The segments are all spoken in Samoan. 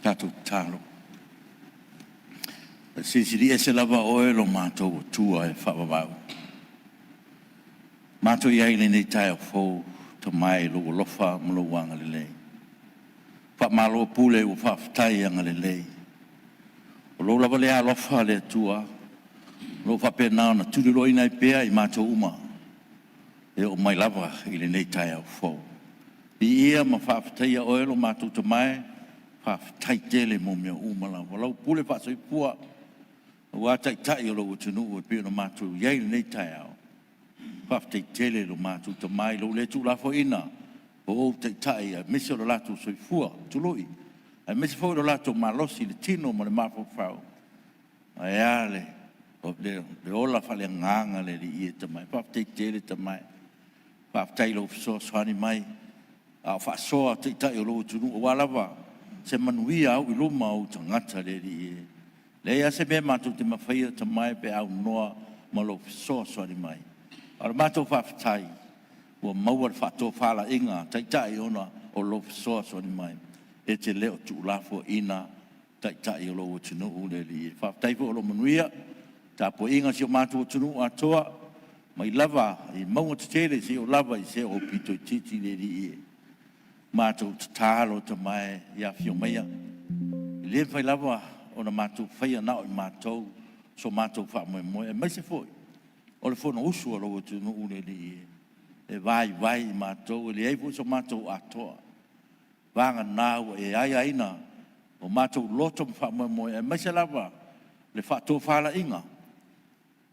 Tatou tatalo. E Silisili Ese lava Oe lo matou Atua e faavavau. Matou i ai i lenei taeao fou, Tama e i Lou alofa ma Lou agalelei. Faamalo pule ua faafetai agalelei. O Lou lava lea alofa le Atua o lo o faapena ona tuliloaina ai pea i matou uma e oo mai lava i lenei taeao fou. Viia ma faafetaia oe lo matou Tama e, faafetai tele mo mea uma lava. Lau pule faasoifua aua Taitai o lou atunuu e pei ona matou i ai i lenei taeao. Faafetai tele i lo matou Tama i lou le tuulafoaiina o ou Taitai aemaise o le latou soifua tului, aemaise foi o le latou malosi i le tino ma le mafaufau, ae a le ola faaleagaga le Alii e Tama e. Faafetai tele Tama e, faafetai i lou fesoasoani mai a o faasoa Taitai o lou atunuu aua lava se manuia au i luma o ou tagata le Alii e. E leai lava se mea matou te mafaia Tama e pe a aunoa ma lou fesoasoani mai. A o le matou faafetai, ua maua le faatofalaiga a Taitai ona o lou fesoasoani mai. E te le o tuulafoaiina Taitai o lou atunuu le Alii e. Faafetai foi o lo o manuia le tapuaiga a si o matou atunuu atoa, mai lava i mauga tetele seia oo lava i se aupito itiiti le Alii e. Matou tatalo Tama e, ia afio maia, e le mafai lava ona matou faia na o i matou so matou faamoemoe, aemaise foi o le Fonousu a lou atunuu le Alii e, e vaivai i matou, e leai foi so matou atoa, vagana ua e aiaina o matou loto ma faamoemoe, aemaise lava le faatofalaiga,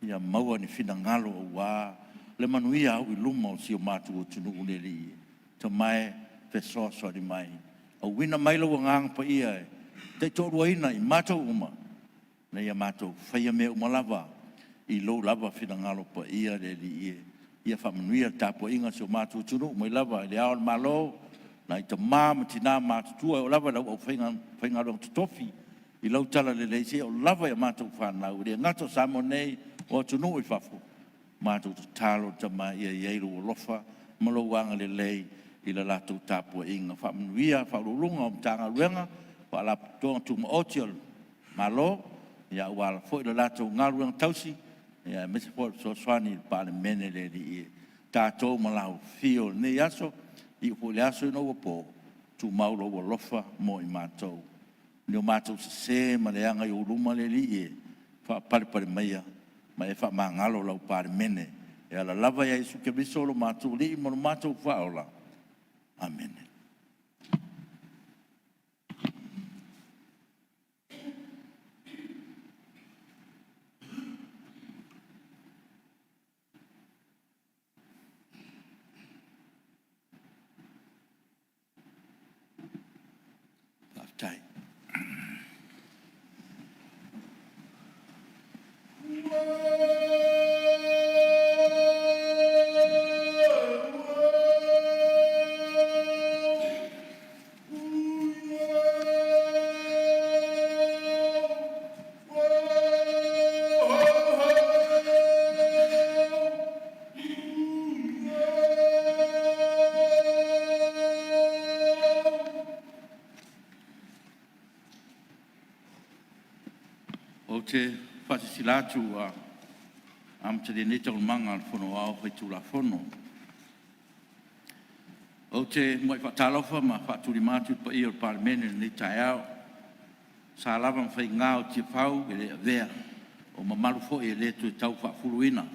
ia maua ni finagalo aua le manuia au i luma o si o matou atunuu le Alii e. Tama e, fesoasoani mai, auina mai lou Agaga Paia e taitoaluaina i matou uma, ina ia matou faia mea uma lava i lou lava finagalo paia le Alii e. Ia faamanuia le tapuaiga a si o matou atunuu mai lava i Le Ao o le Malo, nai tama ma tina matutua e oo lava i lau aufaigaluega totofi i lau talalelei seia oo lava i a matou fanau, e le gata o Samoa nei, o atunuu i fafo. Matou tatalo Tama ia i ai lou alofa ma lou agalelei i le latou tapuaiga. Faamanuia Ofisa Sili o Pulega o Matagaluega ma Faalapotopotoga Tumaoti a le Malo aua foi le latou galuega tausi, aemaise foi o le fesoasoani i le Palemene le Alii e. Tatou ma lau afio i lenei aso, iu foi i le aso ina ua po, tumau lou alofa mo i matou. I o matou sese ma leaga i ou luma le Alii e, faapalepale maia ma e faamagalo lau Palemene e ala lava ia Iesu Keriso lo matou Alii ma lo matou Faaola. Amene. Faafetai. Ou te faasilasila atu ua amatalia nei Taualumaga a le Fono Aoao Faitulafono. Ou te muai faatalofa ma faatulima atu i le paia o le Palemene i lenei taeao. O sa lava ma faiga o Tiafau e le avea, o mamalu foi e le toe tau faafuluina.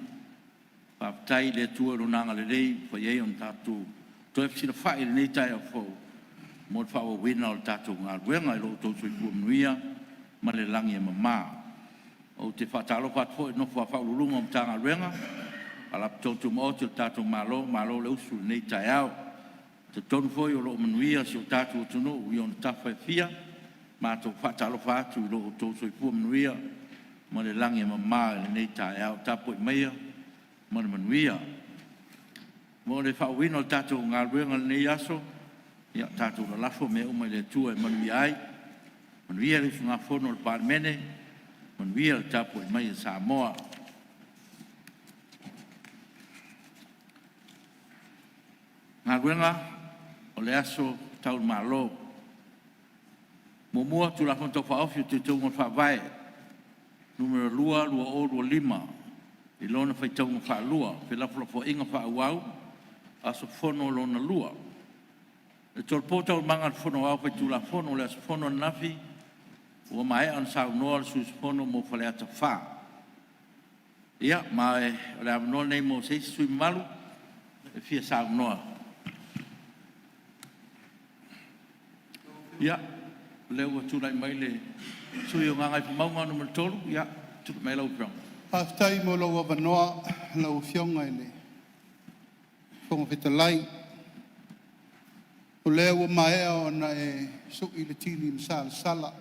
Faafetai i le Atua i Lona agalelei ua mafai ai ona tatou toe fesilafai i lenei taeao fou mo le faaauauina o le tatou galuega i lo outou soifua manuia ma le lagi e mama. Ou te faatalofa atu foi i le nofo a Ofisa Sili o Pulega o Matagaluega ma Faalapotopotoga Tumaoti a le tatou Malo, malo le usu i lenei taeao. E talitonu foi o lo o manuia si o tatou atunuu i ona tafa e fia. Matou te faatalofa atu i lo outou soifua manuia ma le lagi e mama i lenei taeao. Tapuai maia ma le manuia. Mo le faaauauina o le tatou galuega i lenei aso, ia tatou lalafo mea uma i le Atua e manuia ai. Manuia le usugafono a le Palemene, manuia le tapuai mai a Samoa. Galuega O le Aso Tau i Malo. 1. Tulafono Tau Faaofi o Teuteuga o le Faavae (Nu.2) 2025 i lona faitauga faalua – Felafolafoaiga faaauau, aso Fono lona lua. E tolopo Taualumaga a le Fono Aoao Faitulafono i le aso fono ananafi ua maea ona saunoa le sui usufono mo Faleata 4. Ia, ma o le avanoa lenei mo se isi sui usufono mamalu e fia saunoa. Ia, o lea ua tulai mai le sui usufono mo Gagaifomauga 3. Ia, tulai mai lau Afioga. Faafetai mo lou avanoa lau Afioga i le Fofoga Fetalai. O lea ua maea ona e sui le tili na salasala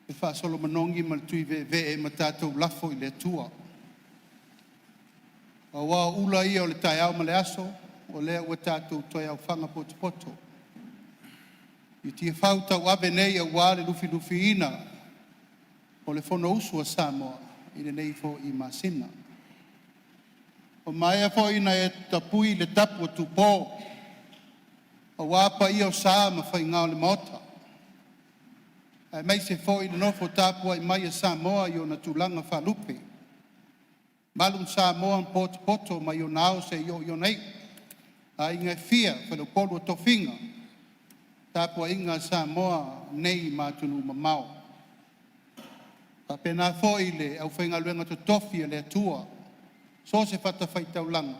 i le faasolo manogi ma le tuiveevee ma tatou lafo i le Atua. Aua o ula ia o le taeao ma le aso, o lea ua tatou toe aofaga potopoto i tiafau tauave nei aua le lufilufiina o le Fonousu a Samoa i lenei foi masina. Ua maea foi ona e tapui le tapu a tupo aua paia o sa ma faiga o le Maota, aemaise foi le nofo tapuai mai a Samoa i ona tulaga faalupe, malu Samoa ma potopoto mai ona ao seia oo i ona iu, aiga e fia, faleupolu o tofiga, tapuaiga a Samoa nei ma atunuu mamao. E faapena foi le aufaigaluega totofi a le Atua i so o se fatafaitaulaga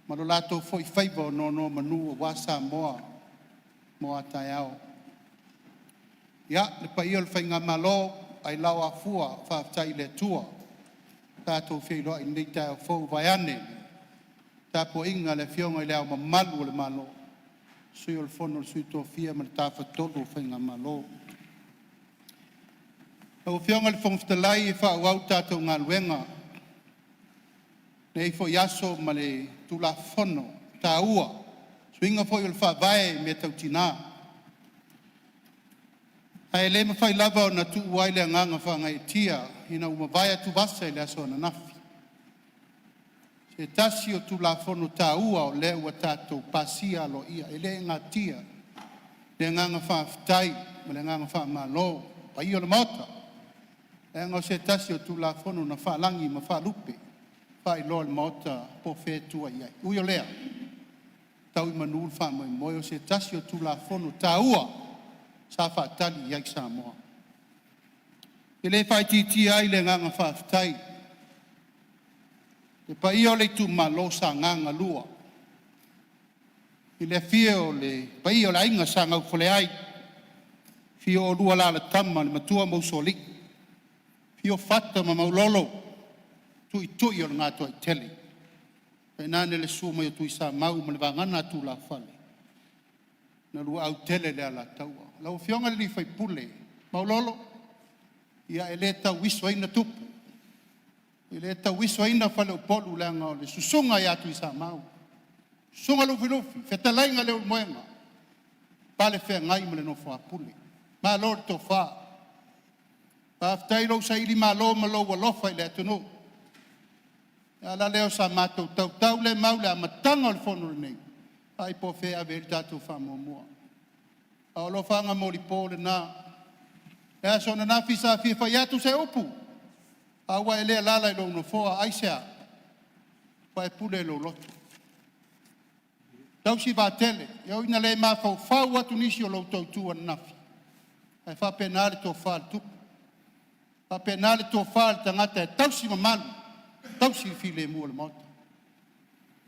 ma lo latou foi faiva o nonomanu aua Samoa mo a taeao. Ia, le paia o le faigamalo, ailao ua afua, faafetai i le Atua ua tatou feiloai i lenei taeao fou, vaeane le tapuaiga a le Afioga i Le Ao Mamalu o le Malo, Sui o le Fono a Sui Tofia ma le Tafatolu o Faigamalo. Lau Afioga i le Fofoga Fetalai e faaauau le tatou galuega i lenei foi aso ma le Tulafono taua, suiga foi o le Faavae i mea tau tina. Ae le mafai lava ona tuua ai le agaga faagaeetia ina ua mavae atuvasa i le aso ananafi, se tasi o Tulafono taua o lea ua tatou pasia aloaia. E le natia le agaga faafetai ma le agaga faamalo i le paia o le Maota, leaga o se tasi o Tulafono na faalagi ma faalupe, faailoa e le Maota po o fea e tua i ai. Ui o lea, tau i manu le faamoemoe, o se tasi o Tulafono taua sa faatali i ai Samoa. E le faaitiitia ai le agaga faafetai i le paia o le itumalo o Sagaga 2, i le afio o le paia o le Aiga Sa Gaufoleai, afio oulua Alalatama, le Matua ma Usoalii, afio Fata ma Maulolo, Tuitui o le Gatoaitele, tainane le susu mai o Tuisamau ma le vagana a tulafale na luautele le Alataua. Lau Afioga i le sui usufono Maulolo, ia e le tauisoina tupu, e le tauisoina faleupolu leaga o le susuga ia Tuisamau, susuga Lufilufi, fetalaiga Leulumoega, palefeagai ma le nofo a Pule. Malo le tofa, faafetai i lou sailimalo ma lou alofa i le atunuu. O le ala lea o sa matou tautaulemau i le amataga o le fono lenei, vaai po o fea e ave i ai le tatou faamuamua. A o alofaga molipo lena. O le aso ananafi sa fia fai atu se upu, a ua e le alaala i lou nofoa. Aisea? Ua e pule i lou loto, tausi vaatele. E ui ina le mafaufau atu nisi o lo outou itu ananafi, ae faapena le tofa a le tupu, faapena le tofa a le tagata e tausi mamalu, tausi le filemu o le Maota.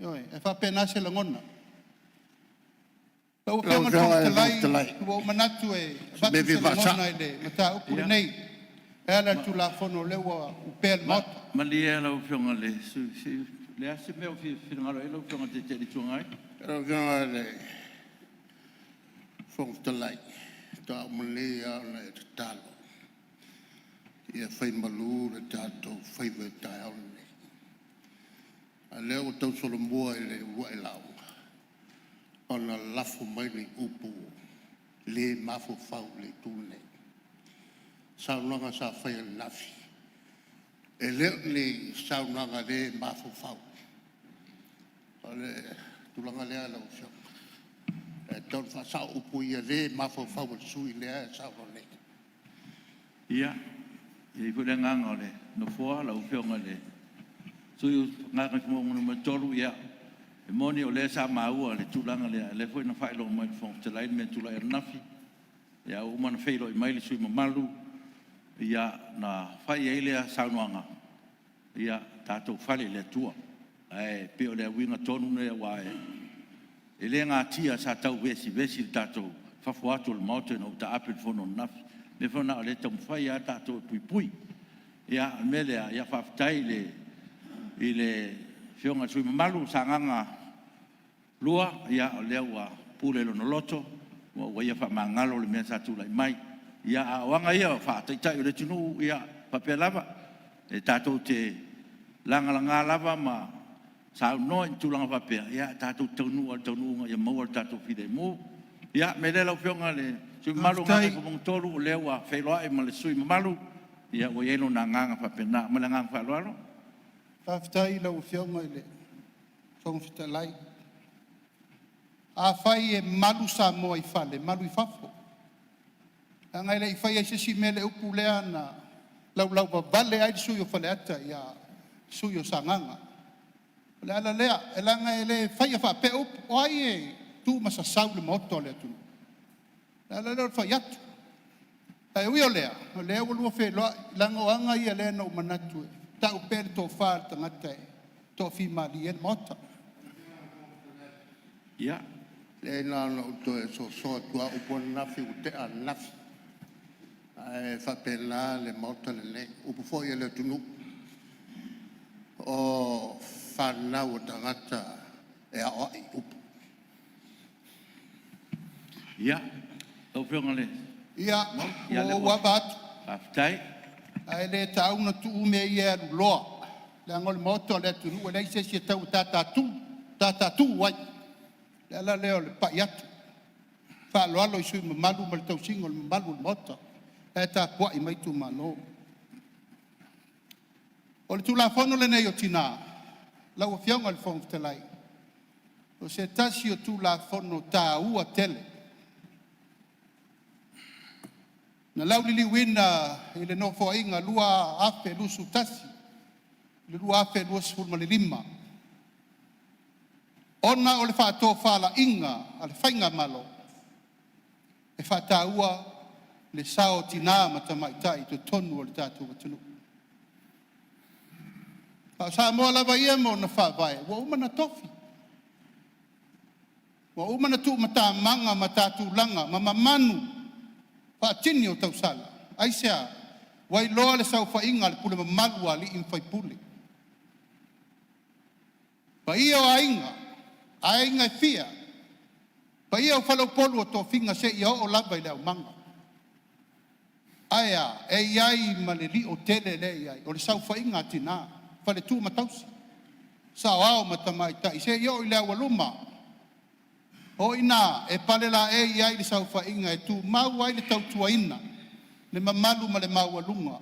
Ioe. E faapena se lagona. Lau Lau Afioga i le Afioga Fofoga i le Fofoga Fetalai, Fetalai, ua ou manatu e o se avatu mea fia se faasa'o. lagona i le mataupu lenei e ala i le Tulafono o lea ua opea i le Maota. Malie lau Afioga i le sui usufono, o le a se mea ua e fia finagalo i ai lau Afioga i le Taitai o le Itu Agai? Lau Afioga i le Fofoga Fetalai, faatoa uma lelei lava ona e tatalo ia fai malu le tatou faiva i le taeao lenei, a o lea ua tausolomua i le uluai lauga ona lafo mai ni upu le mafaufau i le Itu lenei. O saunoaga sa faia ananafi, e le o ni saunoaga le mafaufau. O le tulaga lea lau Afioga, e tatau ona faasao upu ia e le mafaufau o le sui usufono lea e saunoa nei. Ia, e i ai foi le agaga o le Nofoa lau Afioga i le sui usufono mo Gagaifomauga 3, ia e moni o lea sa maua le tulaga lea, o lea foi na faailoa mai e le Fofoga Fetalai le mea na tulai ananafi, a ua uma ona feiloai mai le sui usufono mamalu, ona fai ai lea saunoaga, ia tatou fale i le Atua. Ae pei o le uiga tonu lea, aua e le natia sa tau vevesi le fafo atu o le Maota ina ua taape le fono ananafi. O le mea foi lena o lea e taumafai lava tatou e puipui. Ia, o le mea lea, faafetai i le Afioga i le sui usufono mamalu mo Sagaga 2, o lea ua pule i lona loto ua ia faamagalo le mea sa tulai mai. A o aga ia faa-taitai o le atunuu, ia e faapea lava, e tatou te lagalaga lava ma saunoa i tulaga faapea, ae tatou te taunuu lava i le taunuuga ia maua lo tatou filemu. Ia, o le mea lea lau Afioga i le sui usufono mamalu mo Gagaifomauga 3, o lea ua feiloai ma le sui usufono mamalu, ua i ai lona agaga faapena. Ma le agaga faaaloalo. Faafetai i lau Afioga i le Fofoga Fetalai. Afai e malu Samoa i fale, malu i fafo, leaga e le i faia i se isi mea le upu lea na laulauvavale ai le sui usufono o Faleata ia le sui usufono o Sagaga. O le ala lea, e leaga e le faia faapea upu, o ai e tu ma sasau le Maota o le atunuu? O le ala lea o le fai atu. Ae ui o lea, o lea ua oulua feiloai, leaga o aga ia lea na ou manatu e tau pea le tofa a le tagata e toafimalie ai le Maota. Ia, Leai na ona ou toe soso atu lava, o upu ananafi ua tea ananafi, ae faapena le Maota lenei. O upu foi a le atunuu, o fanau a tagata e aoai i upu. Ia, lau Afioga i le Ia, Mauu, ia ua lea ou ua ava atu, faafetai. ae le tatau ona tuu mea ia e aluloa, leaga o le Maota o le atunuu e leai se isi e tau tatatu ai. O le ala lea o le pai atu, faaaloalo i sui usufono mamalu ma le tausiga o le mamalu o le Maota la e tapuai mai itumalo. O le Tulafono lenei o Tina, lau Afioga i le Fofoga Fetalai, o se tasi o Tulafono taua tele na lauliliuina i le Nofoaiga 2021-2025, ona o le faatofalaiga a le faigamalo e faataua le sao o tina ma tamaitai i totonu o le tatou atunuu. A o Samoa lava ia ma ona faavae, ua uma ona tofi, ua uma ona tuumatamaga ma ta tulaga ma mamanu faatini o tausala. Aisea? Ua iloa le saofaiga a le pule mamalu a alii ma faipule, paia o aiga, aiga e fia, paia o faleupolu o tofiga seia oo lava i le aumaga. Ae a? E i ai ma le lio tele lea e i ai, o le saofaiga a tina, faletua ma tausi, saoao ma tamaitai seia oo i le aualuma. O i ina e palelaei ai le saofaiga e tumau ai le tautuaina, le mamalu ma le maualuga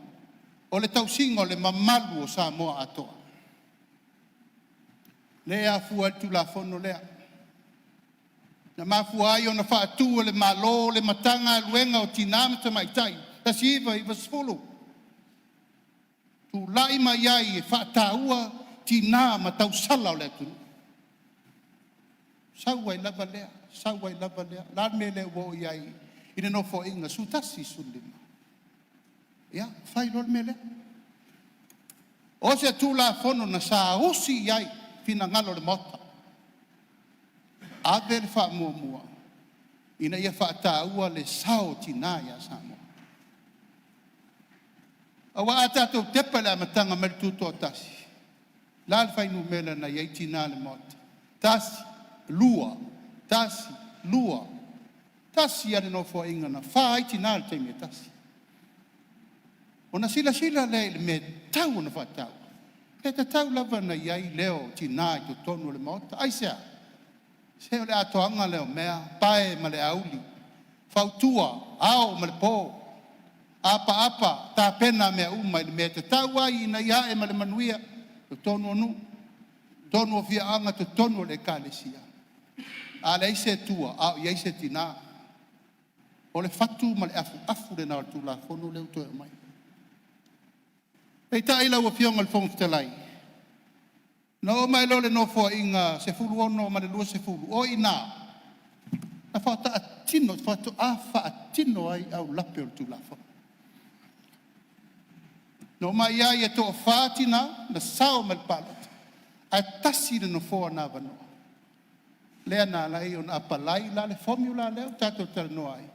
o le tausiga o le mamalu o Samoa atoa. Lea e afua ai le Tulafono lea, na mafua ai ona faatu e le Malo le Matagaluega o Tina ma Tamaitai 1990, tulai mai ai e faataua tina ma tausala o le atunuu. Sau ai lava lea, sau ai lava lea. O le a le mea e le ua oo i ai i le Nofoaiga 11, 15? Ia, fai loa le mea lea. O se Tulafono na saausi i ai finagalo o le Maota, ave le faamuamua ina ia faataua le sao o tina ia Samoa. Aua a tatou tepa i le amataga mai le Tutoatasi, o le a le fuainumera na i ai tina i le Maota? Tasi, lua, tasi, lua, tasi lava le Nofoaiga na fa ai tina i le taimi e tasi. Ona silasila lea i le mea e tatau ona faataua, e tatau lava ona i ai leo o tina i totonu o le Maota. Aisea? Se o le atoaga lea o mea, pae ma le auli, fautua ao ma le po, apaapa tapena mea uma i le mea e tatau ai ina ia ae ma le manuia totonu o nuu, totonu o afioaga, totonu o le ekalesia. A leai se Atua, a o i ai se tina? O le fatu ma le afuafu lena o le Tulafono lea ua toe aumai. Peitai lau Afioga i le Fofoga Fetalai, na oo mai loa i le Nofoaiga 16 ma le 20, o i ina na faatoa faatino ai aulape o le Tulafono. Na omai ai e toafa tina na sao mai i le palota, ae tasi le nofoa na avanoa, lea na ala ai ona apalai la le formula lea ua tatou talanoa ai,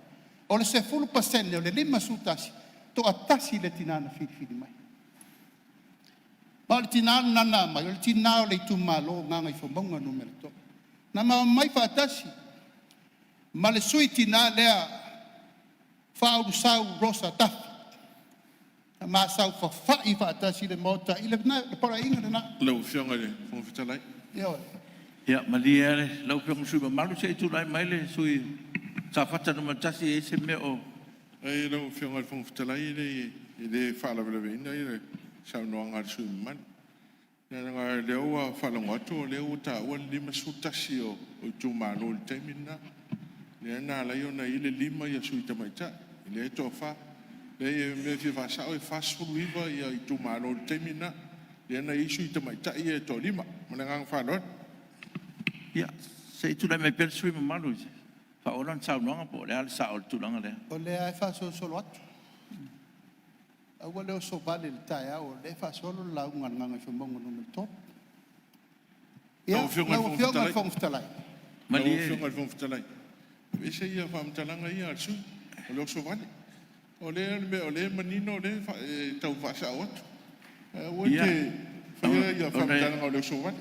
o le 10% o le 51, toatasi le tina na filifili mai. Ma o le tina lena na aumai, o le tina o le itumalo o Gagaifomauga 3. Na ma omai faatasi ma le sui tina lea Faaulusau Rosa Tafi. Na ma saofafai faatasi i le Maota i le Paleaiga lena. Lau Afioga i le Fofoga Fetalai. Ioe. Ia malie lau Afioga i le sui usufono mamalu se i tulai mai le sui usufono mo Safata 1 e i ai se mea o… Leai lau Afioga i le Fofoga Fetalai, e le faalavelaveina le saunoaga a le sui usufono mamalu, leaga o lea ua faalogo atu o lea ua taua le 51 o itumalo i le taimi lena, lea na ala ai ona i ai le 5 sui tamaitai, lea e toafa. Leai o le mea e fia faasao e 49 itumalo i le taimi lena, lea na i ai sui tamaitai ia e toa-5. Ma le agaga faaaloalo. Ia, se i tulai mai pea le sui usufono mamalu e faaauau lana saunoaga po o le a le sao o le tulaga lea. O lea lava e faasolosolo atu, aua le oso vale i le taeao o lea e faasolo le lauga a le Gagaifomauga 3. Ia, Lau Afioga i lau le Afioga i le Fofoga Fetalai, Malie. Fofoga Fetalai, aveese ia faamatalaga ia a le sui usufono o le oso vale. O le mea o lea e manino o lea e tau faasao atu. Ae aua e te faia faamatalaga o le oso vale.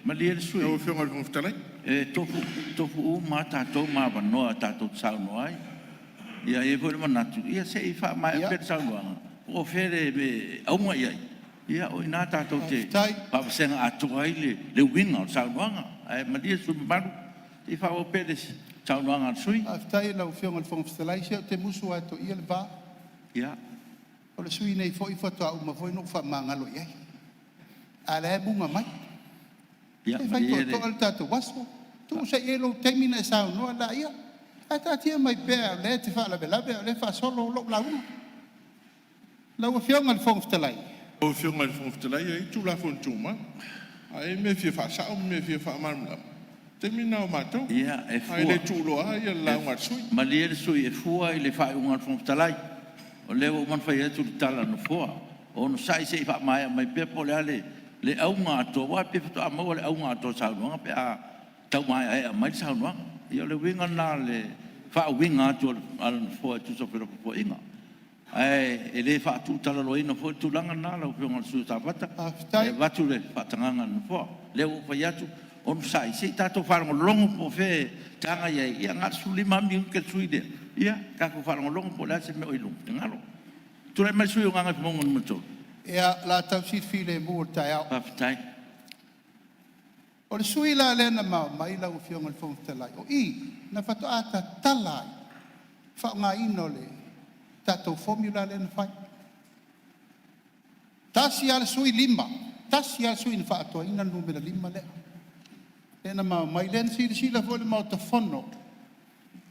Malie le sui Lau usufono, Afioga i le Fofoga Fetalai. e tofu uma lava tatou ma avanoa tatou te saunoa ai. E i ai foi le manatu, ia se i faamaea pea le saunoaga po o fea le mea e auga i ai, ia o i ina tatou te Faafetai. faavasega atoa ai le uiga o le saunoaga. Ae malie le sui usufono mamalu se i faaauau pea le saunoaga a le sui usufono. Faafetai i lau Afioga i le Fofoga Fetalai. Se ou te musu lava e toia le va. O le sui usufono nei foi faatoa uma foi ona ou faamagalo i ai, a o lea e muga mai. Ia Se fai malie le toetoa le tatou aso, tuu se i i ai lou taimi ona e saunoa laia. Ae taatia mai pea o lea e te faalavelave a o lea e faasolo lau lauga. Lau Afioga i le Fofoga Fetalai, Lau Afioga i le Fofoga Fetalai, e i ai Tulafono Tumau. A i ai le mea e fia faasao ma le mea e fia faamalamalama, o le taimi lena o matou, Ia, e ae fua, le tuuloa le lauga a le sui usufono. malie le sui usufono, e fua i le faaiuga a le Fofoga Fetalai. O lea ua uma ona fai atu le tala a le Nofoa, onosai se i faamaea mai pea po o le a le auga atoa, aua pei faatoa maua le auga atoa o le saunoaga pe a tau maeaea mai le saunoaga. Ia o le uiga lena o le faauiga atu a le Nofoa e tusa o felafolafoaiga. Ae le faatuutalaloaina foi le tulaga lena lau Afioga i le sui usufono mo Safata, e faafetai. avatu le faatagaga a le Nofoa. O lea ua ou fai atu, onosai se i tatou faalogologo po o fea e te agai ai. Ia na o le 15 lava minute le sui usufono lea, ia tatou faalogologo po o le a se mea o i lou finagalo. Tulai mai le sui usufono mo Gagaifomauga 3. Ia, o le a tausi le filemu o le taeao. Faafetai. O le sui la lea na ma omai lau Afioga i le Fofoga Fetalai, o i na faatoa tatala ai le faaaogaina o le tatou formula lea na fai. Tasi lava le sui, 5. Tasi lava le sui na faaatoaina le numera 5 lea. Lea na ma omai, lea na silasila foi le Maota Fono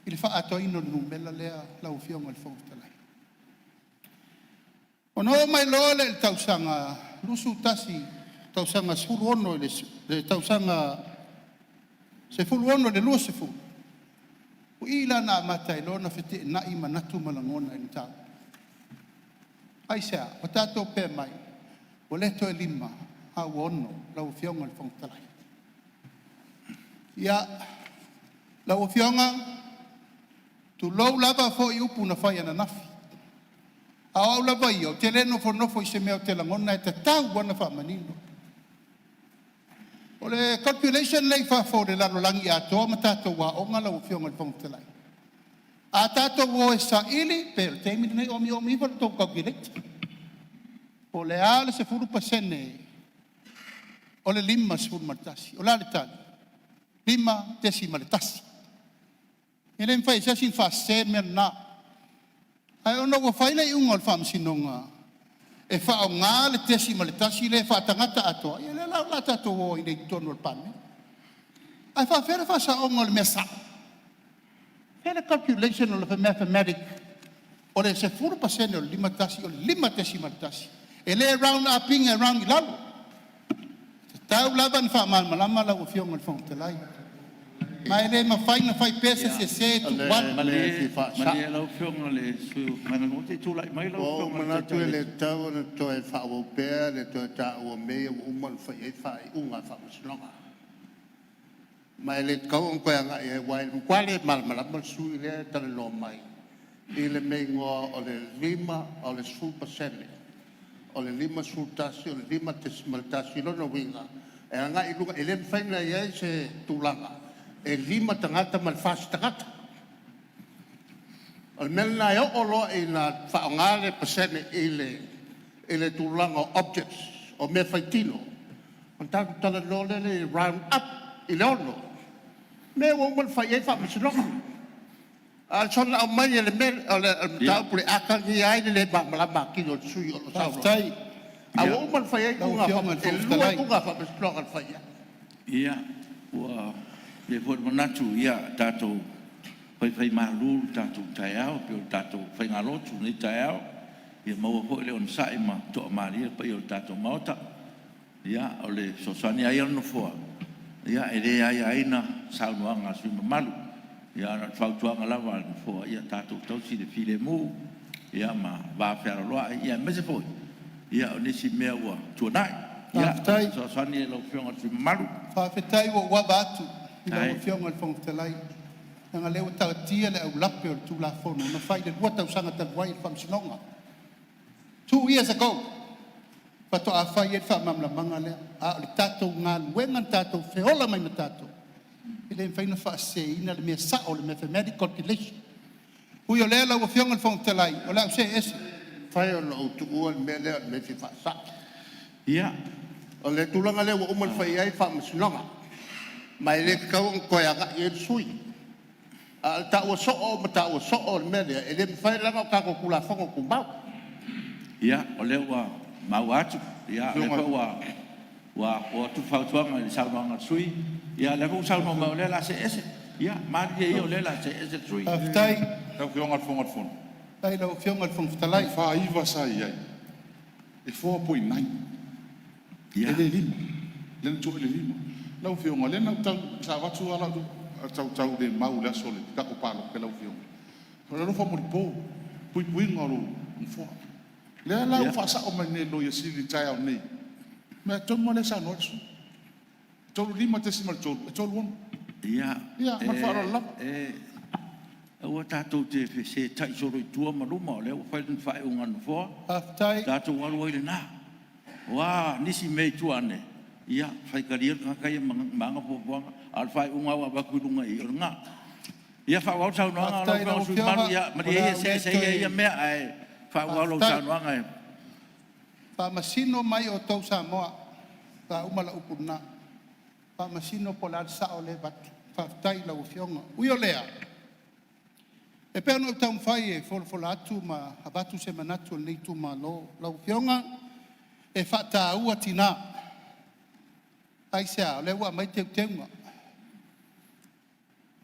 i le faaatoaina o le numera lea lau Afioga i le Fofoga Fetalai. Ona oo mai loa lea i le tausaga 21, tausaga 16 i le tausaga 16 i le 20, o i la na amata ai loa ona feteenai manatu ma lagona i le mataupu. Aisea? Ua tatou faapea mai, ua le toe 5 a ua 6 lau Afioga i le Fofoga Fetalai. Ia, lau Afioga, tulou lava foi upu na fai ananafi, a o au lava ia, ou te le nofonofo i se mea ou te lagona e tatau lava ona faamanino. O le calculation lea e i fafo o le lalolagi atoa ma tatou aoga lau Afioga i le Fofoga Fetalai, a tatou o e saili, pei o le taimi lenei omiomi ifo la outou calculator, po o le a le 10% o le 51. O le a le tali? 5.1. E le mafai e se isi ona faasese le mea lena. Ae ona ua fai le iuga o le faamasinoga e faaaoga le 0.1 lea faatagata atoa, ia lea la o le a tatou o ai nei i totonu o le Palemene. Ae faafefea le faasaoga o le mea sao? Fea le calculation o le mathematic o le 10% o le 51 o le 5.1. E le round up ina e round i lalo. E tatau lava ona faamalamalama lau Afioga i le Fofoga Fetalai, ma e le mafai ona fai pea se sese O le tuualu. mea e Malie, fia malie faasao. lau Afioga i le sui usufono mo Gagaemauga, se i tulai mai lau Ua ou Afioga i le manatu Taitai e o le le Itu. tatau ona toe faaauau pea le toe taua o mea ia ua uma ona fai i ai faaiuga a le Faamasinoga. Ma e le tatau ona toe agai i ai aua e matua le malamalama le sui usufono lea e talanoa mai i le mea e igoa o le 5 o le 10% o le 51 o le 5.1. O lona uiga e agai i luga, e le mafai ona i ai se tulaga e 5 tagata ma le 40 tagata. O le mea lena e oo loa ina faaaoga le pasene i le tulaga o objects o mea faitino, ona tatou talanoa lea i le round up i le 6, mea ua uma ona fai i ai faamasinoga. A o le soona aumai e le mea o le mataupu i le atagia ai le le malamalama atili o le sui usufono o lo o saunoa. Faafetai A ua uma ona fai ai lau iuga Afioga i le e Fofoga lua Fetalai. iuga a faamasinoga na fai i ai. Ia, ua i ai foi le manatu, ia tatou faifaimalu le tatou taeao pei o le tatou faigalotu i lenei taeao. Ia maua foi le onosai ma toamalie le paia o le tatou Maota. Ia, o le fesoasoani lava ia a le Nofoa, e le aiaina saunoaga a sui usufono mamalu. Ae na o le fautuaga lava a le Nofoa, ia tatou tausi le filemu ma le vafealoaloai aemaise foi o nisi mea ua tuanai. Ia, o le Faafetai. fesoasoani lea i lau Afioga i le sui usufono mamalu. Faafetai ua ou ava atu i lau Faafetai. Afioga i le Fofoga Fetalai, leaga o lea ua taatia le aulape o le Tulafono na fai i le 2 tausaga talu ai i le Faamasinoga. 2 years ago faatoa fai ai le faamalamalamaga lea, a o le tatou galuega na tatou feola mai ma tatou, e le mafai ona faaseseina le mea sao o le mathematic calculation. Ui o lea lau Afioga i le Fofoga Fetalai, o le a ou see ese. E mafai ona ou tuua le mea lea o le mea e fia faasao. Ia. O le tulaga lea ua uma ona fai i ai faamasinoga, ma e le tatau ona toe agai i ai le sui usufono. A o le taua soo ma taua soo o le mea lea, e le mafai leaga o tatou Tulafono Tumau. Ia, o lea ua maua atu, o lea foi ua oo atu le fautuaga i le saunoaga a le sui usufono. Ia o lea foi ua saunoa mai o lea o le a see ese. Ia malilie ia o lea o le a see ese le sui usufono. Faafetai. Lau Afioga i le Fofoga o le Fono, Faafetai i lau Afioga i le Fofoga o le Fetalai. 49 sa i ai, e 4.9 e le 5, lea na tuu ai le 5. Lau Afioga, o lea na ou tau, sa avatu lava lau tautaulemau i le aso o le tatou palota i lau Afioga, o le alofa molipo, puipuiga o lou nofoa. Lea la ua faasao mai nei e le Loia Sili i le taeao nei, o le mea tonu lava lea e saunoa ai le sui usufono, 35.3 e 36. Ia, Ia ma le faaaloalo lava. Aua tatou te fesetai solo i tua ma luma, o lea ua fai le faaiuga a le Nofoa, Faafetai. tatou alu ai i lena. O a nisi mea i tua ane, ia faitalia le tagata ia ma ana fuafuaga, a o le faaiuga lava ua avatu i luga i i, o lena. Ia faaauau le saunoaga lau Faafetai i Afioga i lau le sui usufono Afioga, mamalu. Ia o malie le ia a ou see le ese ia toe. ia mea ae faaauau lau Faafetai. saunoaga. Faamasino mai outou Samoa, faauma lau upu lena. Faamasino po o le a le sao lea e avatu. Faafetai i lau Afioga. Ui o lea, e pei ona ou taumafai e folafola atu ma avatu se manatu o lenei itumalo. Lau Afioga, e faataua tina. Aisea? O lea ua aumai teuteuga.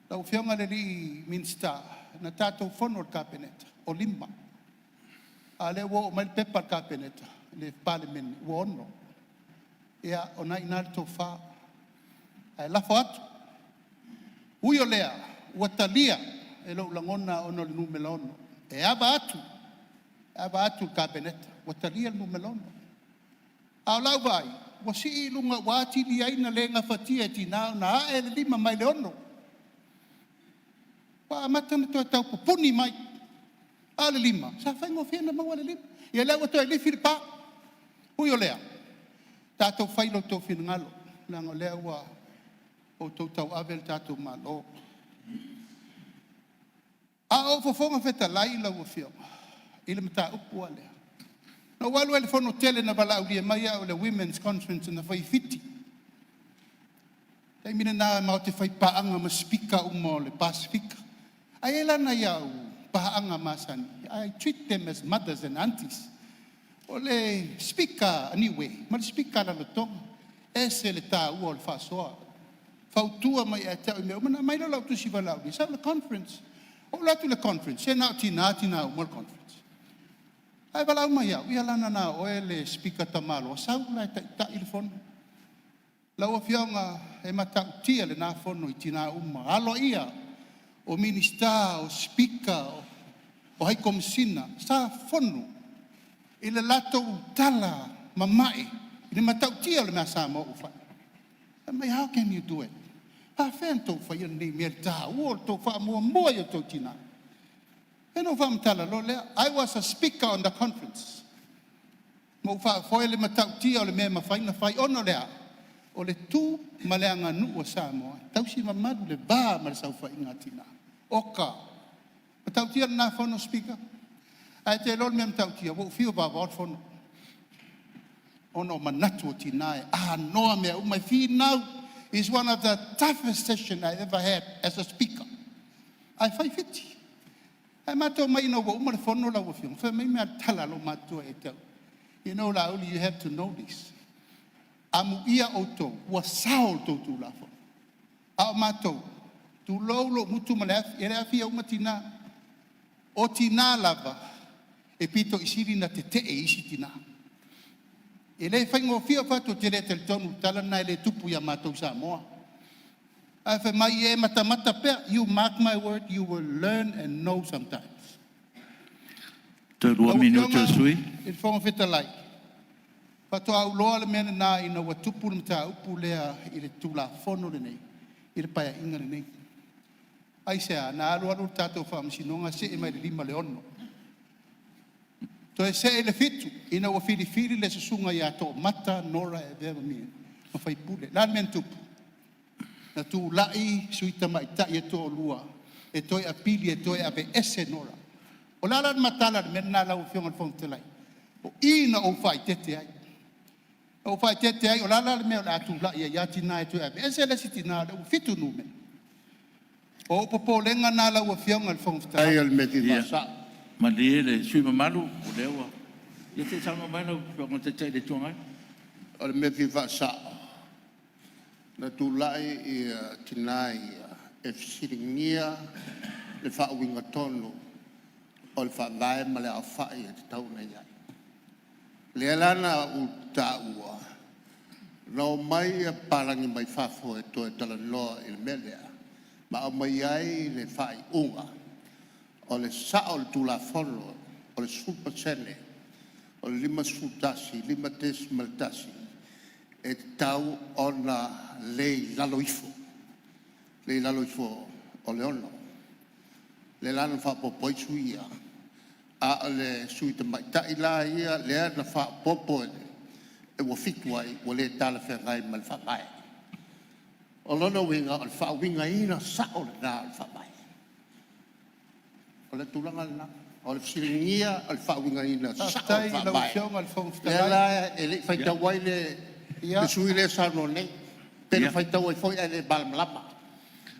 Lau Afioga i le Minisita, na tatou fono i le Kapeneta, o 5, a o lea ua oo mai le pepa a le Kapeneta i le Palemene ua 6. Ia, o lena e i ina le tofa, ae lafo atu. Ui o lea, ua talia e lou lagona ona o le numera 6, e ava atu, e ava atu i le Kapeneta, ua talia le numera 6. A o lau vaai, ua sii i luga ua atili ai ona le gafatia e tina ona ae le lima mai le 6. Ua amata ona toe tau pupuni mai, a o le 5, sa faigofie ona maua le 5. Ia o lea ua toe lifi le pa. Ui o lea, tatou fai i lo outou finagalo, leaga o lea ua outou tauave le tatou Malo. A o Fofoga Fetalai lau Afioga i le mataupu lava lea, na ou alu ai i le fono tele na valaaulia mai au e le Women's Conference na fai i Fiti. O le taimi lena matou te faipaaga ma speaker uma o le Pasefika. Ae i ai la nai au paaga masani, I treat them as mothers and aunties. O le speaker a Niue ma le speaker a Rarotoga, e ese le taua o le faasoa, Fautua mai ia te au i mea uma, ona aumai lea o lau tusi valaaulia, sau i le conference. Ou alu atu i le conference, se na o tina, tina uma le conference. Ae valaau mai au, ia leaga na o oe le Speaker tamaloa, sau la e taitai le fono. Lau Afioga e matautia lena fono i tina uma, aloaia, o Minisita, o Speaker, o High Komesina, sa fono i le latou tala mamae i le matautia o le mea a Samoa ua fai. Fai mai, how can you do it? E faapefea ona outou faia lenei mea i le taua o le tou faamuamua i o outou tina? Ia ona ou faamatala loa lea, I was a speaker on the conference. Na ou faafoe le matautia o le mea e mafai ona fai, ona o le a? O le tu ma le aganuu a Samoa, e tausi mamalu le va ma le saofaiga a tina. Oka, e matautia lena fono Speaker, ae e te iloa le mea matautia? Ua ou fiu e vaovao le fono, ona o manatu o tina e anoa mea uma e finau. Is one of the toughest session I ever had as a speaker. Ae fai fiti. Ae matou omai ina ua uma le fono lau afioga, fai mai le tala a loomatua ia te au, “You know Laauli, you have to know this. Amuia outou ua sao le tou Tulafono, a o matou, tulou lou gutu ma le afi, e le aafia uma tina. O tina lava e pito i sili ona tetee i isi tina. E le faigofie.” Ou fai atu, ou te le talitonu i le tala lena, e le tupu ia matou i Samoa. Ae fai mai, ia e matamata pea, you mark my word, you will learn and know sometimes.” Toe 2 Lau minute o le Afioga sui. i le Fofoga Fetalai, faatoa ou iloa le mea lena ina ua tupu le mataupu lea i le Tulafono lenei i le Paeaiga lenei. Aisea? Na alu alu le tatou Faamasinoga see mai le 5 i le 6, toe see i le 7 ina ua filifili le susuga ia Toomata Nora e avea ma faipule. O le a le mea na tupu? Na tulai sui tamaitai e toalua e toe apili e toe aveese Nora. O le a la le matala i le mea lena lau Afioga i le Fofoga Fetalai? O i na ou faaeteete ai. Na ou faaeteete ai, o le a la le mea o le a tulai ai lava tina e toe aveese le isi tina o lea ua 7 numera? O ou popolega lena lau Afioga i le Fofoga Fetalai. Faafetai o le mea e fia Ia, faasao. malie le sui usufono mamalu, o lea ua... Ia se i saunoa mai lau Afioga i le Taitai o le Itu Agai. O le mea e fia faasao, na tulai tina ia e fesiligia le faauigatonu o le Faavae ma le aofai e tatau ona i ai. Lea la na ou taua, na omai papalagi mai fafo e toe talanoa i le mea lea, ma aumai ai le faaiuga o le sao o le Tulafono o le 10% o le 51, 5.1 e tatau ona le i lalo ifo, le i lalo ifo o le 6. Lea la na faaopoopo ai sui ia, a o le sui tamaitai la ia lea na faaopoopo ua 7 ai, ua le talafeagai ma le Faavae. O lona uiga o le faauigaina sao lena o le Faavae. O le tulaga lena, o le fesiligia o le faauigaina sao o le Faafetai i lau Faavae, Afioga i le Fofoga lea Fetalai. la e le i faitau ai le sui usufono lea e saunoa nei, pe na faitau ai foi ae le malamalama. O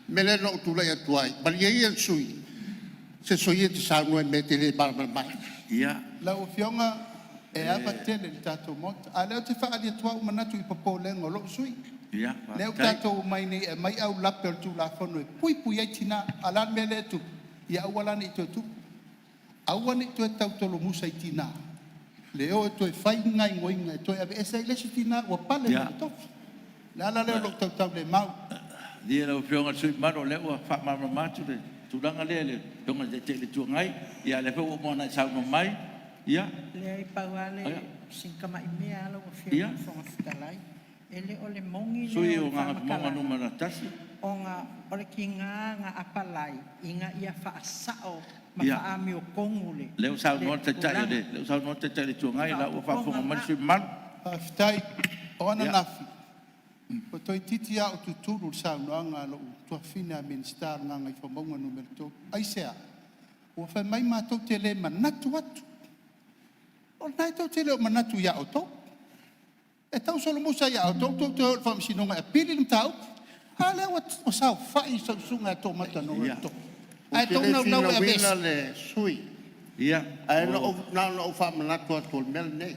le mea lea na ou tulai atu ai, malie ia le sui usufono, se soia e te saunoa i mea e te le malamalama ai. Ia, Lau Afioga, e ava tele i le tatou Maota, a o lea ou te faaali atu lava au manatu i popolega o lou sui usufono. Ia Lea ua faafetai. tatou omai nei e aumai aulape o le Tulafono e puipui ai tina. A o le a le mea lea e tupu? Ia aua la ne i toe tupu. Aua ne i toe tautolomusa i tina le o e toe fai ni gaoioiga e toe aveese ai le isi tina ua pale mai le tofi. O le ala lea o lou tautaulemau. Malie lau Afioga i le sui usufono mamalu, o lea ua faamalamalama atu le tulaga lea i le Afioga i le Taitai o le Itu Agai. Ia a o lea foi ua uma ona e saunoa mai. Ia, Leai, pau lava le si tamai mea lava lau Afioga i le Fofoga Fetalai. E le o le moni Sui lea o usufono le o Gagaifomauga faamatalaga, 1. ona o le tiga na apalai ina ia faasao ma faaamiotonu le Lea ua saunoa le Taitai o tulaga. le, lea ua saunoa le Taitai o le Itu Agai, o la ua Faaopoopoga faafofoga mai le na. sui usufono mamalu. Faafetai. O ananafi, ua toeitiiti lava ou tutulu i le saunoaga a lou tuafafine a Minisita o le Gagaifomauga 3. Aisea? Ua fai mai matou te le manatu atu. O lena tou te le o manatu ia outou. E tausolomusa ia outou tou te o i le faamasinoga e apili le mataupu. A lea ua saofai sau susuga ia Toomata Nora Ou ae te tou le naunau e finauina aveese. le sui usufono, ae na ona ou faamanatu atu o le mea lenei.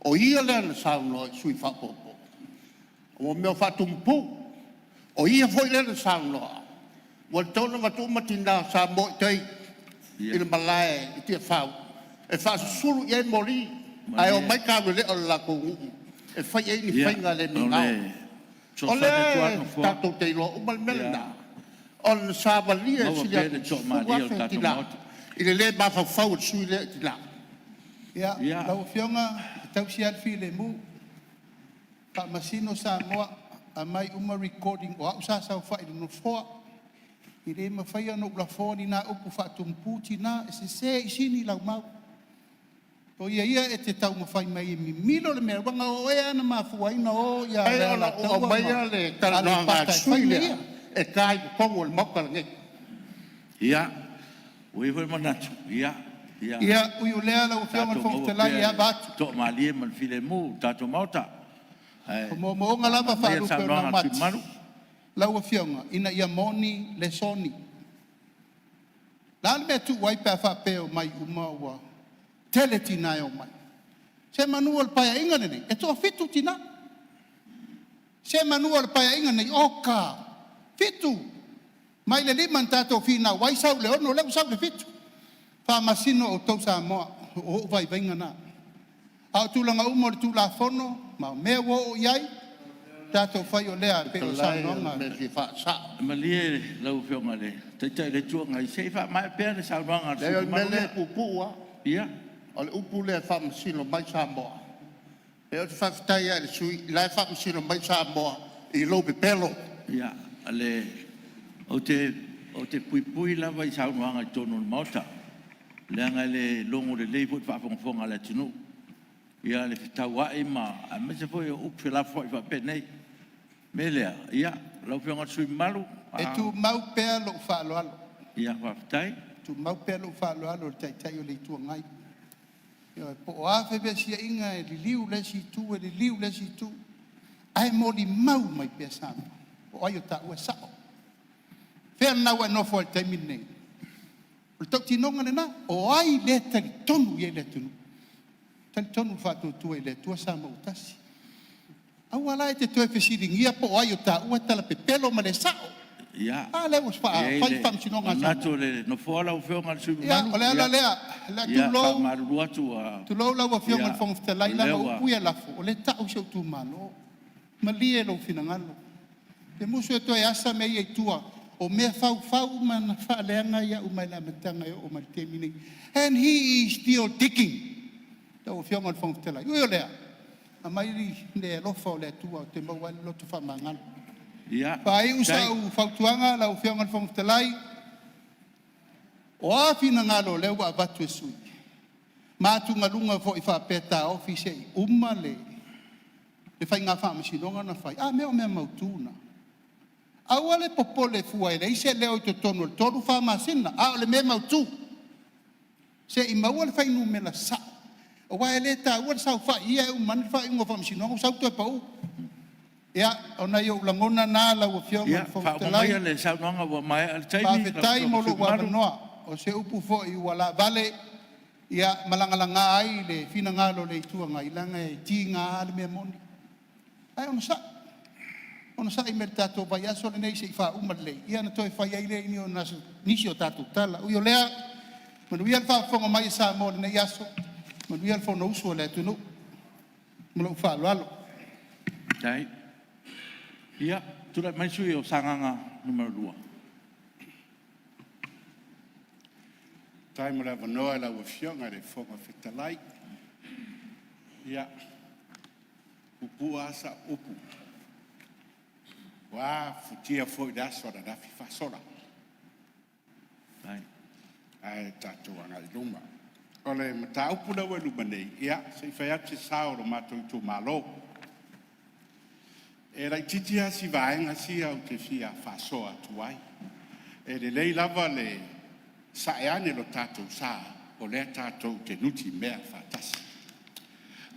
O ia lea na saunoa i sui faaopoopo, o mea o faatumu pu. O ia foi lea na saunoa, ua tatau ona avatu uma tina o Samoa i tai i le malae i Tiafau e faasusulu i ai moli, ae Malie. omai taulelea o le latou nuu e fai i ai ni faiga le O migao. le O fesoasoani atu lava lea le Nofoa. tatou te iloa uma le mea lena, ona savalia e Maua sili pea atu le i le toamalie o le 10,000 tatou tina Maota. i le le mafaufau o le sui usufono lea i tina. Ia, lau Afioga, e tausi lava le filemu. Faamasino Samoa, aumai uma recording o au sa saofai i le nofoa. E le mafai ona ou lafoa ni na upu faatupu tina, e sese i Sini lau mau. Soia ia e te taumafai mai e mimilo le mea, leaga o oe lava na mafua ai ona o Leai, le ona ua Alataua ma aumaia le talanoaga a le Aleipata e fai sui usufono mea lea ia. e ta i totonu o le Maota lenei. Ia, ua i ai foi le manatu, ia, Ia, ui o lea lau Afioga i le tatou Fofoga maua Fetalai, pea e le ava atu. toamalie ma le filemu i le tatou Maota. Ae O moomooga lava maea le faalupe o saunoaga a le sui naumati, usufono mamalu. lau Afioga, ina ia moni le soni. O le a le mea e tuu ai pe a faapea e omai uma ua tele tina e omai? Semeamanu o le Paeaiga lenei, e toafitu tina. Semeamanu o le Paeaiga lenei, oka, 7 mai le 5 na tatou finau ai sau i le 6, lea ua sau i le 7. Faamasino outou Samoa, o ou vaivaiga na. A o tulaga uma o le Tulafono ma mea ua oo i ai, tatou fai o lea e pei o le Fetalai o le saunoaga. mea e fia faasao. Malie lau Afioga i le Taitai o le Itu Agai, se i faamaea pea le saunoaga a le sui Leai o usufono le mea mamalu lea e lea. puupuu lava. Ia. O le upu lea e faamasino mai Samoa. Ou te faafetai lava i le sui usufono o la e faamasino mai Samoa i lou pepelo. Ia, ou te puipui lava i saunoaga i totonu o le Maota, leaga e le logo lelei foi i le faafogafoga a le atunuu le fetauai aemaise foi o upu felafoai faapenei. O le mea lea, ia, lau Afioga i le sui usufono mamalu. E tumau pea lou faaaloalo. Ia faafetai. E tumau pea lou faaaloalo i le Taitai o le Itu Agai. Ioe, po o a fevesiaiga e liliu i le isi itu, e liliu i le isi itu, ae molimau mai pea Samoa, o ai o taua e sao. O fea lena ua e nofo ai i le taimi lenei? O le tautinoga lena. O ai lea e talitonu i ai le atunuu? Talitonu i le Faatuatua i le Atua Samoa ua Tasi. Aua la e te toe fesiligia po o ai o taua e talapepelo ma le sao. Ia, A lea ua e i ai fai le le faamasinoga a manatu Samoa. o le Nofoa lau Afioga i le sui usufono Ia, mamalu. o le ala Ia, lea. ia Tulou, faamalulu atu ua… tulou lau Afioga i le Fofoga O Fetalai, lea leaga o ua upu ia e lafo, o lea e tau si ou itumalo. Malie lou finagalo, e te musu e toe asa mea ia i tua, o mea faufau ma faaleaga au mai le amataga e oo mai i le taimi lenei. And he is still digging lau Afioga i le Fofoga Fetalai. Ui o lea, aumai le alofa o le Atua ou te maua ai le loto faamagalo. Ia, Faaiu faafetai. sau fautuaga lau Afioga i le Fofoga Fetalai, o a finagalo o lea ua avatu e sui usufono ma atugaluga foi faapea e taofi se i uma le faiga faamasinoga na fai, a mea o mea mautu na. Aua le popole fua e leai se leo i totonu o le 3, 4 masina, a o le mea e mautu, se i maua le fuainumera sao, aua e le taua le saofai i i ae uma ane le faaiuga o faamasinoga ua sau toe pau. Ia, o nai ou lagona na lau Afioga i Ia, le Fofoga faauma Fetalai. maia le saunoaga ua maea le taimi lau Faafetai Afioga i mo le sui lou usufono mamalu. avanoa. O se upu foi ua laavale ma lagalaga ai le finagalo o le Itu Agai, leaga e tiga lava le mea moni. Ae onosai, onosai mai le tatou vaiaso lenei se i faauma lelei ona toe fai ai lea o nisi o tatou tala. Ui o lea, manuia le faafofoga mai a Samoa i lenei aso, manuia le Fonousu a le atunuu. Ma lou faaaloalo. Faafetai. Ia, tulai mai le sui usufono mo Sagaga 2. Faafetai mo le avanoa i lau Afioga i le Fofoga Fetalai. Ia, e puupuu lava sau upu, ua futia foi i le aso ananafi faasola, ae tatou agai i luma. O le mataupu lea ua i luma nei, ia se i fai atu se sao o lo matou itumalo. E laitiiti lava si vaega sia ou te fia faasoa atu ai. E lelei lava le sae ane o lo tatou sa, o lea tatou te nutimea faatasi.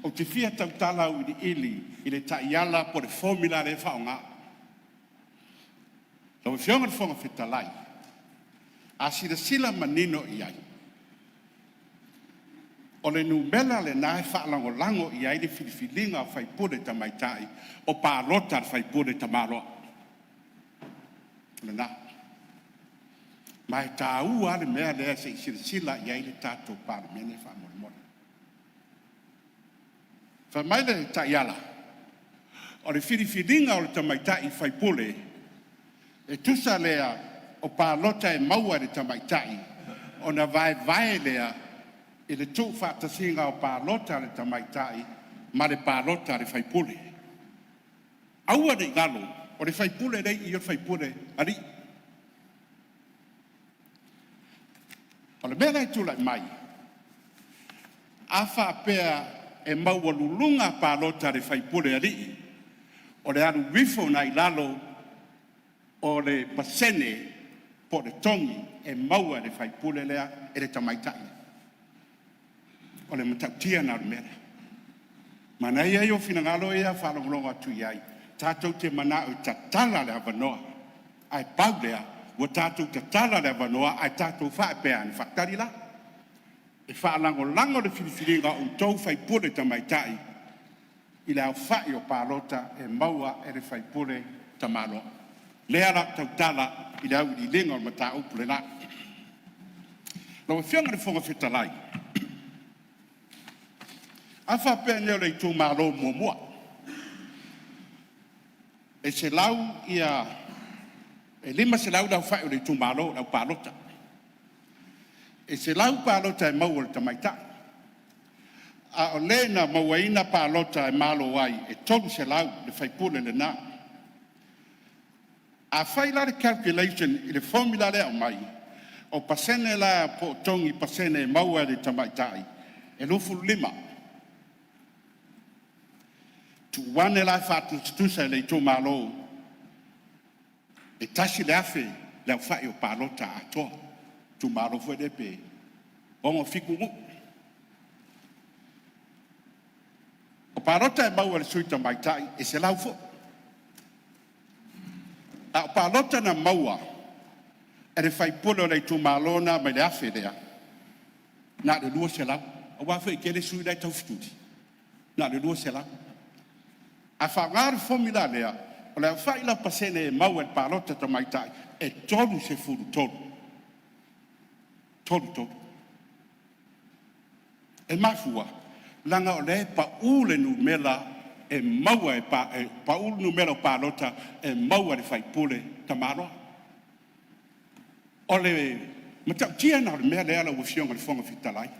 Ou te fia tautala auiliili i le taiala po o le formula lea e faaaoga. Lau Afioga i le Fofoga Fetalai, a silasila manino i ai, o le numera lena e faalagolago i ai le filifiliga a sui usufono tamaitai o palota i le sui usufono tamaloa. O lena. Ma e taua lava le mea lea se i silasila i ai le tatou Palemene faamolemole. Fai mai le taiala, o le filifiliga o le tamaitai faipule, e tusa lea o palota e maua e le tamaitai ona vaevae lea i le tuufaatasiga o palota a le tamaitai ma le palota a le faipule. Aua ne i galo, o le faipule lea e i i o le faipule alii. O le mea lea e tulai mai, a faapea e maualuluga palota a le faipule alii, o le alu ifo lena i lalo o le pasene po o le togi e maua e le faipule lea e le tamaitai. O le matautia lena o le mea lea. Manaia ia o finagalo ia faalogologo atu i ai, tatou te manao e tatala le avanoa, ae pau lea, ua tatou tatala le avanoa ae tatou faapea ane, faatali la, e faalagolago le filifiliga a outou sui usufono tamaitai i le aofai o palota e maua e le sui usufono tamaloa. Lea la ou tautala i le auiliiliga o le mataupu lena. Lau Afioga i le Fofoga Fetalai, a faapea nei o le itumalo muamua, e 100 ia, e 500 le aofai o le itumalo, le aupalota. E 100 palota e maua e le tamaitai, a o le na mauaina palota e malo ai, e 300 le faipule lena. A fai la le calculation i le formula lea e aumai, o pasene la po o togi pasene e maua e le tamaitai, e 25. Tuu ane la e faatusatusa i le itumalo, e 1,000 le aofai o palota atoa, itumalo foi lea pe 6, 7 nuu. O palota e maua e le sui tamaitai e 100 foi. A o palota na maua e le sui usufono o le itumalo lena mai le 1,000 lea, na o le 200, aua foi e tele sui la e taufetuli, na o le 200. A faaaoga le formula lea, o le aofai la o pasene e maua e le palota tamaitai, e 33, 33. E mafua, leaga o lea e pau le numera e maua e pau le numera o palota e maua e le faipule tamaloa. O le matautia lena o le mea lea lau Afioga i le Fofoga Fetalai,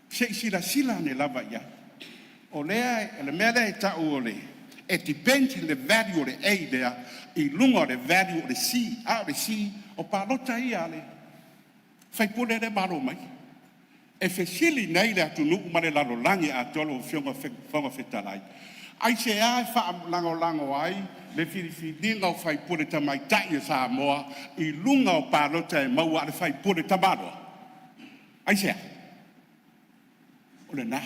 se i silasila ane lava i ai. O le mea lea e tau o le e depend le value o le A lea i luga o le value o le C, a o le C o palota ia a le faipule lea e malo mai. E fesili nei le atunuu ma le lalolagi atoa lau Afioga i le Fofoga Fetalai, aisea e faalagolago ai le filifiliga o faipule tamaitai o Samoa i luga o palota e maua a le faipule tamaloa? Aisea? O lena,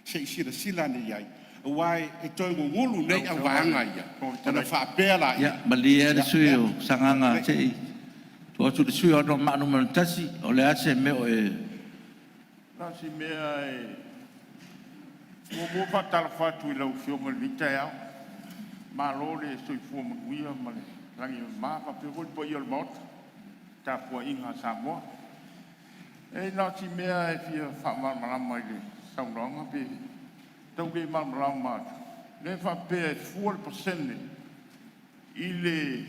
se i silasila ane i ai, aua e toe gugulu nei auvaega ia ona faapea laia… Ia malie le sui usufono mo Sagaga se i tuu atu i le sui usufono mo Anoamaa 1. O le a se mea o e… Na o si mea e muamua faatalofa atu i lau Afioga i lenei taeao. Malo le soifua manuia ma le lagi e mama, faapea foi le paia o le Maota i le tapuaiga a Samoa. E na o si mea e fia faamalamalama i le saunoaga pe tau le malamalama atu, lea e faapea e fua le pasene i le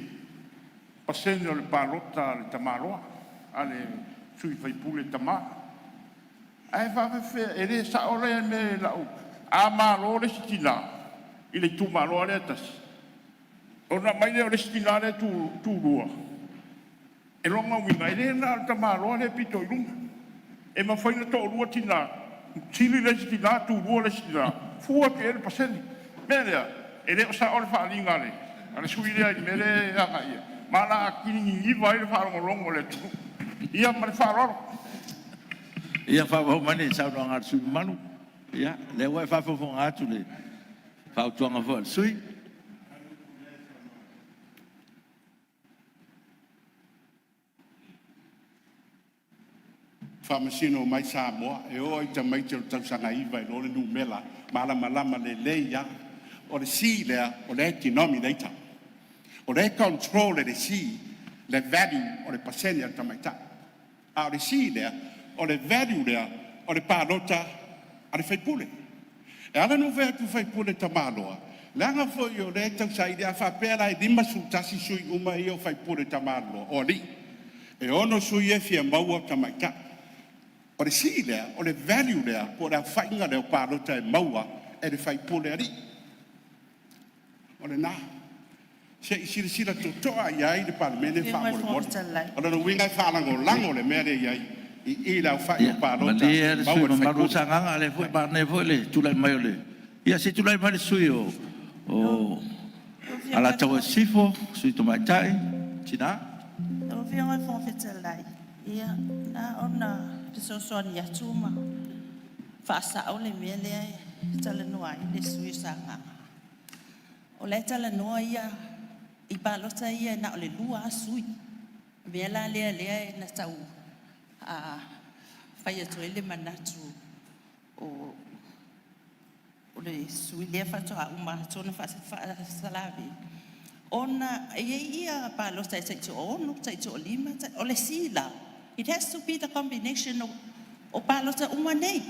pasene o le palota a le tamaloa, a le sui faipule tama. Ae faapefea, e le sao lea mea i lau… A malo le isi tina i le itumalo lava lea e tasi, ona aumai lea o le isi tina lea e tulua, o lona uiga, e le na o le tamaloa lea e pito i luga. E mafai ona toalua tina, sili le isi tina tulua le isi tina, fua atu i ai le pasene. O le mea lea, e le o sao le faaaliga a le sui usufono lea i le mea lea e agai i ai, ma o le a atili niniva ai le faalogologo a le atunuu. Ia ma le faaaloalo. Ia faaauau mai le saunoaga a le sui usufono mamalu. Ia, o lea ua e faafogafoga atu i le fautuaga foi a le sui usufono. Faamasino mai Samoa, e oo lava i tamaiti o le tausaga 9 e iloa le numera malamalama lelei lava. O le C lea, o lea e denominator, o lea e control e le C Le value o le pasene a le tamaitai. A o le si lea, o le value lea o le palota a le faipule. E ala ona ou fai atu faipule tamaloa, leaga foi o lea e tausaili a faapea la e 51 sui uma ia o faipule tamaloa o alii, e 6 sui ia e fia maua o tamaitai. O le si lea, o le value lea, po o le aofaiga lea o palota e maua e le faipule alii. O lena. Se i silasila totoa i ai le Palemene Afioga i le Fofoga faamolemole. Fetalai. O lona uiga e faalagolago le mea lea e i ai i i le aofai o palota Malie le sui maua e le usufono mamalu o faipule. Sagaga, o lea foi e manaia foi le tulai mai o le… Ia se i tulai mai le sui usufono mo Lau Afioga i le Alataua Sisifo, le sui usufono tamaitai mo Tina. Lau Afioga i le Fofoga Fetalai, ia na ona fesoasoani atu ma faasa'o le mea lea e talanoa ai le sui usufono o Sagaga. O la e talanoa ia i palota ia na o le lua lava sui. O le mea la lea na tau fai atu ai le manatu o le sui usufono lea faatoa uma atu ona faasalavelave, ona e i ai ia palota e taitoaono, taitoalima. O le si la, it has to be the combination o palota uma nei.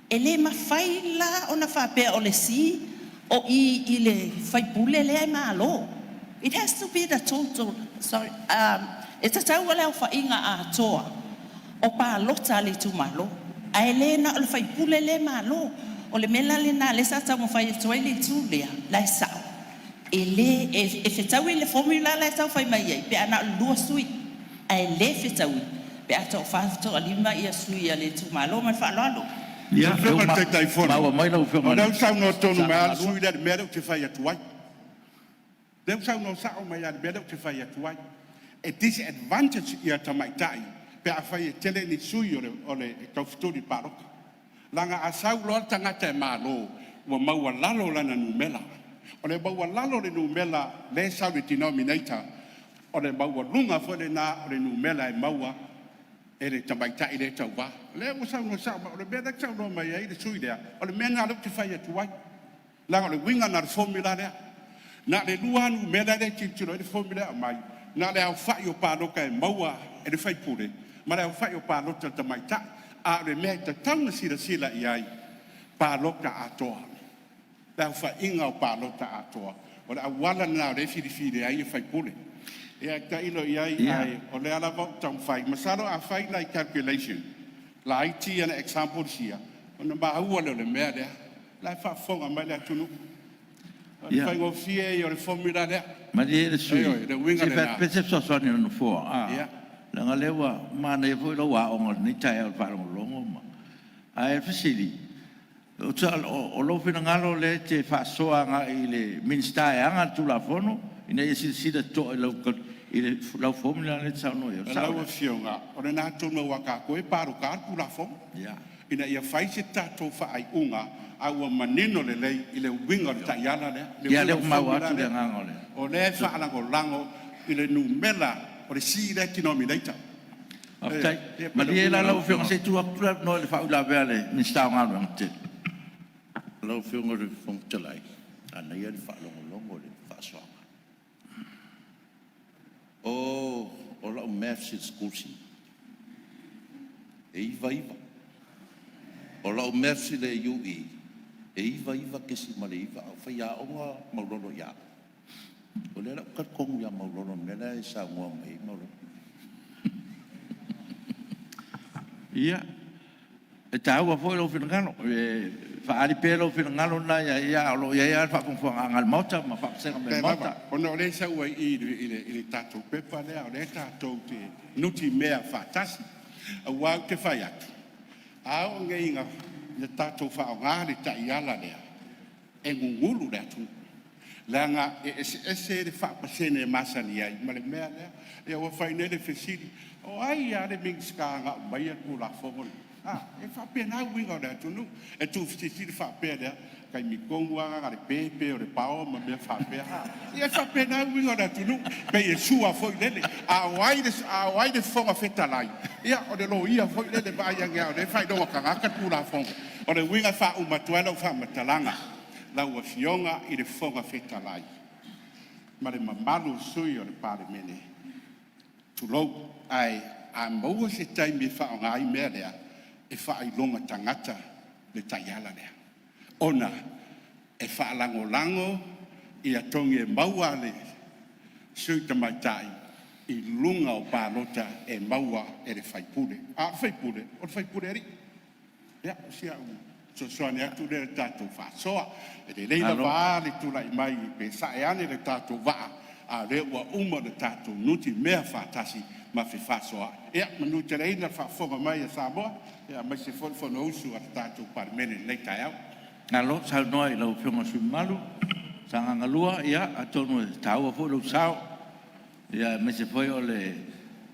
E le mafai la ona faapea o le si o i i le faipule lea e malo. It has to be the total, sorry, e tatau le aofaiga atoa o palota a le itumalo, ae le na o le faipule lea e malo. O le mea la lena lea sa taumafai atu ai le itu lea, la e sa'o, e le e fetaui le formula la e tau fai mai ai pe a na o le lua sui, ae le fetaui pe a toafa, toalima sui a le itumalo. Ma le faaaloalo. Ia, Lau Afioga i le ua Taitaifono, maua mai lau o Afioga i lea le ua saunoa tonu mai Sagaga lava le 2. sui usufono lea i le mea lea ou te fai atu ai. Lea ua saunoa sao mai lava i le mea lea ou te fai atu ai. E disadvantage ia tamaitai pe afai e tele ni sui o le taufetuli i le palota. Leaga a sau loa le tagata e malo, ua maualalo lana numera. O le maualalo o le numera lea e sau i le denominator, o le maualuga foi lena o le numera e maua e le tamaitai lea e tauva. O lea ua saunoa sao mai, o le mea lea e saunoa mai ai le sui usufono lea, o le mea lena lea ou te fai atu ai. Leaga o le uiga lena o le formula lea. Na o le lua lava numera lea e tilotilo i ai le formula lea e aumai, na o le aofai o palota e maua e le faipule ma le aofai o palota a le tamaitai. A o le mea e tatau ona silasila i ai, palota atoa. Le aofaiga o palota atoa, o le auala lena o lea e filifili ai faipule. Ia tailo i ai, ae o lea lava ou te taumafai. Masalo a fai nai calculation laiti ia na examples ia, ona maua lea o le mea lea. O la e faafofoga mai le atunuu. O le faigofie ia o le formula lea. Malie le sui Ioe, le usufono, uiga se i fai atu lena. pea se fesoasoani a le Nofoa, leaga o lea ua manaia foi lau aoga i lenei taeao i le faalogologo ma… Ae o le fesili, o lou finagalo lea e te faasoa agai i le Minisita e ana le Tulafono ina ia silasila totoa i lau formula lea e te saunoa i ai, o le sao Lau lea? Afioga, o lena tonu aua o tatou e palota le Tulafono, ina ia fai se tatou faaiuga a ua manino lelei i le uiga o le taiala lea, le Ia, uiga lea o ua le maua formula atu le lea. agaga o le… O lea e faalagolago i le numera o le si lea e denominator. Faafetai. Ia pei o le Malie uiga la lena lau lau Afioga Afioga. se i tuu atu le avanoa i le faauilavea a le Minisita o Galuega Tetele. Lau Afioga i le Fofoga Fetalai, manaia le faalogologo i le faasoaga. O lau maths i le SKULSI, e 99. O lau maths i le UE, e 99.9 a o faiaoga Maulolo ia au. O lea la ou te talitonu ia Maulolo i le mea la e saunoa mai ai Maulolo. Ia, e taua foi lou finagalo, e faaali pea lou finagalo lena ia te ia, a o lo o i ai lava le faafogafogaaga a le Maota ma faavasega mai le Faafetai Maota. lava, ona o lea e sau ai i i i le tatou pepa lea, o lea tatou te nutimea faatasi. Aua ou te fai atu, a oo nei ina tatou faaaoga le taiala lea, e gugulu le atunuu, leaga e eseese le faapasene e masani ai ma le mea lea. Ia ua fai nei le fesili, o ai lava le Minisita na aumaia le Tulafono lenei? A, e faapena uiga o le atunuu. E tuufesilisili faapea lea, taimi tonu lava na o le pe pe o le power ma mea faapea, a. Ia e faapena uiga o le atunuu, pei e sua foi lele. A o ai le Fofoga Fetalai? Ia o le loia foi lele, vaai ane lava o lea e faailoga tagata le Tulafono. O le uiga e faauma atu ai lau faamatalaga, lau Afioga i le Fofoga Fetalai ma le mamalu o sui usufono o le Palemene, Tulou, ae a maua se taimi e faaaoga ai mea lea, e faailoga tagata le taiala lea, ona e faalagolago ia togi e maua a le sui tamaitai i luga o palota e maua e le faipule. A o le faipule, o le faipule alii. Ia, o si au fesoasoani atu lea i le tatou faasoa. E lelei Malo. lava le tulai mai pe sae ane le tatou vaa, a o lea ua uma ona tatou nutimea faatasi ma fefaasoaai. Ia manuteleina le faafofoga mai a Samoa, aemaise foi le Fonousu a le tatou Palemene i lenei taeao. Malo saunoa i lau Afioga i le sui usufono mamalu Sagaga 2. Ia, atonu e taua foi lou sao, aemaise foi o le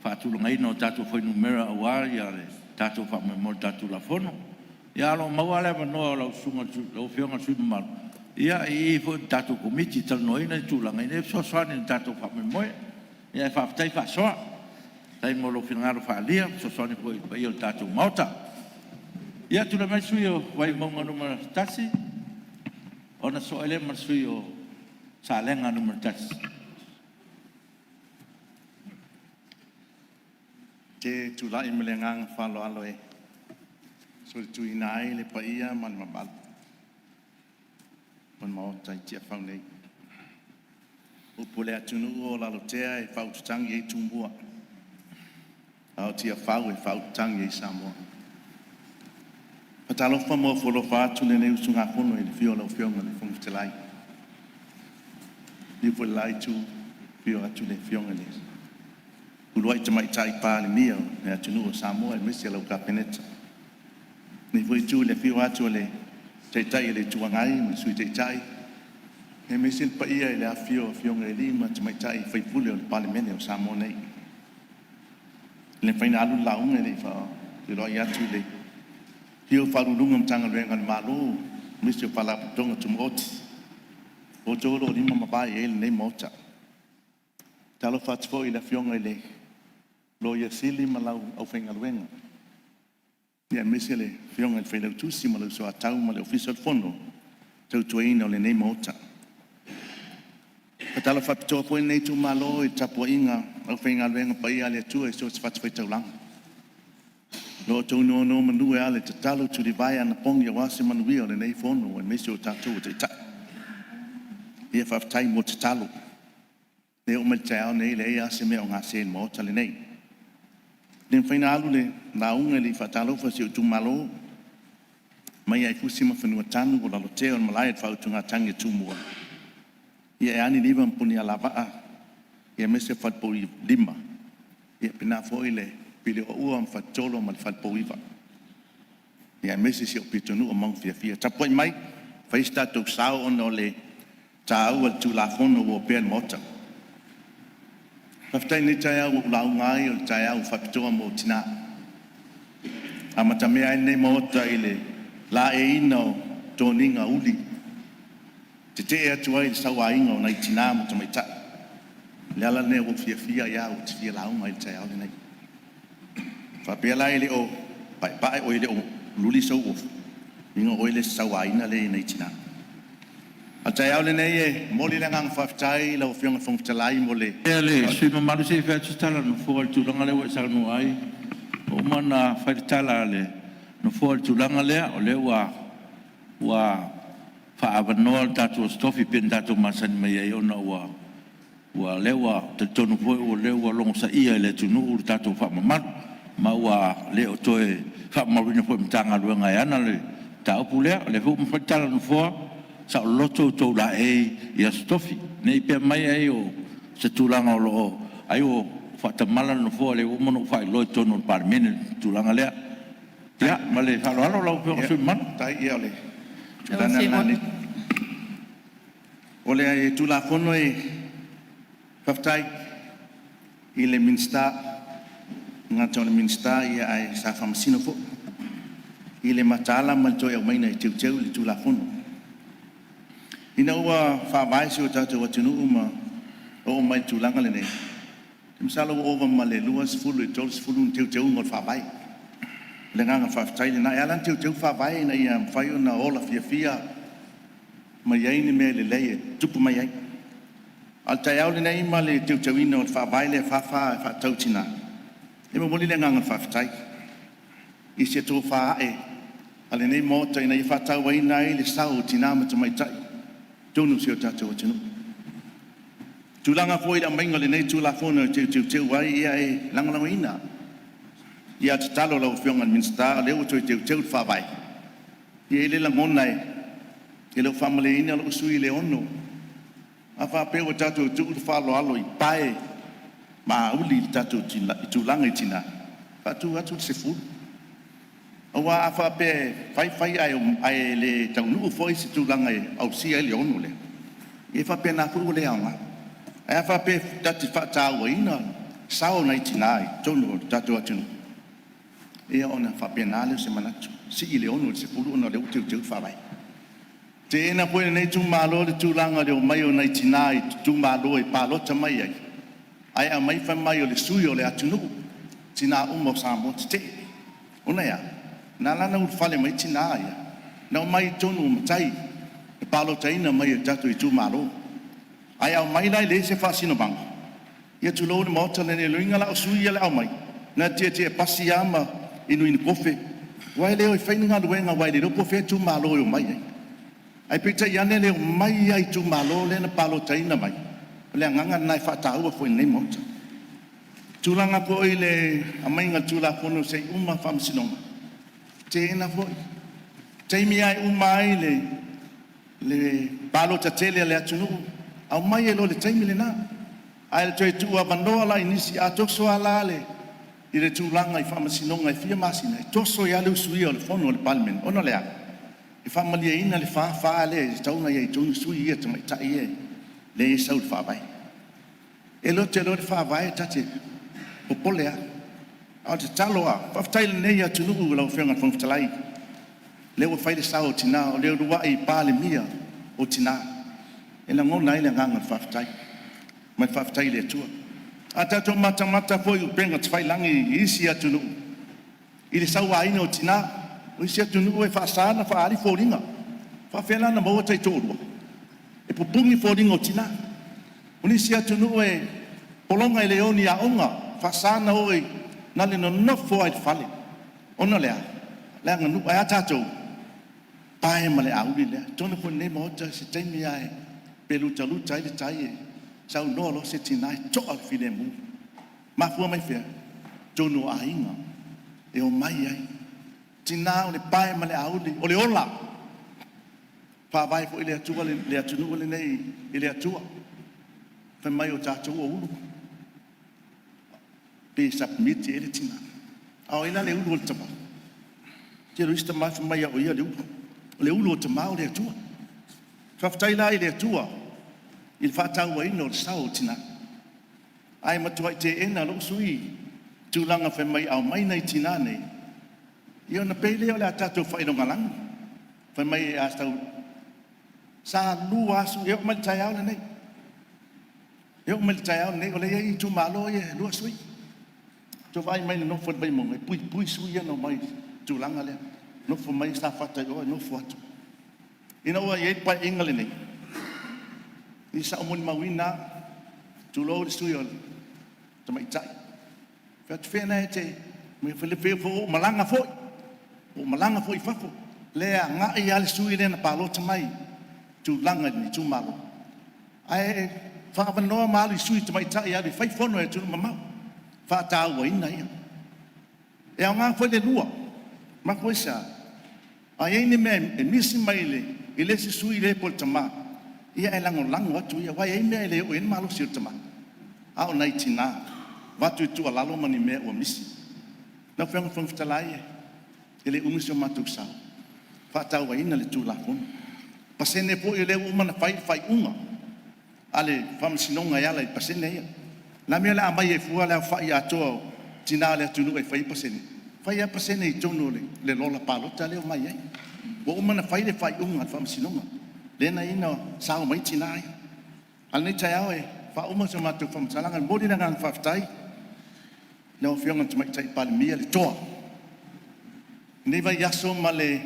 faatulagaina o tatou fuainumera aua le tatou faamoemoe i le tatou Tulafono. Ia ae o lo o maua lava le avanoa o lau Afioga i le sui usufono mamalu i i foi i le tatou Komiti e talanoaina tulaga ina ia fesoasoani i le tatou faamoemoe. Ae faafetai faasoa, faafetai mo lou finagalo faaalia e fesoasoani foi i le paia o le tatou Maota. Ia, tulai mai le sui usufono mo Vaimauga 1, ona sosoo ai lea ma le sui usufono mo Salega 1. Ou te tulai ma le agaga faaaloalo e solituina ai le paia ma le mamalu o le Maota i Tiafau nei. O upu a le atunuu o Lalotea e faaututagi ai Tumua, a o Tiafau e faaututagi ai Samoa. E faatalofa ma ofo alofa atu lenei usugafono i le afio o lau Afioga i le Fofoga Fetalai, liliu foi i le la itu, afio atu le Afioga i le uluai Tamaitai Palemia o le atunuu o Samoa aemaise lau Kapeneta. I lenei foi itu i le afio atu o le Taitai o le Itu Agai ma le Sui Taitai, aemaise le paia i le afifio o Afioga i alii ma tamaitai sui usufono o le Palemene o Samoa nei. E le mafai ona alu le lauga e le i faafeiloai atu i le afifio o Ofisa Sili o Pulega o Matagaluega a le Malo aemaise o Faalapotopotoga Tumaoti, o outou o lo o lima ma vae i ai lenei Maota. E faatalofa atu foi i le Afioga i le Loia Sili ma lau aufaigaluega, aemaise le Afioga i le Failautusi ma lou Soatau ma le Ofisa o le Fono i le tautuaina o lenei Maota. E faatalofa faapitoa foi lenei itumalo i le tapuaiga a le aufaigaluega paia a le Atua i so o se fatafaitaulaga, o lo o outou nonomanu e ala i tatalo, tulivae, anapogi aua se manuia o lenei Fono aemaise o tatou o Taitai. Ia faafetai mo tatalo. E oo mai i le taeao lenei e leai lava se mea o gase i le Maota lenei. E le mafai ona alu le lauga e le i faatalofa i si ou itumalo mai lava i Fusi ma Fanuatanu o Lalotea o le Malae o le Faautugatagi a Tumua, ia e a Niniva ma Punialavaa, aemaise le Falepoulima e faapena foi le Pilioua ma Faletolo ma le Falepouiva, aemaise si ou pitonuu o Maugafiafia. Tapuai mai fai so tatou sao ona o le taua o le Tulafono ua opea i le Maota. Faafetai i lenei taeao ua ou lauga ai, o le taeao ua faapitoa mo tina. E amatamea ai lenei Maota i le laeiina o toniga uli, tetee atu ai i le sauaina o nai tina ma tamaitai. O le ala lea ua ou fiafia ai lava ou te fia lauga ai i le taeao lenei. A faapea la e le o paepae oi e le o luli sou ofu, lona uiga o oe le isi sauaina lea i nai tina. A o le taeao lenei e momoli le agaga faafetai i lau Afioga i le Fofoga Fetalai mo le Malie le sui usufono mamalu se i fai atu se tala a le Nofoa i le tulaga lea ua e saunoa ai. Ua uma ona fai le tala a le Nofoa i le tulaga lea, o lea ua faaavanoa le tatou Aso Tofi pei ona tatou masani mai ai, ona o lea ua talitonu foi o lea ua logosaia e le atunuu le tatou faamamalu, ma ua le o toe faamamaluina foi e le Matagaluega e ana le mataupu lea. O lea foi ua fai le tala a le Nofoa, saololoto outou laei i Aso Tofi. Ne i pea mai ai o se tulaga o lo o… ai ua faatamala le Nofoa, o lea ua uma ona ou faailoa i totonu o le Palemene le tulaga lea. Ia, ma le faaaloalo lau Afioga i le sui usufono mamalu. Faafetai. Ia o le tulaga lena. O le Tulafono e faafetai i le Minisita, e le gata o le Minisita ae sa faamasino foi i le mataala ma le toe aumaiga e teuteu le Tulafono. Ina ua faavae si o tatou atunuu ma oo mai i le tulaga lenei, masalo ua ova ma le 20 i le 30 ni teuteuga o le Faavae. O le agaga faafetai lena. E ala ona teuteu le Faavae ina ia mafai ona ola fiafia ma i ai ni mea lelei e tutupu mai ai. A o le taeao lenei ma le teuteuina o le Faavae lea e 44 e faatatau i Tina, e momoli le agaga o le faafetai i se tofa ae a lenei Maota ina ia faatauaina ai le sao o Tina ma Tamaitai i totonu o si o tatou atunuu. O tulaga foi i le aumaiga o lenei Tulafono e toe teuteu ai, ia e lagolagoina. Ia a o le tatalo i lau Afioga i le Minisita o lea ua toe teuteu le Faavae, e i ai le lagona e le o faamalieina lou sui usufono i le 6. A faapea ua tatou tuu le faaaloalo i pae ma auli i tatou tulaga i tina, faatu atu le 10. Aua a faapea e fai fai ae le taunuu foi se tulaga e ausia ai le 6 lea, ia e faapena foi ua le aoga. Ae a faapea tatou te faatauaina sao o nai tina i totonu o le tatou atunuu, ia ona faapena lea o se manatu, sii le 6 i le 10 ona o lea ua teuteu le Faavae. E teena foi e lenei itumalo le tulaga o le omai o nai tina i itumalo e palota mai ai, ae aumai fai mai o le sui o le atunuu, tina uma o Samoa tetee. Ona e a? Na ala ona ulufale mai tina ia, na omai i totonu o matai na palotaina mai e tatou itumalo. Ae aumai la e leai se faasinomaga, ia tulou le Maota lenei, lona uiga la o sui ia o le a omai, na o le tietie pasi lava ma inuinu kofe, aua e le o e fai ni galuega aua e le iloa po o fea itumalo e omai ai. Ae peitai ane le omai lava i itumalo lea na palotaina mai, o le agaga lena e faataua foi i lenei Maota. O tulaga foi i le aumaiga o le Tulafono se i uma faamasinoga, e teena foi. O le taimi lava e uma ai le palota tele a le atunuu, aumai ai loa i le taimi lena. Ae o le toe tuuavanoa la i nisi, a toso lava la i le tulaga i faamasinoga e fia masina, e toso ai lava le usuia o le fono a le Palemene. Ona o le a? E faamalieina le 4, 4 lea e tatau ona i ai i totonu sui ia tamaitai ia lea e sau i le faavae. E lote loa le faavae ta te popole lava. A o le tatalo lava, faafetai i lenei atunuu lau Afioga i le Fofoga Fetalai, lea ua fai le sao o tina, o le uluai Palemia o tina. E lagona ai le agaga o le faafetai ma le faafetai i le Atua. A tatou matamata foi i upega tafailagi i isi atunuu i le sauaina o tina, o isi atunuu e faasa ona faaali foliga. E faafefea la ona maua taitoalua? E pupuni foliga o tina. O nisi atunuu e pologa e le o i ni aoga, e faasa ona o na o le nonofo lava i le fale. Ona o le a? O le aganuu. Ae a tatou? E pae ma le auli lea. Atonu foi o lenei Maota o se taimi lava e lutaluta ai le tai e saunoa loa se tina e toa le filemu. E mafua mai fea? O totonu o aiga e omai ai. O tina o le pae ma le auli, o le ola. E faavae foi le atunuu lenei i le Atua. Fai mai o tatou o ulu, pe submit i ai le tina. A o ai la le ulu o le tama? Tele o isi tama fai mai o ia le ulu. O le ulu o tama o le Atua. Faafetai la i le Atua i le faatauaina o le sao o tina. Ae matuai teena e lou sui usufono le tulaga fai mai a omai nai tina nei, ia ona pei lea o le a tatou faailogalanu. Fai mai a sau, sa lua aso, e oo mai le taeao lenei, e oo mai le taeao lenei o lea e i ai itumalo ia e lua sui. Ua outou vaai mai i le nofo a le Vaimauga, e puipui sui ia na omai i le tulaga lea. Nofo mai Safata i o ae nofo atu. Ina ua i ai le Paeaiga lenei, ia sa ou molimauina lava, tulou le sui usufono tamaitai, fai atu, fea lena e te… Pei foi ua ou malaga foi, ua ou malaga foi i fafo. Lea e agai lava le sui lea na palota mai i tulaga i le itumalo, ae faaavanoa ma alu i sui tamaitai e alu e fai fono i atunuu mamao, faatauaina ia. E aoga foi le lua, mafua i se a? A i ai ni mea e misi mai i le isi sui lea po o le tama, ia e lagolago atu ia, aua e i ai mea e le oo i ai le malosi o le tama. A o nai tina, e avatu le tuualalo ma ni mea ua misi. Lau Afioga i le Fofoga Fetalai, e le umi so matou sao, e faatauaina le Tulafono. O pasene foi o lea ua uma ona fai le faaiuga a le Faamasinoga e ala i pasene ia. O le a le mea o le a aumai ai fua le aofai atoa o tina o le atunuu e fai ai pasene? Fai lava pasene i totonu o le lola palota lea e omai ai. Ua uma ona fai le faaiuga a le Faamasinoga lea na ala ai ona sao mai tina ia. A o lenei taeao e faauma se matou faamatalaga, e momoli le agaga faafetai i lau Afioga i le Tamaitai Palemia le toa. I lenei vaiaso ma le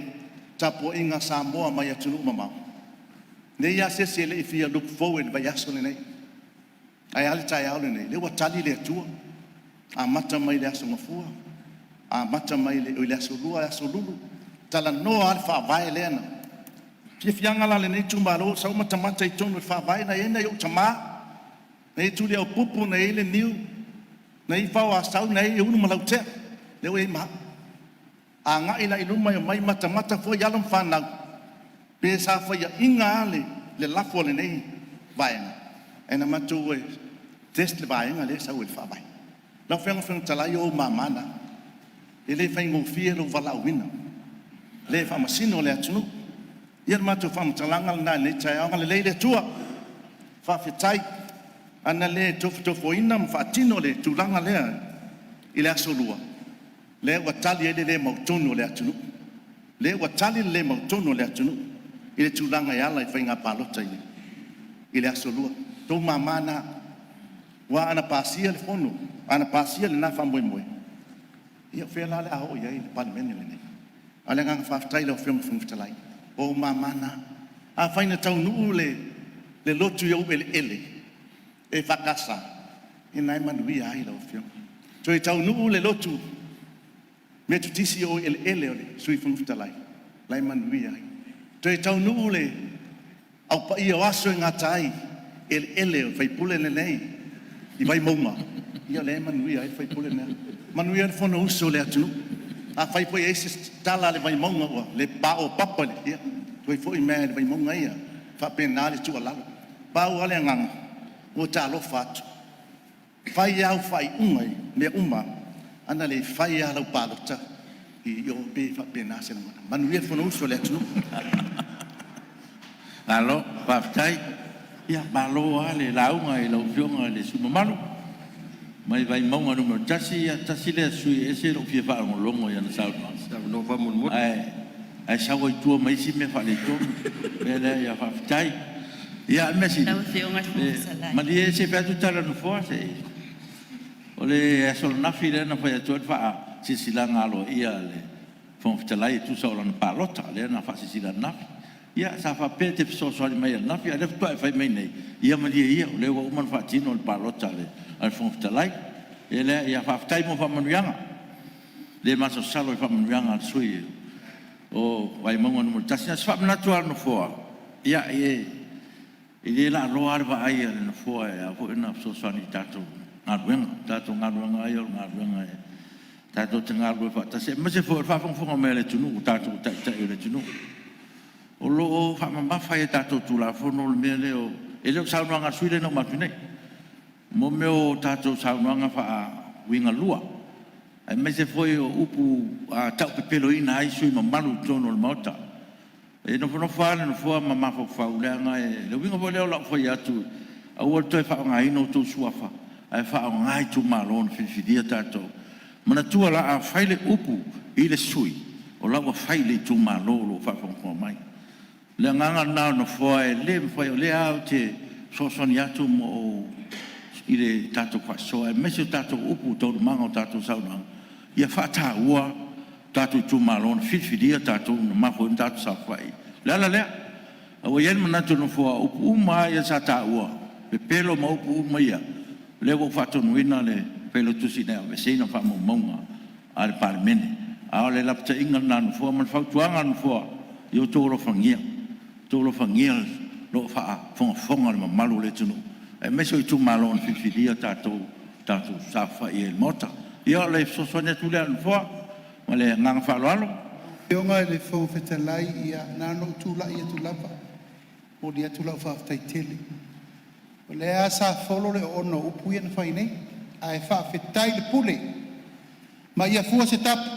tapuaiga a Samoa mai atunuu mamao, e leai lava se isi e le i fia look forward i le vaiaso lenei. Ae a le taeao lenei? O lea ua tali le Atua, amata mai le Aso Gafua, amata mai le Aso Lua, Aso Lulu, talanoa lava le Faavae lea na… O le fiafiaga la o lenei itumalo, sa ou matamata i totonu o le Faavae, na i ai nai ou tama, na i ai Tuliaupupu, na i ai Leniu, na i ai Faoasau na i ai Ulu ma Lautea, lea ua i ai ma au. A agai la i luma e omai matamata foi alo ma fanau, pe sa faiaina lava le lafo a lenei Vaega, ae na matou o e test le vaega lea e sau ai le Faavae. Lau Afioga i le Fofoga Fetalai, o ou mama na, e le faigofie lou valaauina, le faamasino le atunuu. Ia o le matou faamatalaga lena i lenei taeao. Ia agalelei le Atua, faafetai. Ana le tofotofoina ma faatino le tulaga lea i le Aso Lua, lea ua tali ai le le mautonu o le atunuu, lea ua tali le le mautonu o le atunuu i le tulaga e ala i faiga palota i le Aso Lua. O outou mama na. Aua ana pasia le Fono, ana pasia lena faamoemoe, ia o fea la o le a oo i ai le Palemene lenei? A o le agaga faafetai i lau Afioga i le Fofoga Fetalai, o ou mama na. Afai na taunuu le lotu i ou eleele EFKS, ia lena e manuia ai lau Afioga. Toe taunuu le lotu Metotisi i ou eleele o le Sui Fofoga Fetalai, la e manuia ai. Toe taunuu le Au Paia o Aso e gata ai i eleele o le sui usufono lenei i Vaimauga, ia lea e manuia ai le sui usufono lenei. Manuia le Fonousu a le atunuu. Afai foi e i ai se tala a le Vaimauga ua le paopapa, ia toe foi mai lava i le Vaimauga ia. E faapena le tuualalo. Pau lava le agaga, ua ta alofa atu, fai lava au faaiuga i mea uma, ana le fai lava lau palota i o, e pei e faapena se lagona. Manuia le Fonousu a le atunuu. Malo faafetai. Ia malo lava le lauga i lau Afioga i le sui usufono mamalu mai Vaimauga 1. Ia tasi lea sui usufono e ese lou fia faalogologo i ana saunoaga, ae sau ai i tua ma isi mea faaletonu. O le mea lea, ia faafetai. Ia o le mea sili, Lau Afioga i le Fofoga Fetalai. malie se i fai atu le tala a le Nofoa se i… O le aso ananafi lea na fai atu ai le faasilasilaga aloaia a le Fofoga Fetalai e tusa o lana palota lea na faasilasila ananafi. Ia sa faapea e te fesoasoani mai ananafi, a o lea faatoa e fai mai nei, ia malie ia o lea ua uma ona faatino le palota a le Fofoga Fetalai. O le mea lea, ia faafetai mo faamanuiaga, e le masalosalo i faamanuiaga a le sui usufono o Vaimauga 1. Na o se faamanatu lava a le Nofoa, ia e le laaloa lava le vaai a le Nofoa e ao foi ona fesoasoani i le tatou galuega. O le tatou galuega lava ia o le galuega tatou te galulue faatasi, aemaise foi o le faafogafoga mai a le atunuu, o tatou o taitai o le atunuu. O lo o faamamafa i a tatou Tulafono le mea lea o… E le o le saunoaga a le sui usufono lea na uma atu nei. Mo mea o tatou saunoaga faauigalua, aemaise foi o upu taupepeloina ai sui usufono mamalu i totonu o le Maota. E nofonofo lava le Nofoa ma mafaufau, leaga o le uiga foi lea o lau fai atu, aua le toe faaaogaina outou suafa ae faaaoga itumalo na filifilia tatou. Manatua la, a fai le upu i le sui usufono, o la ua fai i le itumalo o lo o faafogafoga mai. O le agaga lena o le Nofoa, e le mafai, o lea lava ou te fesoasoani atu ma ou… i le tatou faasoa aemaise o tatou upu i taualumaga o tatou saunoaga, ia faataua tatou itumalo na filifilia tatou na mafua ai ona tatou saofai. O le ala lea. Ae ua i ai le manatu o le Nofoa, o upu uma lava ia sa taua, pepelo ma upu uma ia, o lea ua ou faatonuina le Failautusi ina ia aveeseina faamaumauga a le Palemene. A o le lapataiga lena a le Nofoa ma le fautuaga a le Nofoa, ia outou alofagia, outou alofagia o lo o faafogafoga le mamalu o le atunuu aemaise o itumalo na filifilia tatou tatou te saofai ai i le Maota. Ia o le fesoasoani atu lea a le Nofoa. Ma le agaga faaaloalo. Lau Afioga i le Fofoga Fetalai, ia na ona ou tulai atu lava e momoli atu lau faafetai tele. O lea lava sa folo le oona o upu ia na fai nei, ae faafetai le pule ma ia fua se tapu,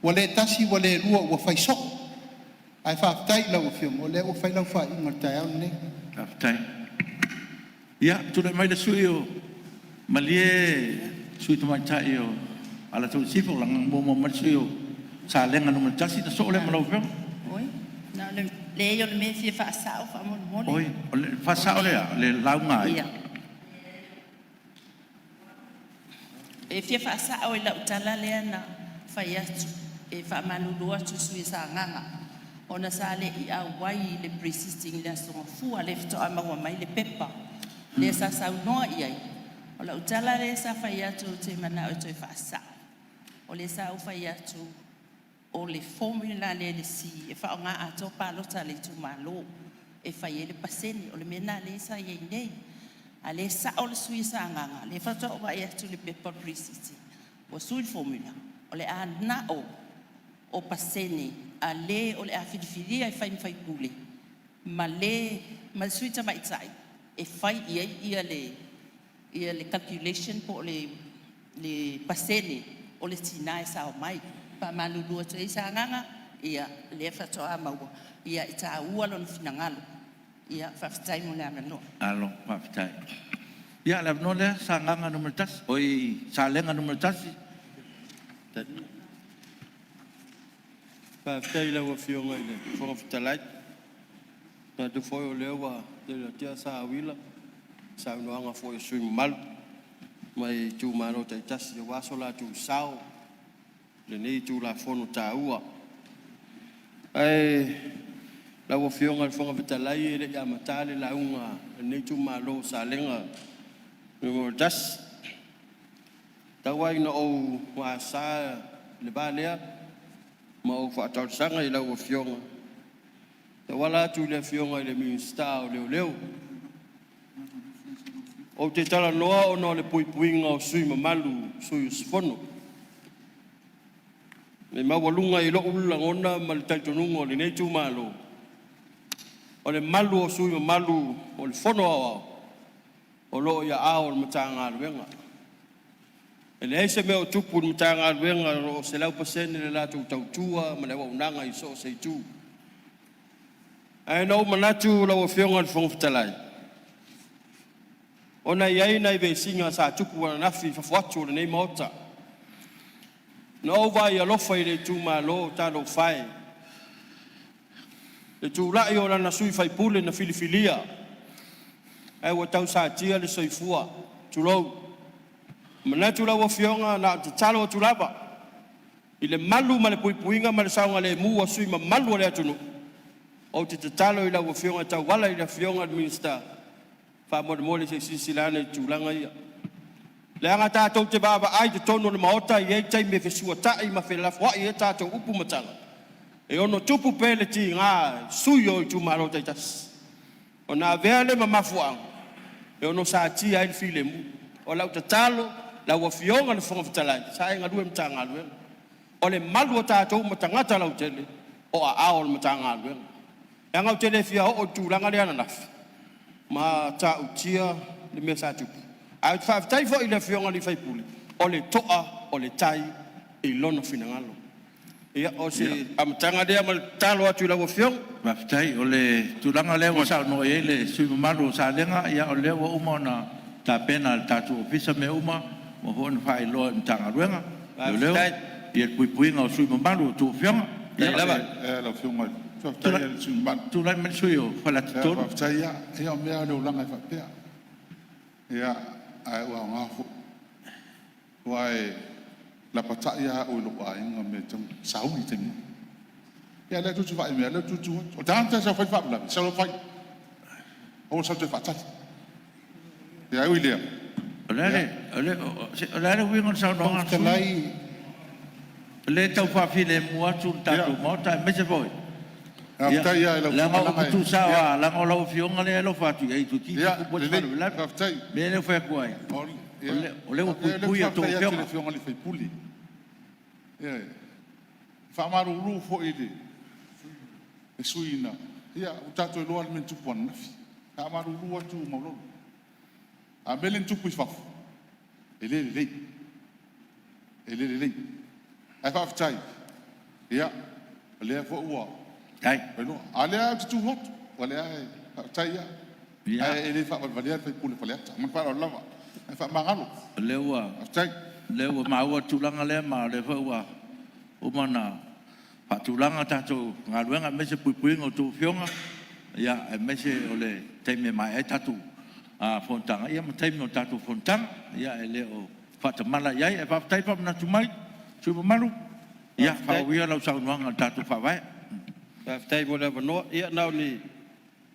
ua le tasi ua le lua ua fai soo. Ae faafetai i lau Afioga o lea ua fai lau faaiuga i le taeao lenei. Faafetai. Ia, tulai mai le sui usufono mo… Malie le sui usufono tamaitai mo Alataua Sisifo, leaga na muamua mai le sui usufono mo Salega 1 ona soo lea ma lau Afioga. Oi, na o le… leai o le mea e fia faasao faamolemole. Oi, o le faasao le a? Le lauga a ai? Ia. E fia faasao i lau tala lea na fai atu. E faamalulu atu i le sui usufono o Sagaga ona sa le i auai i le Pre-sitting i le Aso Gafua, lea faatoa maua mai le pepa. Lea sa saunoa i ai, o lau tala lea sa fai atu ou te manao e toe faasao, o lea sa ou fai atu o le formula lea i le C e faaaoga atoa palota a le itumalo e fai ai le pasene. O le mea lena lea sa i ai nei. A o lea e sao le sui usufono o Sagaga, lea faatoa ou vaai atu i le pepa o le Pre-Sitting ua sui le formula, o le a na o pasene a le o le a filifilia e fai ma faipule ma le ma le sui tamaitai e fai i ai le calculation po o le pasene o le tina e sao mai. Faamalulu atu ai Sagaga, ia lea faatoa maua, e taua lona finagalo. Ia faafetai mo le avanoa. Malo faafetai. Ia, o le avanoa lea Sagaga 1, oi Salega 1. Faafetai i lau Afioga i le Fofoga Fetalai. E manatu foi o lea ua tele ina tea saunoaga foi a sui usufono mamalu mai itumalo taitasi aua so latou sao i lenei Tulafono taua. Ae lau Afioga i le Fofoga Fetalai e le i amata le lauga a lenei itumalo o Salega 1, tau lava ina ou asa le va lea ma ou faatalosaga i lau Afioga e tauala atu i le Afioga i le Minisita o Leoleo. Ou te talanoa ona o le puipuiga o sui usufono mamalu, sui usufono. E maualuga i lou lagona ma le talitonuga o lenei itumalo, o le malu o sui usufono mamalu o le Fono Aoao, o lo o i aao o le Matagaluega. E leai se mea o tupu i le Matagaluega o lo o 100% le latou tautua ma le auaunaga i so o se itu. Ae na ou manatu lau Afioga i le Fofoga Fetalai, ona e i ai nai vesiga sa tupu ananafi i fafo atu o lenei Maota. Na ou vaai alofa i le itumalo, talofa e, i le tulai o lana sui usufono na filifilia ae ua tausatia le soifua, tulou. E manatu lau Afioga na ona tatalo atu lava i le malu ma le puipuiga ma le saogalemu o sui usufono mamalu o le atunuu. Ou te tatalo i lau Afioga e tauala i le Afioga i le Minisita, faamolemole se i silasila ane i tulaga ia, leaga tatou te vaavaai i totonu o le Maota, e i ai taimi e fesuata'i ma felafoai ai tatou upu ma tala, e ono tupu pea le tiga i sui usufono o itumalo taitasi ona avea lea ma mafuaaga e ono satia ai le filemu. O lau tatalo lau Afioga i le Fofoga Fetalai, sa e galue i le Matagaluega, o le malu o tatou ma tagata lautele, o aao o le Matagaluega. Leaga ou te le fia oo i le tulaga lea ananafi ma matautia le mea sa tupu. Ae ou te faafetai foi i le Afioga i le sui usufono, o le to'a o le tai i lona finagalo. Ia, o se amataga lea ma le tatalo atu i lau Afioga. Faafetai. O le tulaga lea ua saunoa i ai le sui usufono mamalu o Salega, ia o lea ua uma ona tapena e le tatou Ofisa mea uma, ua uma foi ona faailoa i le Matagaluega o Leoleo le puipuiga o sui usufono mamalu i a outou afioga. Tulai mai le sui usufono mo Faleata 3. Faafetai lava. Ia o mea lava o le olaga e faapea. Ia, ae ua aoga foi, aua e lapatai lava au e lou aiga i mea e tatau ona sauni i le taimi nei. A o lea tou te vaai mai lava o lea ou te tu atu. O le tagata e sau e fai le faalavelave, sau loa fai, aua le sau toe faatali. Ae ui i lea… O le a le uiga o le saunoaga a le sui usufono? O lea e tau faafilemu atu le tatou Maota aemaise foi… Faafetai lava i lau Leaga o upu tuusao lava, leaga o lau Afioga lea e alofa atu i ai toeitiiti tupu ai se faalavelave. O le mea lea e fai atu ai, o lea ua puipui a outou Afioga. Faafetai atu i le Afioga i le sui usufono. Ioe. E faamalulu foi i le sui usufono na… Ia ua tatou iloa lava le mea na tupu ananafi. E faamalulu atu Maulolo. A o le mea lea na tupu i fafo, e le lelei, e le lelei. Ae faafetai o lea foi ua iloa. A o lea lava ou te tu atu, o lea e… Faafetai lava. Ae le faavalevalea le sui usufono o Faleata. Ma le faaaloalo lava. Ae faamagalo. O lea ua maua le tulaga lea ma o lea foi ua uma ona faatulaga tatou galuega aemaise o le puipuiga o a outou afioga, aemaise o le taimi e maea ai tatou fonotaga ma taimi o tatou fonotaga. E le o faatamala i ai, ae faafetai faamanatu mai le sui usufono mamalu. Ia faaauau ia lau saunoaga i le tatou Faavae. Faafetai mo le avanoa. Ia na o ni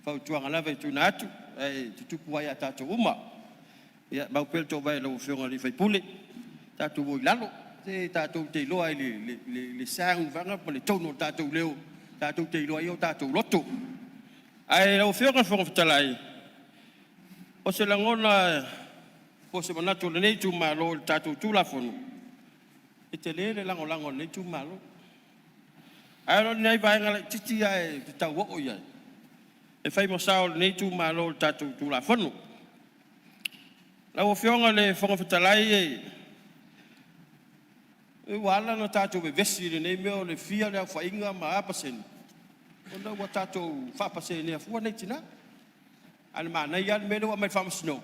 fautuaga lava e tuuina atu. ae tutupu lava ia tatou uma. Ia mau pea le toovae i lau Afioga i le sui usufono, tatou o i lalo, se tatou te iloa i le sound ma le tone o le tatou leo, tatou te iloa ai o tatou loto. Ae lau Afioga i le Fofoga Fetalai, o se lagona po o se manatu o lenei itumalo i le tatou Tulafono, e tele le lagolago a lenei itumalo. Ae o nai vaega laitiiti lava e tau oo i ai, e fai ma sao o lenei itumalo i le tatou Tulafono. Lau Afioga i le Fofoga Fetalai, ua ala ona tatou vevesi i lenei mea o le fia le aofaiga ma a pasene, ona ua tatou faapaseneina fua nei tina. Ae o le manaia lava le mea lea ua aumai e le Faamasinoga,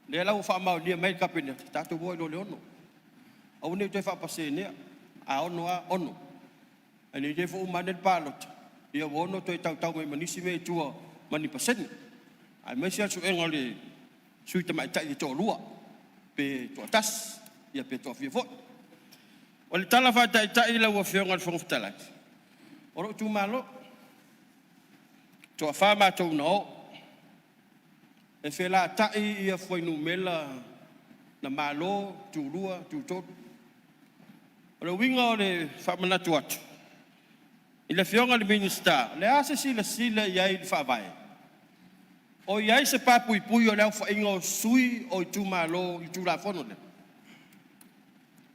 lea la ua faamaonia mai e le Kapeneta, tatou o ai loa i le 6. Aua ne i toe faapaseneina, a 6 lava, 6. Ae ne i te i foi ua uma ane le palota, ia ua 6 toe tautau mai ma nisi mea i tua ma ni pasene. Aemaise lava le suega o le sui tamaitai e toalua, pe toatasi, ia pe toafia foi. O le tala faataitai lau Afioga i le Fofoga Fetalai, o lou itumalo, e toafa matou na o, e felatai ia fuainumera na malo, tulua, tutolu. O le uiga o le faamanatu atu i le Afioga i le Minisita, o le a se silasila i ai i le Faavae? O i ai se papuipui o le aofaiga o sui o itumalo i le Tulafono lea?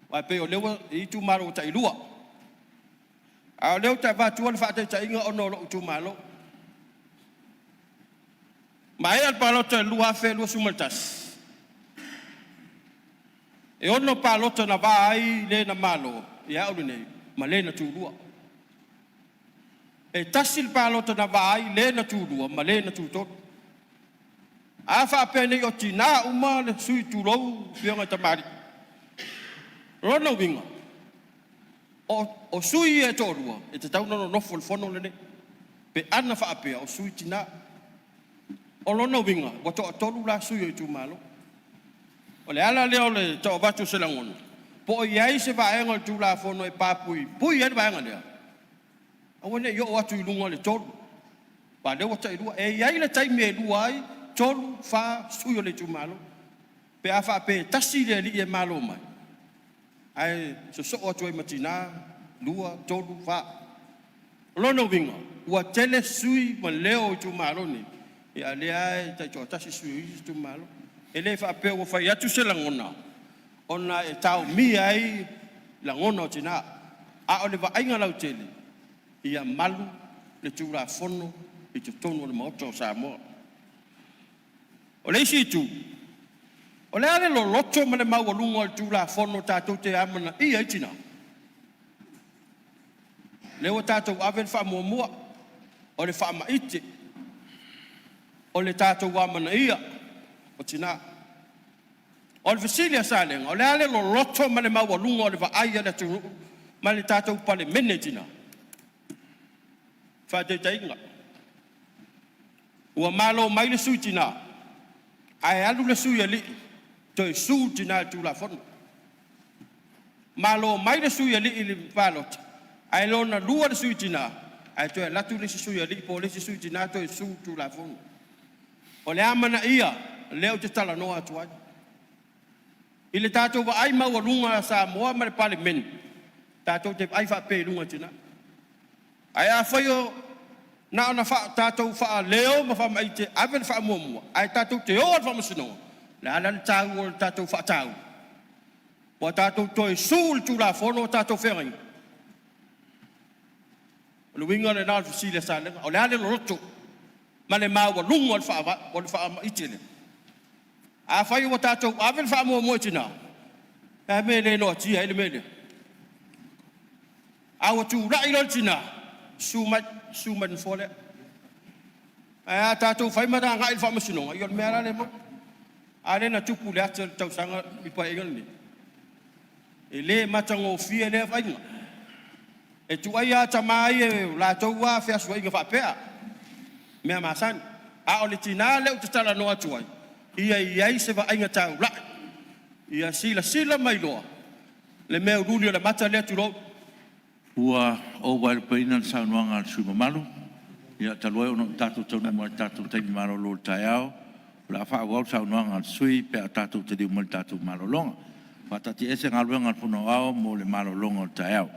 Aua e pei o lea ua i ai itumalo ua tailua. A o lea ou te avatua le faataitaiga ona o lou itumalo. Maea le palota i le 2021, e 6 palota na va ai le na malo ia au lenei ma le na tulua. E tasi le palota na va ai le na tulua ma le na tutolu. A faapea nei o tina uma le sui tulou afioga i tamalii, o lona uiga, o sui ia e toalua, e tatau ona nonofo i le fono lenei pe ana faapea o sui tina. O lona uiga, ua toatolu la sui o itumalo. O le ala lea o le tau avatu o se lagona, po o i ai se vaega o le Tulafono e papuipui ai le vaega lea, aua ne i oo atu i luga o le 3, aua o lea ua tailua. E i ai le taimi e 2 ai, 3, 4 sui o le itumalo, pe a faapea e tasi le alii e malo mai, ae sosoo atu ai ma tina, 2, 3, 4. O lona uiga, ua tele sui ma leo o itumalo nei, a o lea lava e taitoatasi sui o isi itumalo. E le faapea ua fai atu se lagona ona e taomia ai lagona o tina, a o le vaaiga lautele, ia malu le Tulafono i totonu o le Maota o Samoa. O le isi itu, o le a le loloto ma le maualuga o le Tulafono tatou te amanaia ai tina? Lea ua tatou ave le faamuamua, o le faamaite, o le tatou amanaia o tina. O le fesili a Salega, o le a le loloto ma le maualuga o le vaai a le atunuu ma le tatou Palemene i tina? Faataitaiga, ua malo mai le sui tina, ae alu le sui alii toe sue le tina i le Tulafono. Malo mai le sui alii i le palota, ae lona lua le sui tina, ae toe alu atu le isi sui alii po o le isi sui tina toe sue le Tulafono. O le amanaia lea ou te talanoa atu ai. I le tatou vaai maualuga a Samoa ma le Palemene, tatou te vaai faapea i luga i tina. Ae afai na ona tatou faaleo ma faamaite ave le faamuamua, ae tatou te o lava i le faamasinoga, o le a la le taua o le tatou faataua? Ua tatou toe sue le Tulafono o tatou feagaiga? O le uiga lena o le fesili a Salega, o le a le loloto ma le maualuga o le faamaite lea? Afai ua tatou ave le faamuamua i tina, o le a le mea e le noatia ai le mea lea? A ua tulai loa le tina, susu mai, susu mai i le nofoa lea. Ae a tatou fai ma agai i le faamasinoga, ia o le mea lava la lea e maua. A lea na tupu i le ata i le tausaga i le Paeaiga lenei. E le matagofie lea vaaiga. E tuuaia lava tama ia i latou lava feasuaiga faapea, mea masani. A o le tina lea ou te talanoa atu ai, ia i ai se vaaiga taulai, ia silasila ma iloa le mea uliuli o le mata lea, tulou. Ua ou vaelupeina le saunoaga a le sui usufono mamalu. Ia talu ai ona ua tatou taunuu mai i le tatou taimi malolo o le taeao, O le a faaauau le saunoaga a le sui usufono pe a tatou taliu mai i le tatou malologa. E faataatiaese Galuega a le Fono Aoao mo le malologa o le taeao.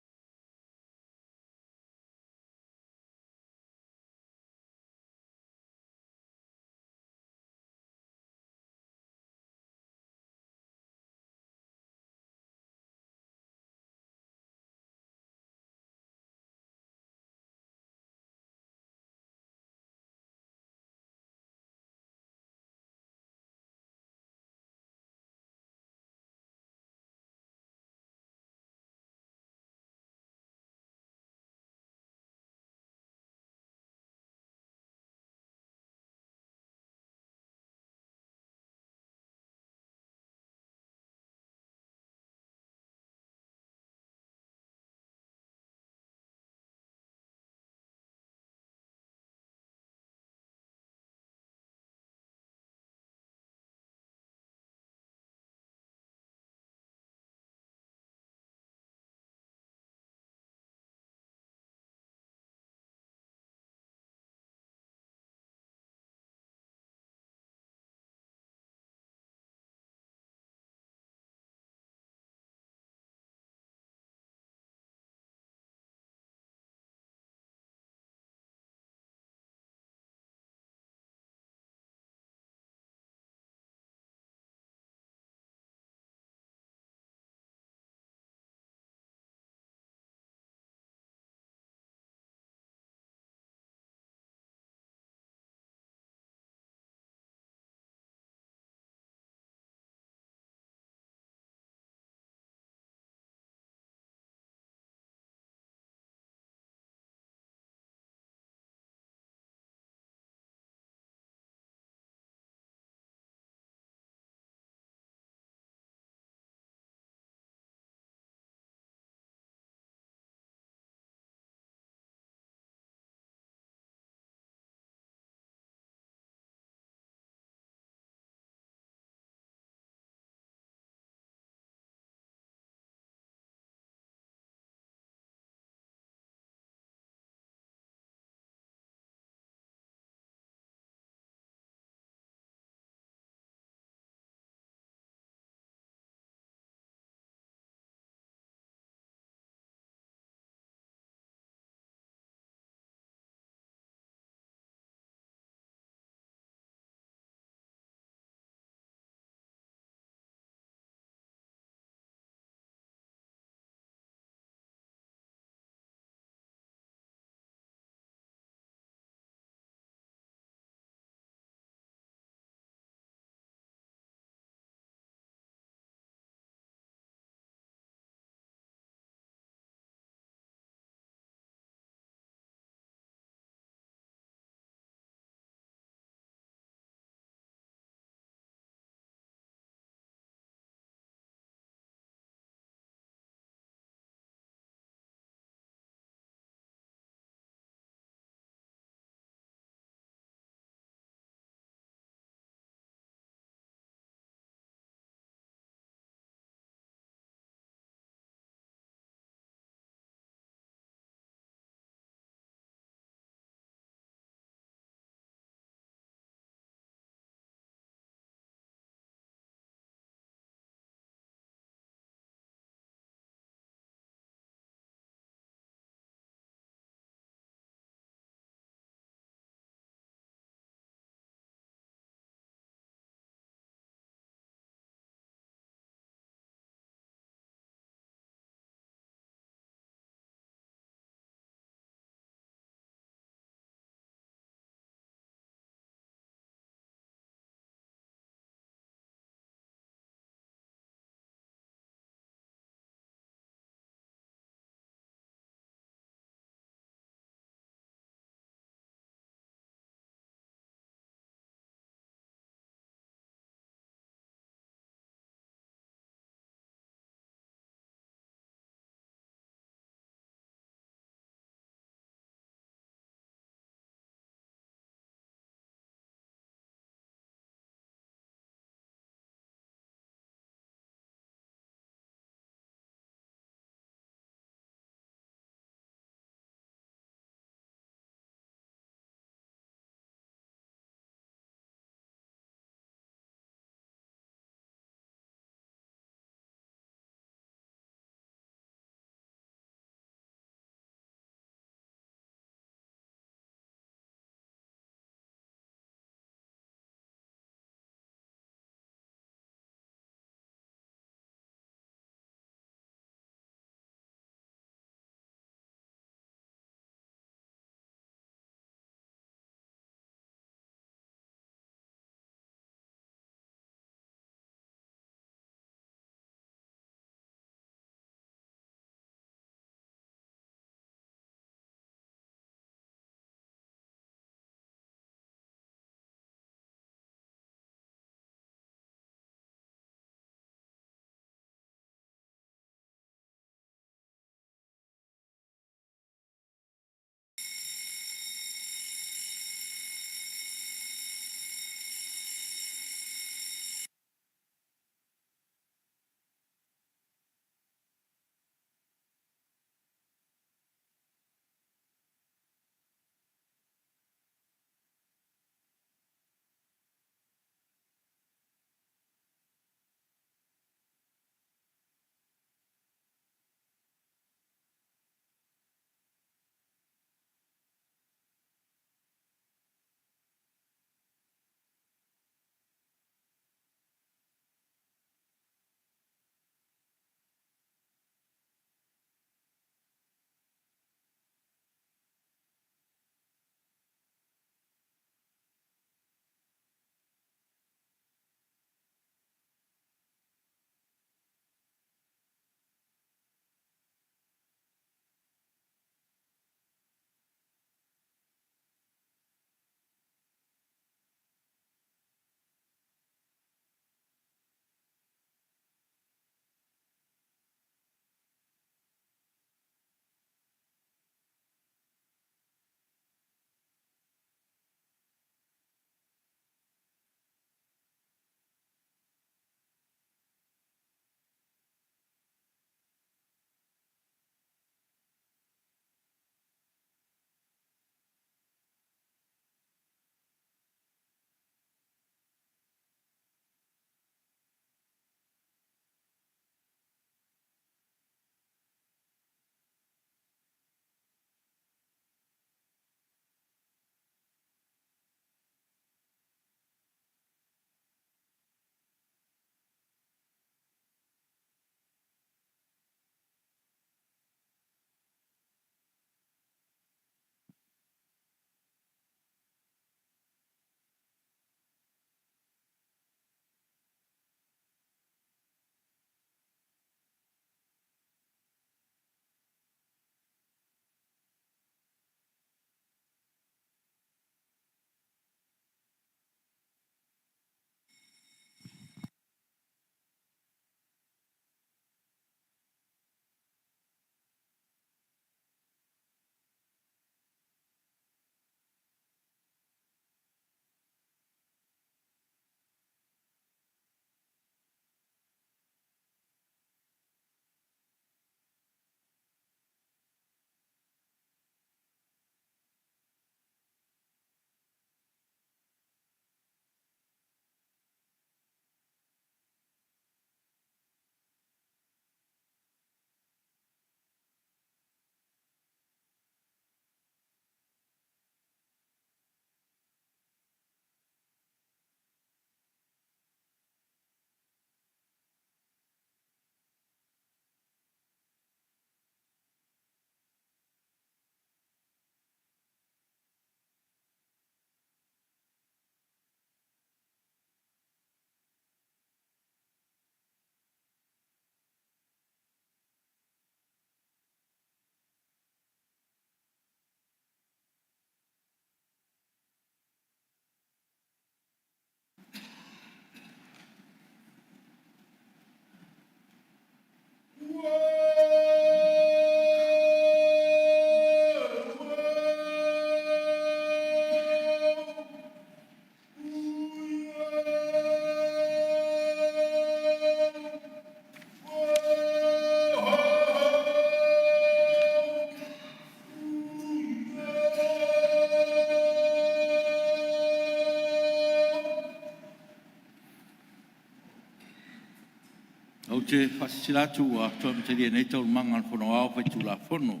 Ou te faasilasila atu ua toe amatalia nei Taualumaga a le Fono Aoao Faitulafono.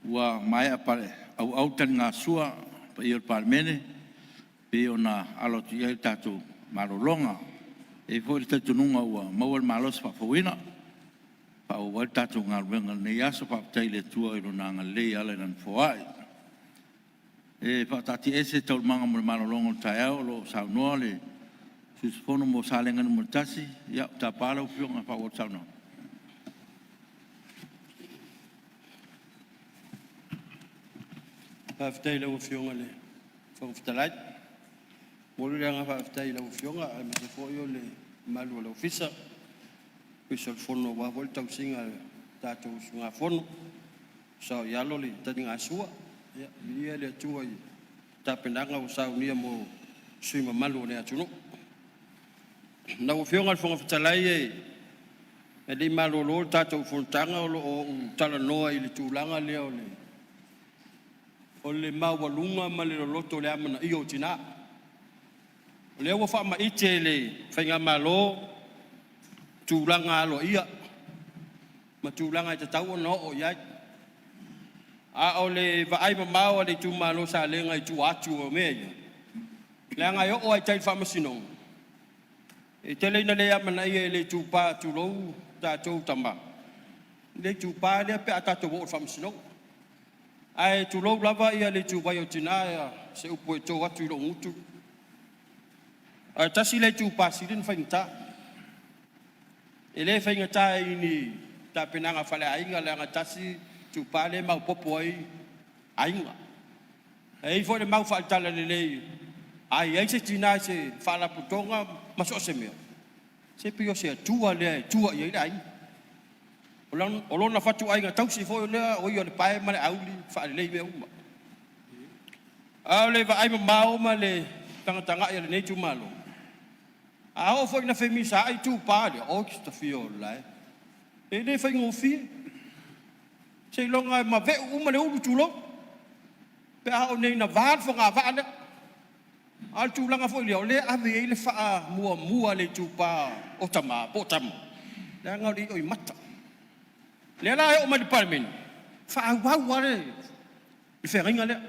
Ua maea paleauau le taligasua a le paia o le Palemene e pei ona alo atu i ai le tatou malologa. E i ai foi le talitonuga ua maua le malosi faafouina e faaauau ai le tatou galuega i lenei aso. Faafetai i le Atua i Lona agalelei e ala i Lana foai. E faataatiaese Taualumaga mo le malologa o le taeao o lo o saunoa le sui usufono mo Salega 1. Ia, ou te tapa lau Afioga e faaauau le saunoaga. Faafetai i lau Afioga i le Fofoga Fetalai. E momoli le agaga faafetai i lau Afioga aemaise foi o le mamalu o le Ofisa, Ofisa o le Fono aua foi le tausiga o le tatou usugafono, saoialo le taligasua. Ia viia le Atua i tapenaga ua saunia mo sui usufono mamalu o le atunuu. Lau Afioga i le Fofoga Fetalai e le i malolo le tatou fonotaga o lo o ou talanoa i le tulaga lea o le maualuga ma le loloto o le amanaia o tina. O lea ua faamaite e le Faigamalo tulaga aloaia ma tulaga e tatau ona oo i ai. A o le vaai mamao a le itumalo o Salega i tua atu o mea ia, leaga e oo lava i tai i le faamasinoga, e tele ina le amanaia e le itupa, tulou tatou tama, le itupa lea pe a tatou oo i le faamasinoga. Ae tulou lava le ituvai o tina, o se upu e to atu i lou gutu, ae tasi lea itupa e sili ona faigata. E le faigata i ni tapenaga faaleaiga leaga e tasi le itupa lea e maopoopo ai aiga. E i ai foi le mau faale-Talalelei, a i ai se tina i se faalapotopotoga ma so o se mea, se pei o se atua lea e tua i ai le aiga. O lona fatuaiga tausi foi lea o ia o le pae ma le auli e faalelei mea uma. A o le vaai mamao ma le tagatagai a lenei itumalo, a oo foi ina femisaai itupa lea, oi ta fia ola e, e le faigofie. Seiloga e maveu uma le ulu, tulou, pe a oo nei ina va le fogavaa lea. A o le tulaga foi lea, o lea e ave i ai le faamuamua a le itupa o tama po o tama, leaga o le ioimata. O lea la e oo mai i le Palemene, e faaauau lava le feagaiga lea,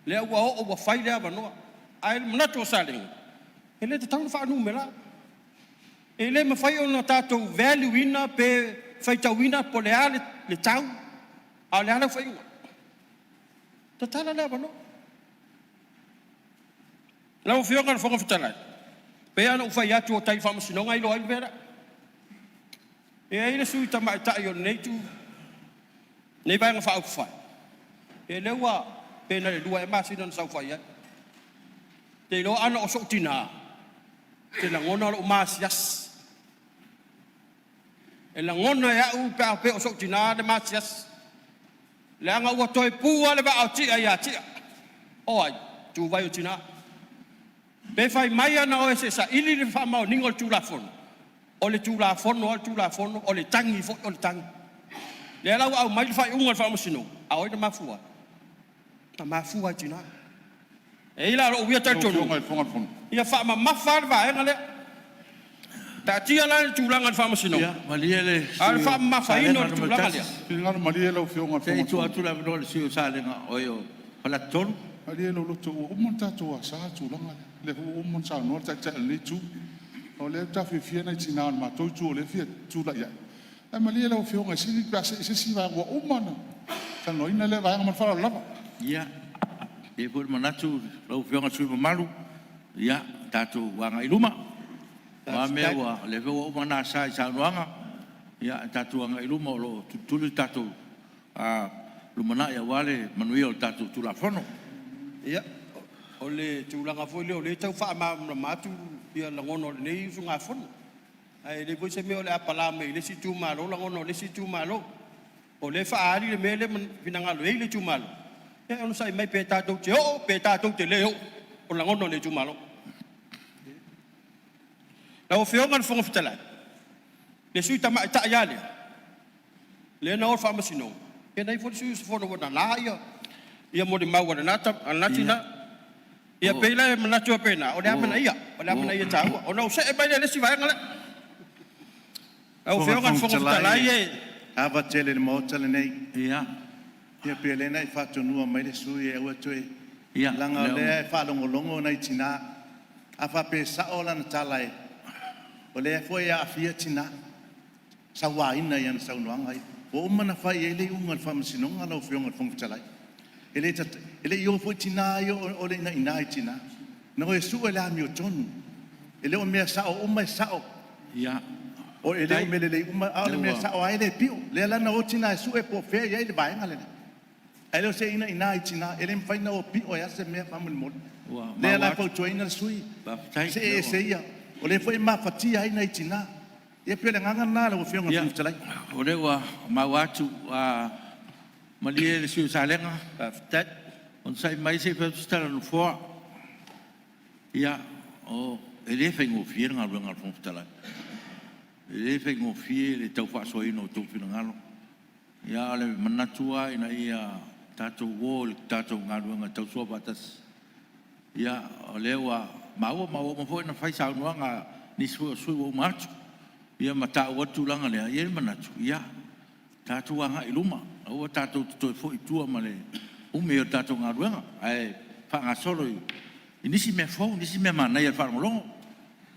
lea ua oo ua fai lea avanoa. Ae o le manatu o Salega, e le tatau ona faanumera. E le mafai ona tatou value ina pe faitauina po o le a le tau, a o le a lau faaiuga. Tatala le avanoa. Lau Afioga i le Fofoga Fetalai, pei lava ona ou fai atu o tai i le faamasinoga e iloa ai le mea lea. E i ai le sui tamaitai o lenei itu, lenei Vaega Faaupufai, ia lea ua pe na o le 2 ea masina na saofai ai. Ou te iloa ana o sou tina, ou te lagona lou maasiasi. E lagona e au pe a faapea o sou tina le maasiasi, leaga ua toe pu lava le vaa o Tia ia Tia. O ai? Ituvai o tina. Pe fai mai ana o e saili le faamaoniga o le Tulafono, o le Tulafono lava o le Tulafono, o le tagi foi o le tagi. Lea la ua aumai le faaiuga a le Faamasinoga, a o ai na mafua ai? Na mafua lava i tina. E i ai la lou ia Lau talitonuga, Afioga i le Fofoga o le Fono. ia faamamafa le vaega lea. Taatia la le tulaga i le Faamasinoga, Ia, malie le a o sui le usufono mo faamamafaina Salega o le tulaga 1. lea. Finagalo malie lau Afioga i le Se Fofoga i o le tuu Fono. atu le avanoa i le sui usufono mo Salega, oi o Faleata 3. Malie lou loto ua uma ona tatou asa le tulaga lea. O lea foi ua uma ona saunoa le Taitai o lenei Itu. O lea e taofiofia nai tina o le matou Itu o lea e fia tulai a'e, ae malie lau Afioga e sili pe a see i se isi vaega ua uma ona talanoaina lea vaega. Ma le faaaloalo lava. Ia, e i ai foi le manatu lau Afioga i le sui usufono mamalu, ia tatou agai i luma. O a mea ua… o lea foi ua uma ona asa i saunoaga, ae tatou agai i luma o lo o tulituli le tatou lumanai aua le manuia o le tatou Tulafono. Ia, o le tulaga foi lea o lea e tau faamalamalama atu lagona o lenei usugafono, ae leai foi se mea o le a pala mai ai i le isi itumalo lagona o le isi itumalo. O lea e faaali le mea lea e finagalo i ai le itumalo, ia e onosai mai pe tatou te oo pe tatou te le oo, o lagona o le itumalo. Lau Afioga i le Fofoga Fetalai, le sui tamaitai lava lea, lea na o i le faamasinoga, ia na i ai foi le sui usufono na nana molimau a lena Ia, tina. Ia ua pei la e manatu faapena, o le ua amanaia, o le amanaia e taua. Ona ou see mai lea i le isi vaega lea. Lau Fofoga Afioga i le Fofoga Fetalai, Fetalai e ava tele i le Maota lenei. Ia. Ia pei o lea na e faatonuina mai le sui usufono e aua le toe… Ia, leaga o lea lea ua e faalogologo nai Tina. A faapea e sao lana tala, o lea foi e aafia Tina, sauaina i ana saunoaga ia. Ua uma ona fai i ai le iuga a le Faamasinoga lau Afioga i le Fofoga Fetalai. E le i o foi Tina ia o le inaina i Tina, na o e sue le amiotonu. E le o mea sao uma e sao. Ia, E le o faafetai. mea lelei uma, a o O lea le mea ua sao lava e le pio. O lea la na o tina e sue po o fea e i ai le vaega lena. Ae le o se inaina i tina. E le mafai ona o pio ai lava se mea faamolemole. Ua O lea maua la e atu. fautuaina le sui usufono, Faafetai o see lea ese ua ia. O lea foi e mafatia ai nai tina. Ia pei o le agaga lena lau Afioga i le Ia, Fofoga Fetalai. o lea ua maua atu. Malie le sui usufono mo Salega, Faafetai. onosai mai se i fai atu se tala a le Nofoa. Ia, e le faigofie le galuega a le Fofoga Fetalai. E le faigofie le tau faasoaina o outou finagalo. A o le manatu lava ina ia tatou o i le tatou galuega e tausoa faatasi. Ia, o lea ua maua ma ua uma foi ona fai saunoaga a nisi foi o sui usufono ua uma atu ma taua le tulaga lea. E i ai le manatu, ia tatou agai i luma, aua tatou te toe foi i tua ma le umi ai o le tatou galuega, ae faagasolo i nisi mea fou, nisi mea manaia i le faalogologo.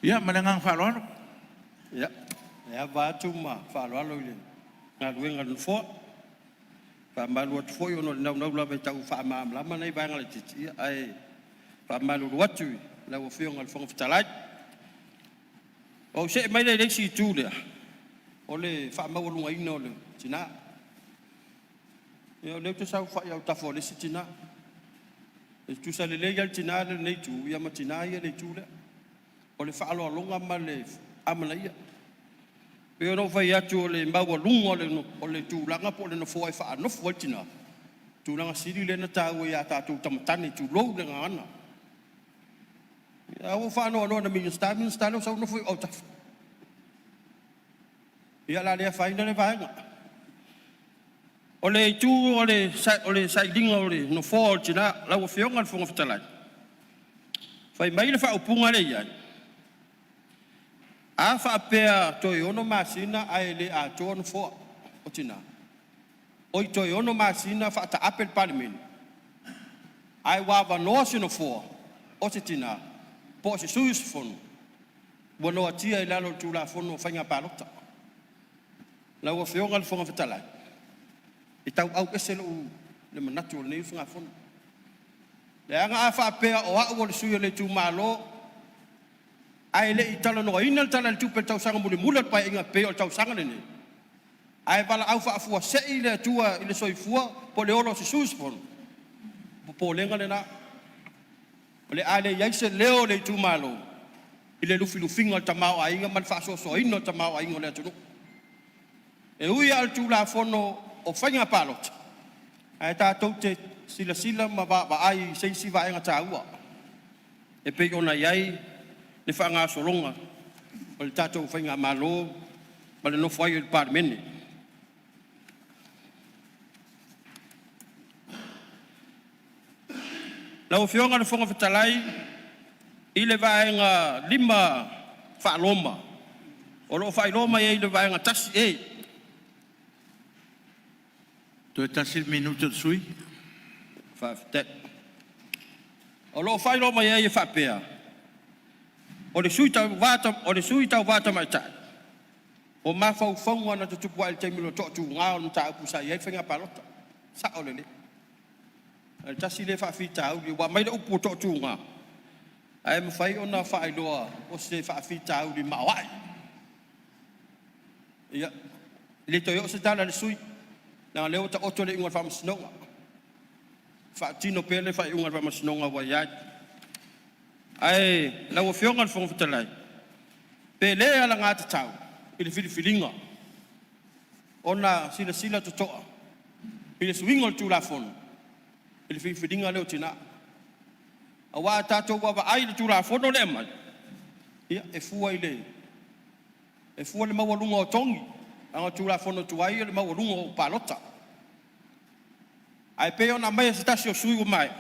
Ia ma le agaga faaaloalo. Ia, e ava atu ma faaaloalo i le galuega a le Nofoa. E faamalulu atu foi ona o le naunau lava e tau faamalamalama nai vaega laitiiti, ae faamalulu atu i lau Afioga i le Fofoga Fetalai. Ou see mai lea i le isi itu lea, o le faamaualugaina o le tina. Ia o lea ou te saofai autafa o le isi tina, e tutusa lelei lava le tina lea i lenei itu ma tina ia i le itu lea. O le faaaloaloga ma le amanaia. E pei ona ou fai atu o le maualuga o le tulaga po o le nofoa e faanofo ai le tina, o le tulaga sili lea ona taua ia tatou tama tane, tulou le gagana. Ae ua ou faanoanoa ina Minisita le Minisita lea ua sau nofo i ou autafa. Ia o le a le afaina lea vaega. O le itu o le sailiga o le nofoa o le tina, lau Afioga i le Fofoga Fetalai, fai mai le faaupuga lea e i ai, a faapea toe 6 masina ae le atoa nofoa o tina, oi toe 6 masina faataape le Palemene, ae ua avanoa se nofoa o se tina po o se sui usufono ua noatia i lalo o le Tulafono o Faiga Palota. Lau Afioga i le Fofoga Fetalai, e tauau ese lou le manatu o lenei usugafono. Leaga a faapea o au o le sui o le itumalo ae le i talanoaina le Tala o le Tupe i le tausaga mulimuli o le Paeaiga e pei o le tausaga lenei, ae valaau faafuasei le Atua i le soifua po o le ola o se sui usufono, o le popolega lena, o le a leai se leo o le itumalo i le lufilufiina o le tamaoaiga ma le faasoasoaina o le tamaoaiga o le atunuu. E ui lava o le Tulafono o Faiga Palota, ae tatou te silasila ma vaavaai i se isi vaega taua e pei ona i ai le faagasologa o le tatou faigamalo ma le nofo ai o le Palemene. Lau Afioga i le Fofoga Fetalai, i le Vaega 5 Roma, o lo o faailoa mai ai i le Vaega 1E. Toe tasi le minute o le sui usufono. Faafetai. O lo o faailoa mai ai e faapea, o le sui tauva tamaitai, o mafaufauga na tutupu ae i le taimi o le toatuga o le mataupu sa i ai le faiga palota. Sao lelei. O le tasi lea faafitauli ua aumai le upu o toatuga, ae mafai ona faailoa o se faafitauli maoae. Ia, e le toe oo se tala a le sui usufono, leaga o lea ua taoto le iuga a le Faamasinoga, faatino pea le faaiuga a le Faamasinoga ua i ai. Ae lau Afioga i le Fofoga Fetalai, pe le alagatatau i le filifiliga ona silasila totoa i le suiga o le Tulafono i le filifiliga lea o tina. Aua a tatou vaavaai i le Tulafono lea e aumai, ia e fua i le maualuga o togi, leaga o le Tulafono tuai o le maualuga o palota. Ae pei ona aumai e se tasi o sui usufono ua maea,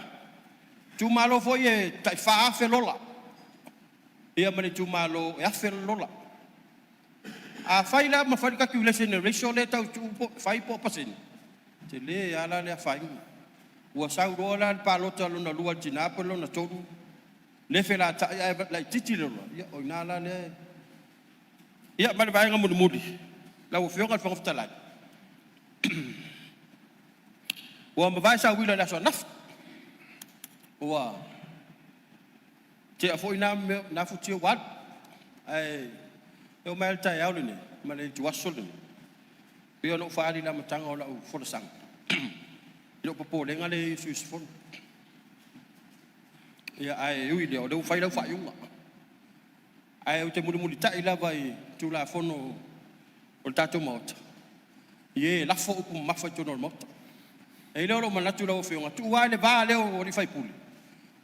itumalo foi ia e tai 4,000 lola, ia ma le itumalo e 1,000 le lola. Afai la ma fai le calculation i le ratio lea e tau tuu po o fai po o pasene, tele lava la le afaina. Ua sau loa la le palota lona lua a le tina po o le lona tolu le felatai ae laitiiti le lola, ia o i ina la lea e… Ia ma le vaega mulimuli lau Afioga i le Fofoga Fetalai, ua mavae sau uila i le aso ananafi, ua tea foi na mea, na futia ua alu, ae oo mai lava i le taeao lenei ma le ituaso lenei, e pei ona ou faaali i le amataga o lau folasaga, i lou popolega lea e i ai i sui usufono. Ia ae ui i lea, o lea ua fai lau faaiuga. Ae ou te mulimulitai lava i Tulafono o le tatou Maota, i e lafo upu mamafa i totonu o le Maota. E i ai lea o lou manatu lau Afioga, tuu lava i le va lea o alii faipule,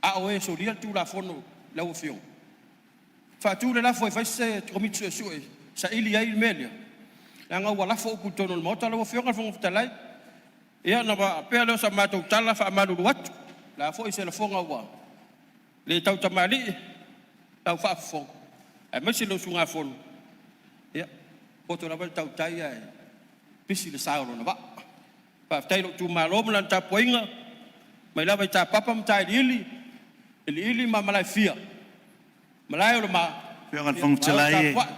a o e solia le Tulafono lau Afioga, faatu le lafo e fai se Komiti Suesue e saili ai le mea lea, leaga ua lafo upu i totonu o le Maota lau Afioga i le Fofoga Fetalai. Ia ona faapea lea o sa matou tala, e faamalulu atu, o le a foi se lafoga ua le tautamalii i lau faafofoga aemaise le usugafono, ia, e poto lava le tautai ae pisi le sa o lona vaa. Faafetai i lou itumalo ma lana tapuaiga mai lava i Tapapa ma Tailiili, Iliili ma Malaefia, Malae o le Ma, Afioga i le ia Fofoga malo Fetalai, tapuai.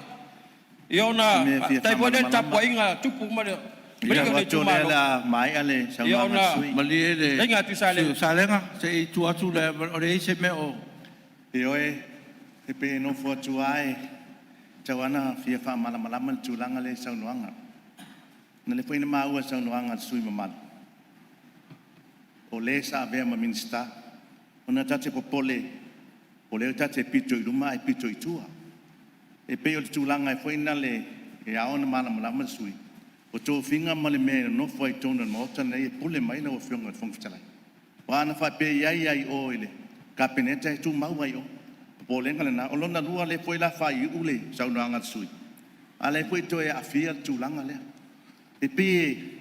Ia o ona se mea e fia faafetai foi lea i le faamalamalama. tapuaiga a tupu ma E alii matau o le atu o lea o itumalo, le a maea le ia saunoaga a ona le sui usufono. Malie le fetalaiga a sui usufono Tuisalega. o Salega, se i tuu atu le avanoa, o le a i ai se mea o… Ioe, e pei e nofo atu lava e tau lava ina fia faamalamalama le tulaga lea i saunoaga. Ona o lea foi na maua i le saunoaga a le sui usufono mamalu, o le sa avea ma Minisita. Ona ta te popole o lea ta te pito i luma ae pito i tua. E pei o le tulaga foi lele e ao ona malamalama le sui usufono, o tofiga ma le mea e nonofo ai i totonu o le Maota lenei e pule mai ai lau Afioga i le Fofoga Fetalai. Aua ana faapea e i ai lava i o i le Kapeneta e tumau lava i o. O le popolega lena. O lona lua o lea foi o le a faaiuiu le saunoaga a le sui usufono, a o lea foi e toe aafia le tulaga lea. E pei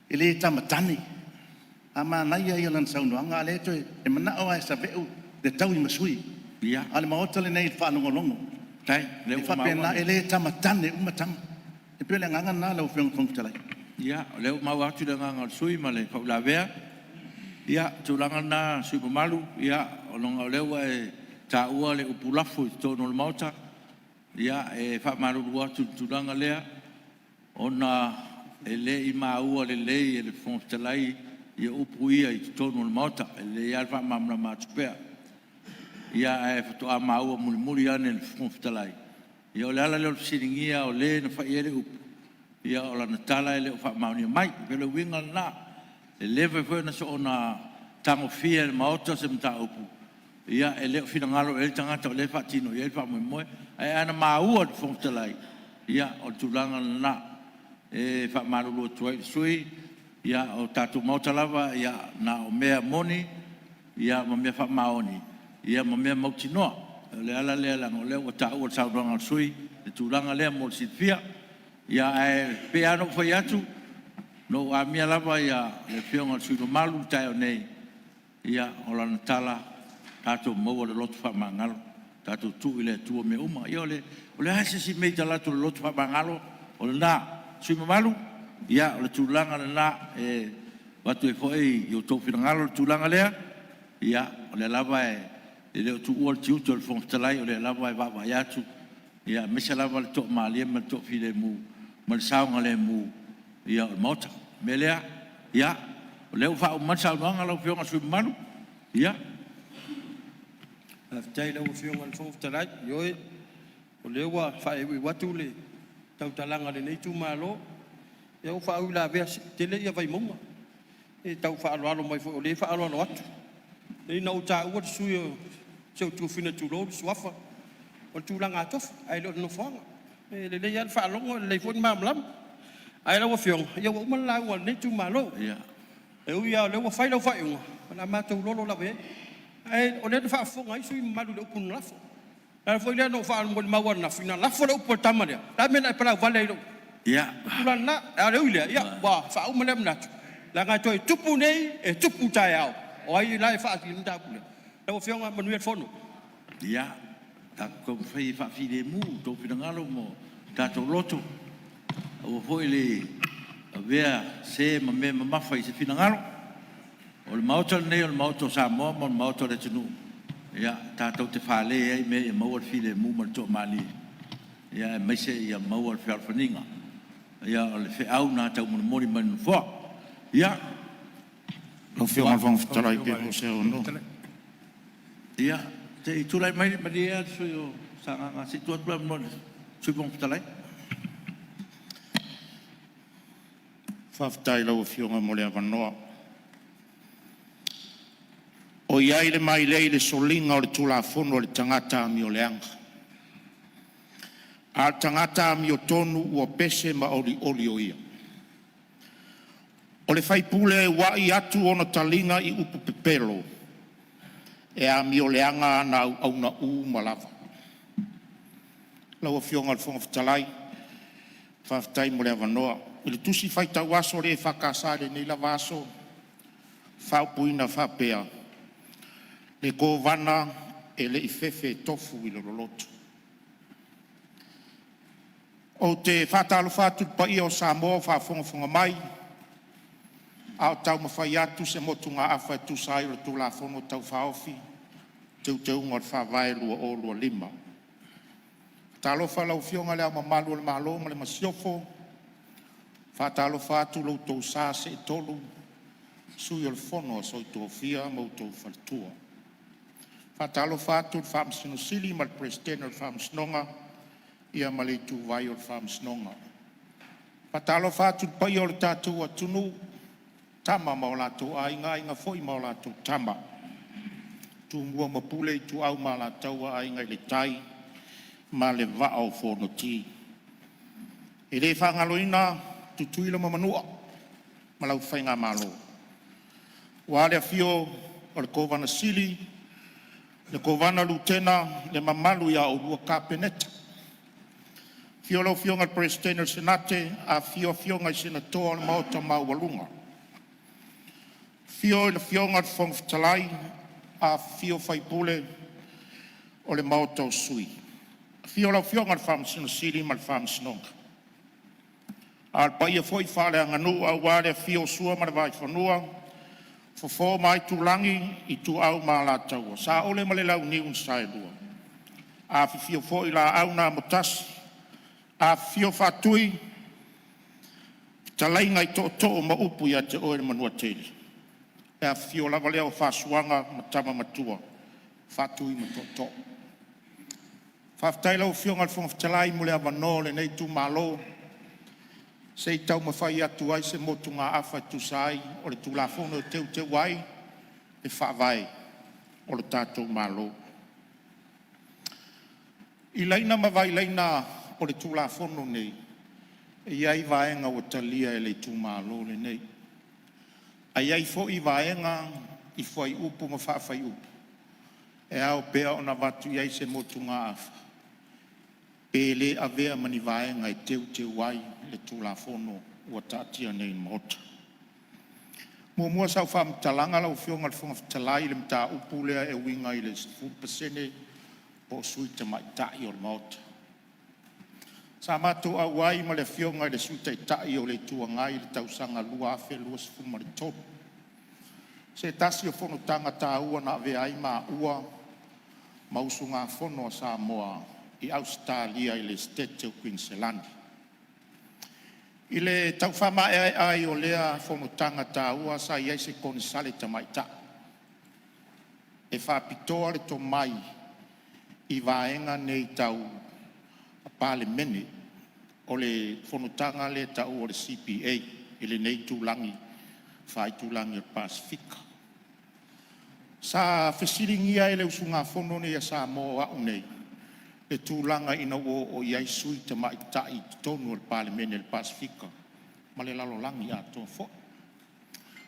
e le tamatane, a manaia ia o lana saunoaga a o lea e toe… E manao lava e saveu le tauimasui, a o le Maota lenei i le faalogologo, Faafetai o lea e ua maua faapena, le e le tamatane uma tama. E pei o le agaga lena lau Afioga i le Fofoga Fetalai. Ia, o lea ua maua atu le agaga o le sui usufono ma le faauilavea. Ia, o le tulaga lena le sui usufono mamalu, leaga o lea ua e taua le upu lafo i totonu o le Maota. E faamalulu atu i le tulaga lea ona e le i maua lelei e le Fofoga Fetalai upu ia i totonu o le Maota. E lelei lava le faamalamalama atu pea. Ae faatoa maua mulimuli ane e le Fofoga Fetalai. Ia o le ala lea o le fesiligia o le na fai i ai le upu, o lana tala e le o faamaonia mai. E pei o le uiga lena. E le mafai foi ona soona tagofia e le Maota se mataupu e le o finagalo i ai le tagata o lea e faatino i ai le faamoemoe. Ae ana maua e le Fofoga Fetalai, ia o le tulaga lena. E faamalulu atu ai i le sui usufono, o le tatou Maota lava na o mea moni ma mea faamaoni ma mea mautinoa. O le ala lea leaga o lea ua taua i le saunoaga a le sui usufono le tulaga lea mo le silafia. Ae pei lava ona ou fai atu, na ou amia lava le Afioga i le sui usufono mamalu i le taeao nei, ia o lana tala, tatou maua le loto faamagalo, tatou tuu i le Atua mea uma. Ia o le a se isi mea i tala atu o le loto faamagalo? O lena. Le sui usufono mamalu, ia o le tulaga lena e avatu ai foi i o outou finagalo le tulaga lea. Ia, o lea lava e le o tuua le tiute o le Fofoga Fetalai, o lea lava e vaavaai atu, aemaise lava le toamalie ma le toafilemu ma le saogalemu o le Maota. O le mea lea, ia, o lea ua faauma mai le saunoaga lau Afioga i le sui usufono mamalu. Ia. Faafetai i lau Afioga i le Fofoga Fetalai. Ioe, o lea ua faaiuiu atu le tautalaga a lenei itumalo. Ia ua faauilavea, se e tele ia Vaimauga. E tau faaaloalo mai foi o lea e faaaloalo atu. Leai na ou taua le sui usufono o si ou tuafafine, tulou le suafa, o le tulaga tofi ae le o le nofoaga. E lelei lava le faalogo e lelei foi le malamalama. Ae lau Afioga, ia ua uma le lauga a lenei itumalo. E ui lava o lea ua fai lau faaiuga, o le a matou lolo lava i ai. Ae o lea na faafofoga ai sui usufono mamalu i le upu na lafo. O le ala foi lea na ou molimau ananafi, na lafo le upu a le tama lea, o le a le mea na e palauvale ai i lou… O le tulaga lena. Ae ui i lea, ia ua faauma lea manatu, leaga e toe tupu nei, e tupu taeao, o ai la e faatinoina le mataupu lea? Lau Afioga manuia le fono. Ia, tatou taumafai e faafilemu outou finagalo ma tatou loto, aua foi le avea se ma mea mamafa i se finagalo. O le Maota lenei o le Maota o Samoa ma le Maota o le atunuu, tatou te fale ai mea ia maua le filemu ma le toamalie, aemaise ia maua le fealofaniga. O le feau lena taumolimoli mai le Nofoa. Ia, Lau Afioga i le Fofoga Fetalai pe maua se avanoa. Ia, se i tulai mai, malie le sui usufono mo Sagaga, se i tuu atu le avanoa i le Sui Fofoga Fetalai. Faafetai i lau Afioga mo le avanoa. O i ai le mailei i le soliga o le tulafono a le tagata amioleaga, a o le tagata amiotonu ua pese ma olioli o ia. O le faipule e ua'i atu ona taliga i upu pepelo, e amioleaga ana auauna uma lava. Lau Afioga i le Fofoga Fetalai, faafetai mo le avanoa. I le tusi faitau aso a le EFKS i lenei lava aso, e faaupuina faapea, “Le Kovana e le i fefe e tofu i le loloto.” Ou te faatalofa atu i le paia o Samoa o faafogafoga mai a o taumafai atu se motugaafa e tusa ai o le Tulafono Tau Faaofi o Teuteuga o le Faavae 2025. Talofa i lau Afioga i Le Ao Mamalu o le Malo ma le Masiofo, faatalofa atu lo outou sa seetolu, Sui o le Fono a Sui Tofia ma outou faletua. Faatalofa atu i le Faamasino Sili ma le Peresetene o le Faamasinoga ma le ituvai o le Faamasinoga. Faatalofa atu i le paia o le tatou atunuu, Tama ma o latou Aiga, Aiga foi ma latou Tama, Tumua ma Pule, Ituau ma Alataua, Aiga i le Tai ma le Vaa o Fonoti. E le faagaloina Tutuila ma Manua ma lau faigamalo, aua le afio o le Kovana Sili, le Kovana Lutena ma le mamalu ia oulua Kapeneta. Afio lau Afioga i le Peresetene o le Senate, afifio afioga i Senatoa o le Maota maualuga. Afio lau Afioga i le Fofoga Fetalai, afifio sui usufono o le Maota o Sui, afio lau Afioga i le Faamasino Sili ma le Faamasinoga. A o le paia foi faaleaganuu aua le afio o Sua ma le Vaifanua, Fofo ma Aitulagi, Ituau ma Alataua, Saole ma le Launiu na Saelua, afifio foi Laau na Amotasi, afifio Faatui, fetalaiga i Tootoo ma upu ia te oe le Manuatele. Le afifio lava lea o Fasuaga ma Tama Matua, Faatui ma Tootoo. Faafetai lau Afioga i le Fofoga Fetalai mo le avanoa o lenei itumalo se i taumafai atu ai se motugaafa e tusa ai o le Tulafono e Teuteu ai le Faavae o le tatou Malo. I laina ma vailaina o le Tulafono lenei, e i ai vaega ua talia e le itumalo lenei, ae i ai foi vaega i fuaiupu ma faafuaiupu e ao pea ona avatu i ai se motugaafa, pe le avea ma ni vaega e teuteu ai le Tulafono ua taatia nei i le Maota. Muamua sau faamatalaga lau Afioga i le Fofoga Fetalai i le mataupu lea e uiga i le 10% o sui tamaitai o le Maota. Sa matou auai ma le Afioga i le Sui Taitai o le Itu Agai i le tausaga 2023, se tasi o fonotaga taua na avea ai maua ma usugafono a Samoa i Ausetalia i le Setete o Kuiniselani. I le tau faamaeaea ai o lea fonotaga taua, sa i ai se Konesale tamaitai e faapitoa le tomai i vaega nei tau Palemene. O le fonotaga lea e taua o le CPA i lenei itulagi faaitulagi o le Pasefika. Sa fesiligia e le usugafono nei a Samoa o a'u nei le tulaga ina ua oo i ai sui tamaitai i totonu o le Palemene a le Pasefika ma le lalolagi atoa foi.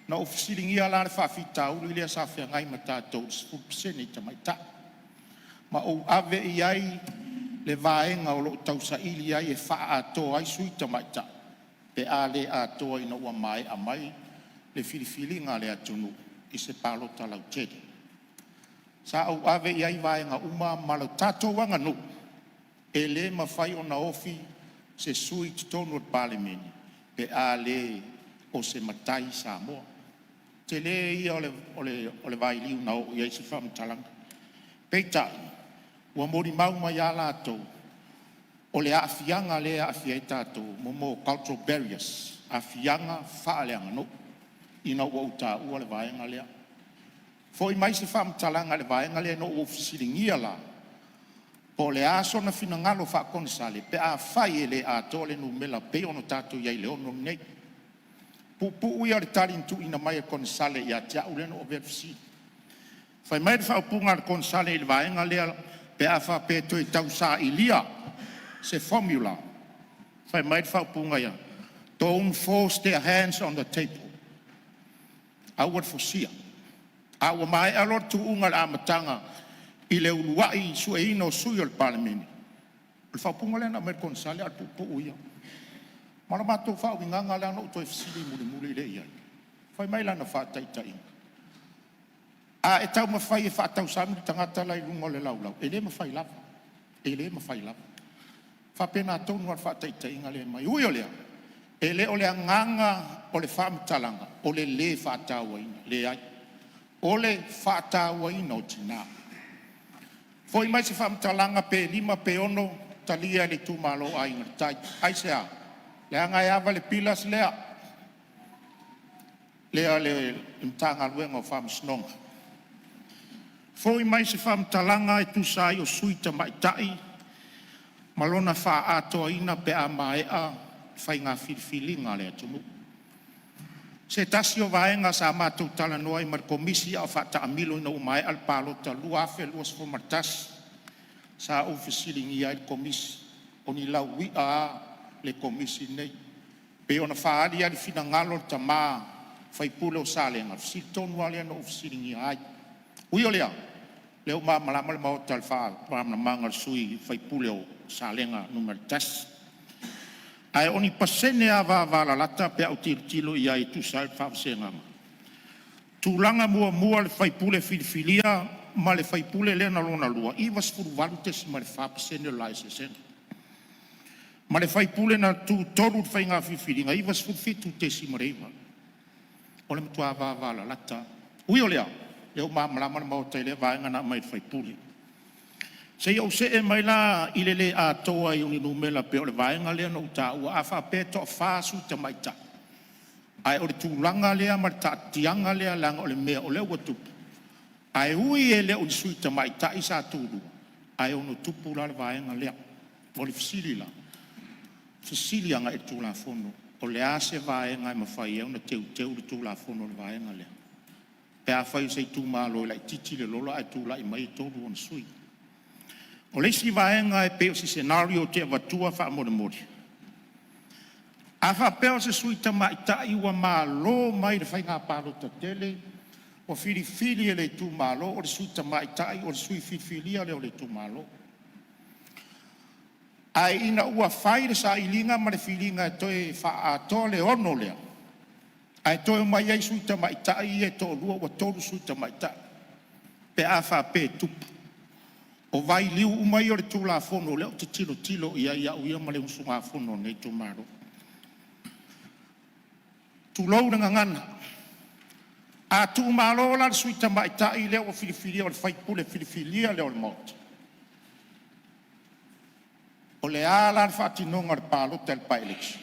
Na ou fesiligia la le faafitauli lea sa feagai ma tatou i le 10% i tamaitai, ma ou ave i ai le vaega o lo o tausaili ai e faaatoa ai sui tamaitai pe a le atoa ina ua maea mai le filifiliga a le atunuu i se palota lautele. Sa ou ave i ai vaega uma ma le tatou aganuu, e le mafai ona ofi se sui i totonu o le Palemene pe a le o se matai Samoa. Tele ia o le vailiu na oo i ai se faamatalaga. Peitai, ua molimau mai a latou o le aafiaga lea e aafia ai tatou mo cultural barriers, aafiaga faaleaganuu ina ua ou taua le vaega lea. Foi mai se faamatalaga i le vaega lea ina ua ou fesiligia la, po o le a sona finagalo faa-Konesale pe afai e le atoa le numera e pei ona tatou i ai i le 6 nei. Puupuu ia o le tali na tuuina mai e le Konesale ia te au lea na ou avea le fesili. Fai mai le faaupuga a le Konesale i le vaega lea pe a faapea e toe tausailia se formula. Fai mai le faaupuga ia, “Don't force their hands on the table.” Aua le fosia. A ua maea loa le tuuga i le amataga i le uluai sueina o sui o le Palemene. O le faaupuga lea na aumai e le Konesale, a o le puupuu ia. Ma o le matou faauigaga lea na ou toe fesili mulimuli lea i ai. Fai mai lana faataitaiga, a e taumafai e faatausami le tagata la e i luga o le laulau, e le mafai lava, e le mafai lava. E faapena tonu lava le faataitaiga lea e aumai. E ui o lea, e le o le agaga o le faamatalaga o le lē faatauaina, leai, o le faatauaina o tina. Foi mai se faamatalaga pe 5 pe 6 talia e le itumalo o Aiga i le Tai. Aisea? Leaga e ava i le pillars lea a le Matagaluega o Faamasinoga. Foi mai se faamatalaga e tusa ai o sui tamaitai ma lona faaatoaina pe a maea faiga filifiliga a le atunuu. Se tasi o vaega sa matou talanoa ai ma le Komisi a o faataamilo ina ua maea le palota 2021, sa ou fesiligia ai le Komisi, o ni lauia a le Komisi lenei, pei ona faaali ai le finagalo o le tama sui usufono o Salega. O le fesili tonu lava lea na ou fesiligia ai. Ui o lea, o lea ua malamalama le Maota i le faamalamalamaga a le sui usufono o Salega 1. Ae o ni pasene lava vavalalata pe a ou tilotilo i ai e tusa ai o le faavasegaga, tulaga muamua le faipule filifilia ma le faipule lea na lona lua, e 98.4% le la eseesega, ma le faipule na tutolu i le faiga filifiliga, e 97.9. O le matua vavalalata lava. Ui o lea, o lea ua malamalama le Maota i lea vaega na aumai e le sui usufono. Se i ou see mai la i le le atoa ai o ni numera pei o le vaega lea na ou taua. A faapea e toafa sui tamaitai, ae o le tulaga lea ma le taatitiaga lea leaga o le mea o lea ua tupu, ae ui e le o ni sui tamaitai sa tulua, ae ono tupu la le vaega lea. O le fesili la, fesili agai i le Tulafono, o le a se vaega e mafai ai ona teuteu le Tulafono i le vaega lea? Pe afai o se itumalo e laitiiti le lola ae tulai mai e 3 ona sui. O le isi vaega e pei o se scenario ou te avatua faamolemole, a faapea o se sui tamaitai ua malo mai le faiga palota tele ua filifili e le itumalo o le sui tamaitai o le sui filifilia lea o le itumalo. Ae ina ua fai le sailiga ma le filiga e toe faaatoa le 6 lea, ae toe omai ai sui tamaitai ia e toalua, ua 3 sui tamaitai pe a faapea e tupu. O vailiu uma ia o le Tulafono o lea ou te tilotilo i ai au ia ma le usugafono a lenei itumalo. Tulou le gagana, a tuumalo la le sui tamaitai lea ua filifilia o le faipule filifilia lea o le Maota, o le a la le faatinoga o le palota i le bi-election?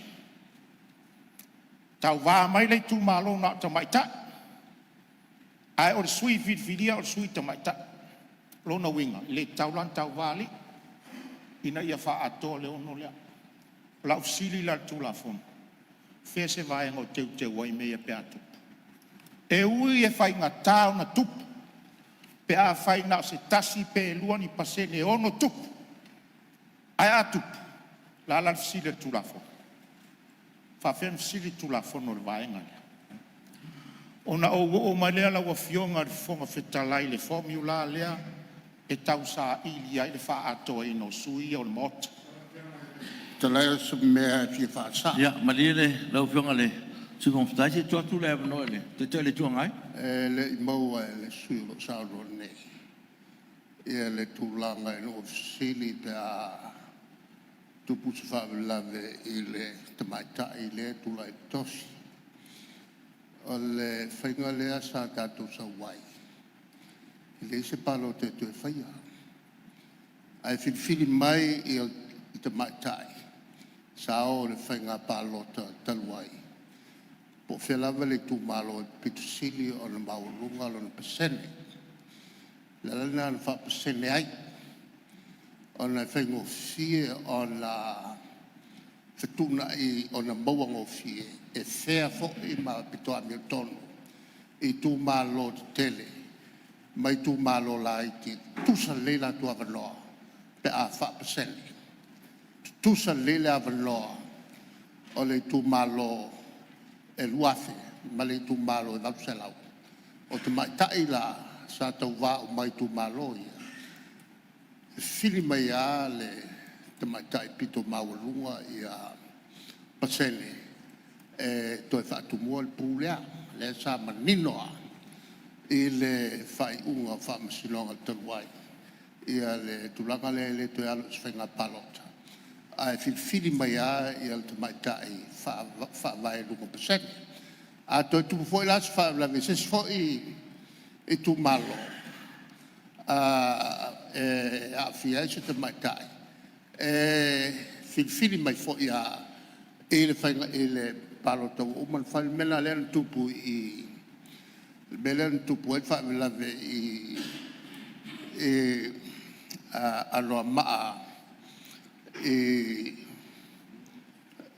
Tauva mai le itumalo na o tamaitai, ae o le sui filifilia o le sui tamaitai. O lona uiga e le tatau la ona tauva alii ina ia faaatoa le 6 lea. O lau fesili la i le Tulafono, o fea se vaega o teuteu ai mea ia pe a tupu? E ui e faigata ona tupu pe afai na o se 1 pe 2 ni pasene e ono tupu, ae a tupu, o le a la le fesili a le Tulafono? E faapefea ona fesili le Tulafono i le vaega lea? Ona ou oo mai lea lau Afioga i le Fofoga Fetalai i le formula lea e tausaili ai le faaatoaina o sui ia o le Maota. Ia malie lau Afioga i le Sui Fofoga Fetalai se i tuu atu le avanoa i le Taitai o le Itu Agai. E le i maua e le sui usufono o lo o saunoa nei le tulaga ina ua fesili pe a tupu se faalavelave i le tamaitai lea e tulai i le tofi. O le faiga lea sa tatou sau ai, e leai se palota e toe faia, ae filifili mai tamaitai sa o i le faiga palota talu ai, po o fea lava le itumalo e pito sili ona maualuga lona pasene. O le ala lena na faapasene ai, ona e faigofie ona fetuunai, ona maua gofie e fea foi ma aupito amiotonu i itumalo tetele ma itumalo laiti, e tutusa lelei latou avanoa pe a faapasene. Tutusa lelei le avanoa o le itumalo e 2,000 ma le itumalo e 800. O tamaitai la sa tauva uma i itumalo ia, e fili mai lava le tamaitai pito maualuga pasene e toe faatumuina le pu lea. O lea sa manino lava i le faaiuga o Faamasinoga talu ai le tulaga lea e le toe alu i se faiga palota, ae filifili mai lava le tamaitai e faavae i luga o pasene. A toe tupu foi la se faalavelave i se isi foi itumalo e aafia ai se tamaitai, e filifili mai foi lava i le palota ua uma ona fai. O le mea lena lea na tupu i i le mea lea na tupu ai le faalavelave i Anoamaa i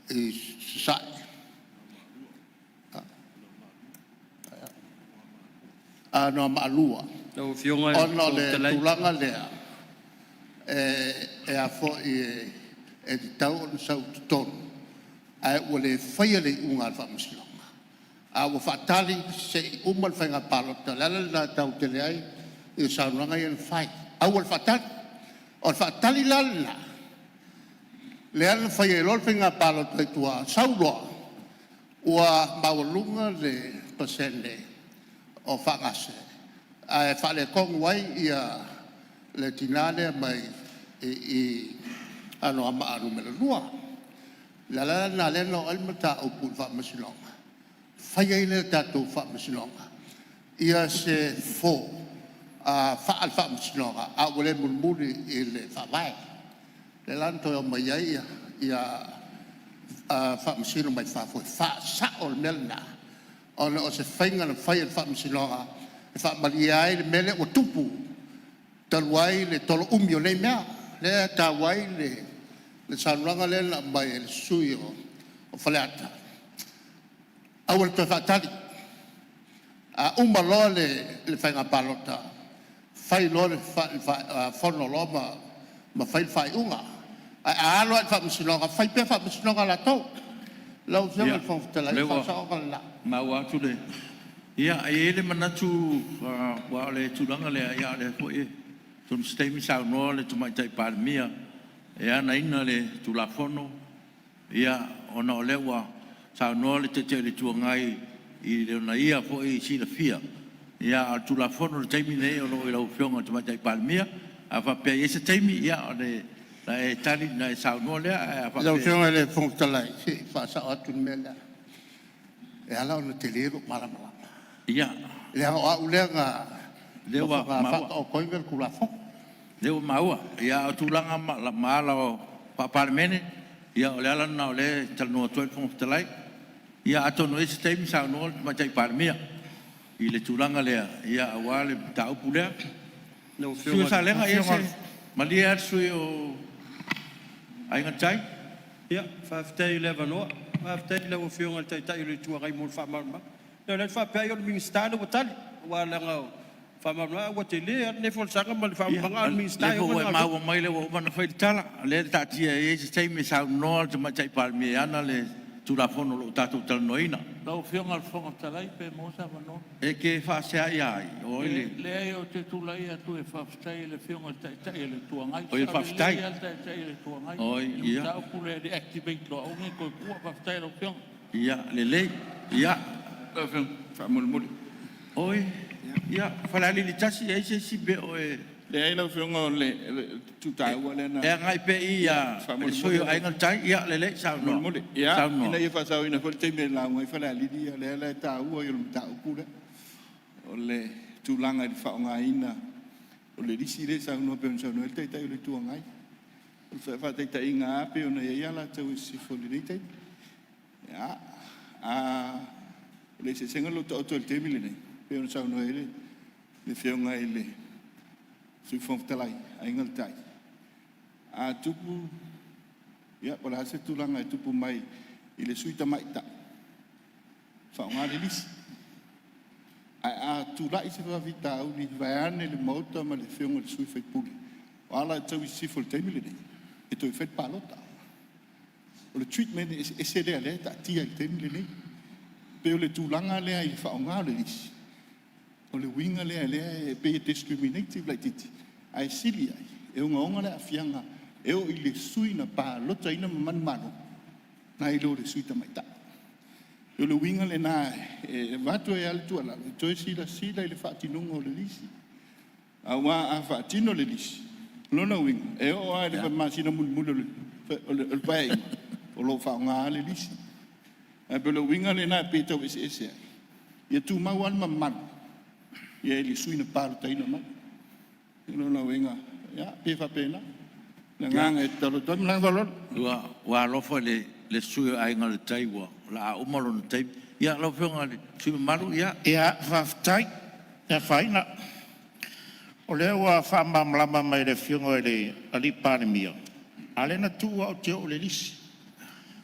Sasae, Anoamaa 2, Lau Afioga i le ona o Fofoga le Fetalai… tulaga lea e e tatau ona sau i totonu ae ua le faia le iuga a le Faamasinoga, a ua faatali se i uma le faiga palota. O le ala lena e taua tele ai saunoaga ia na fai, aua le faatali. O le faatali la lena lea na fai ai loa le faiga palota i tua, sau loa ua maualuga le pasene o faagase ae faaletonu ai le tina lea mai Anoamaa 2. O le ala la lena lea na oo ai le mataupu i le Faamasinoga, fai ai lea e le tatou Faamasinoga se fofo faale-Faamasinoga a ua le mulimuli i le Faavae. Lea la na toe omai ai Faamasino mai fafo e faasao le mea lena, ona o se faiga na fai e le Faamasinoga e faamalie ai le mea lea ua tupu talu ai le tolo umi o nei mea. Lea e taua ai le saunoaga lea na aumai e le sui usufono o Faleata, aua le toe faatali. A uma loa le faiga palota, fai loa le fono loa ma fai le faaiuga. Ae a alu lava i le Faamasinoga, fai pea faamasinoga a latou. Lau Afioga i Ia, le Fofoga o Fetalai, o lea le ua faasaoga lena. maua atu le… Ia, e i ai le manatu aua o le tulaga lea, o lea foi atonu o se taimi saunoa le Tamaitai Palemia e ana ina le Tulafono, ona o lea ua saunoa le Taitai o le Itu Agai i lona ia foi silafia, a o le Tulafono i le taimi lenei o lo o i lau Afioga i le Tamaitai Palemia. A faapea e i ai se taimi, ona e tali, ona e saunoa lea, ae a Lau faapea… Afioga i le Fofoga Fetalai, se i faasao atu le mea lea. E ala ona tele lou malamalama, leaga o au lea na Lea ua maua. faataotoina le Tulafono. Lea ua maua. Ia, a o tulaga ma ala faa-Palemene, ia o le ala lena o lea e talanoa atu ai le Fofoga Fetalai. Ia atonu e i ai se taimi saunoa le Tamaitai Palemia i le tulaga lea aua le mataupu lea. Lau Le sui usufono Afioga mo i le… Salega, malie lava le sui usufono mo Aiga i le Tai. Ia, faafetai i le avanoa. Faafetai i lau Afioga i le Taitai o le Itu Agai mo le faamalamalamaga. Ia o lea na faapea ai o le Minisita lea ua tali, aua leaga o le faamalamalamaga ua tele lava lenei folasaga ma le Ia, faamalamalamaga, a o le o Minisita lea e foi ona ua le e galuega. maua mai o lea ua uma ona fai le tala. O lea taatia e i ai se taimi e saunoa le Tamaitai Palemia e ana le Tulafono o lo o tatou talanoaina. Lau Afioga i le Fofoga Fetalai pe maua se avanoa. E te faasea ia ai? O ai le… Leai ou te tulai atu e faafetai i le Afioga i le Taitai o le Itu Agai. Oi, E saolelei faafetai. lava le Taitai o le Itu Agai Oi, i le ia. mataupu lea i le activate loa aua ne i toe tuua. Faafetai i lau Afioga. Ia lelei. Ia. Lau Afioga faamolemole. Oi, ia Falealili 1, e i ai se isi mea o e Leai lau Afioga o le itu taua lea na E agai pea i le sui usufono o Aiga i le Tai. Ia, lelei, saunoa. Molimoli. Ia, Saunoa. Ina ia faasaoina foi le taimi e lauga ai Falealili, ia lea la e taua ia o le mataupu lea. O le tulaga i le faaaogaina o le lisi lea e saunoa pei ona saunoa ai le Taitai o le Itu Agai. O le faataitaiga lava pei ona i ai Alataua i Sisifo i lenei taimi. Ia, o le eseesega o lo o taoto i le taimi lenei, pei ona saunoa ai le Afioga i le Sui Fofoga Fetalai, Aiga i le Tai, a tupu, ia po o le a se tulaga e tupu mai i le sui tamaitai, faaaoga le lisi. Ae a tulai se faafitauli vaeane le Maota ma le Afioga i le sui usufono o Alataua i Sisifo i le taimi lenei, e toe fai le palota. O le treatment eseese lea o lea e taatia i le taimi lenei. E pei o le tulaga lea i le faaaoga o le lisi, o le uiga lea lea e pei e discriminative laitiiti, ae sili ai, e ogaoga le aafiaga e oo i le sui na palotaina ma manumalo nai lo le sui tamaitai. O le uiga lena e avatu ai lava le tuualalo, e toe silasila i le faatinoga o le lisi. Aua a faatino le lisi, o lona uiga, e oo lava i le masina mulimuli o le Paeaiga, o lo o faaaoga lava le lisi. Ae pei o le uiga lena e pei e tau eseese ai, ia tumau lava le mamalu i le sui na palotaina mai. O lona uiga, ia, pei e faapena le agaga e tatalo atu ai. Ma le agaga faaaloalo. Ua alofa i le sui usufono o Aiga i le Tai o le a uma lona taimi. Ia, lau Afioga i le sui usufono mamalu, ia. Ia, faafetai. E le afaina. O lea ua faamalamalama mai e le Afioga i le Palemia, a o lea na tuu lava ou te oo i le lisi.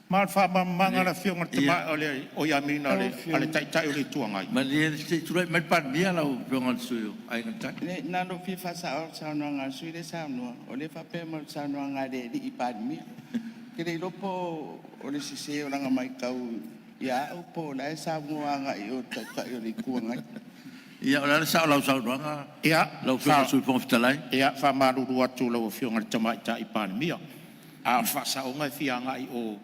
Ma o le faamalamalamaga a le Afioga Lau i le Afioga Taitai o le Itu Agai. Malie se i tulai mai le Palemia lau Afioga i le sui usufono o Aiga i le Tai. Na ona ou fia faasao o le saunoaga a le sui usufono lea e saunoa, o lea e faapea mai o le saunoaga a le Palemia. Ou te le iloa po o le sese o lana matau ia au po o la e saunoa agai i o i le Taitai o le Itu Agai. Ia, o le a le sao o lau saunoaga lau Afioga i le Sui Fofoga Fetalai? Ia, faamalulu atu i lau Afioga i le Tamaitai Palemia, a o le faasaoga e fia agai i o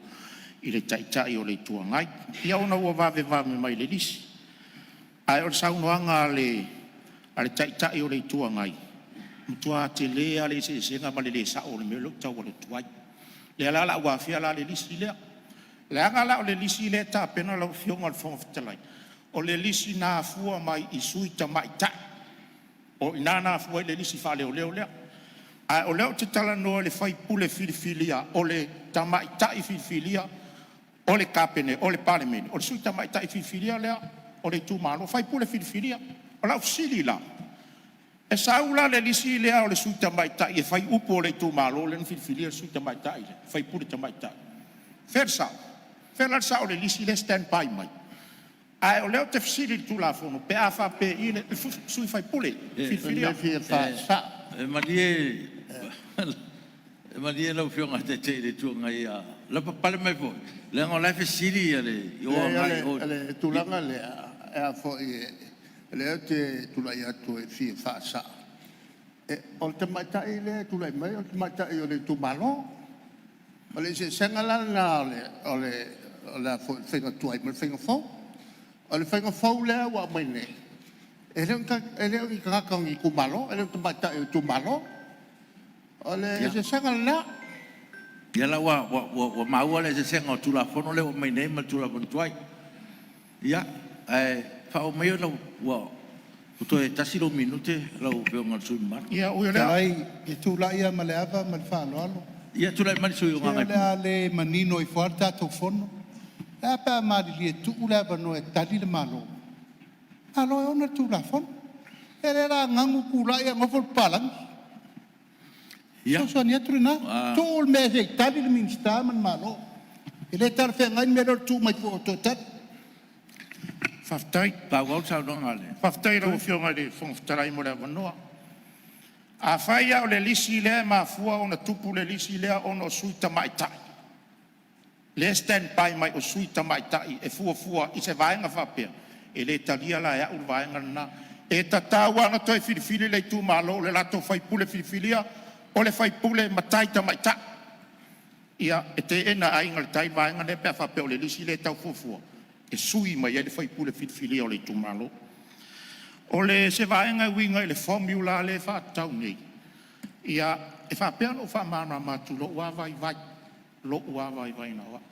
i le Taitai o le Itu Agai, ia ona ua vavevave mai i le lisi. Ae o le saunoaga a le Taitai o le Itu Agai, e matua tele lava le eseesega ma le le sao o le mea lea ou te tau alu atu ai. Lea la o le a ou afea la le lisi lea. Leaga la o le lisi lea e tapena lau Afioga i le Fofoga Fetalai, o le lisi na afua mai i sui tamaitai. O i ina na afua ai le lisi faaleoleo lea. Ae o lea ou te talanoa i le sui usufono filifilia, o le tamaitai filifilia o le Palemene, o le sui tamaitai filifilia lea o le itumalo, sui usufono filifilia. O lau fesili la, e sau la le lisi lea o le sui tamaitai e fai upu o le itumalo lea na filifilia le sui tamaitai lea, le sui usufono tamaitai? O fea le sao? O fea la le sao o le lisi lea e stand by mai? Ae o lea ou te fesili i le Tulafono pe a faapei le sui usufono filifilia. E malie malie lau Afioga i le Taitai o le Itu Agai, lavapapale mai foi leaga o la e fesili le i o Leai agai i o. O le tulaga lea, e a foi, o lea ou te tulai atu e fia faasao, o le tamaitai lea e tulai mai o le tamaitai o le itumalo. O le eseesega la lena o le faiga tuai ma le faiga fou. O le faiga fou lea ua aumai nei, e le o ni tagata o ni itumalo, e le o ni tamaitai o itumalo. O le eseesega lena. Ia la ua maua le eseesega o le Tulafono lea ua aumai nei ma le Tulafono tuai. Ia, ae faaauau maia ua toe tasi lou minute lau Afioga i le sui usufono mamalu. Fetalai, e tulai lava ma le ava ma le faaaloalo. Ia tulai mai le sui usufono mo Se o le a le manino ifo lava le tatou Fono. Ae a pe a malilie e tuu le avanoa e tali le Malo? O le Malo e ona le Tulafono. Ia lea la nanu tulai ae nofo le papalagi. O le fesoasoani atu lena. Tuu le mea se i tali le Minisita ma le Malo. E le talafeagai le mea lea o le tu mai fua e toe tali. Faafetai. Faaauau le saunoaga a le Faafetai i lau Afioga i le Fofoga Fetalai mo le avanoa. Afai lava o le lisi lea e mafua ona tupu le lisi lea ona o sui tamaitai, lea e stand by mai o sui tamaitai e fuafua i se vaega faapea, e le talia la e au le vaega lena. E tatau lava ona toe filifili le itumalo i le latou sui usufono filifilia, o le sui usufono matai tamaitai. Ia, e teena e Aiga i le Tai le vaega lea pe a faapea o le lisi lea e tau fuafua e sui mai ai le sui usufono filifilia o le itumalo. O le isi vaega e uiga i le formula lea e faatatau nei, Ia, e faapea ona ou faamalamalama atu i lou lava vaivai, lou lava vaivai na o au.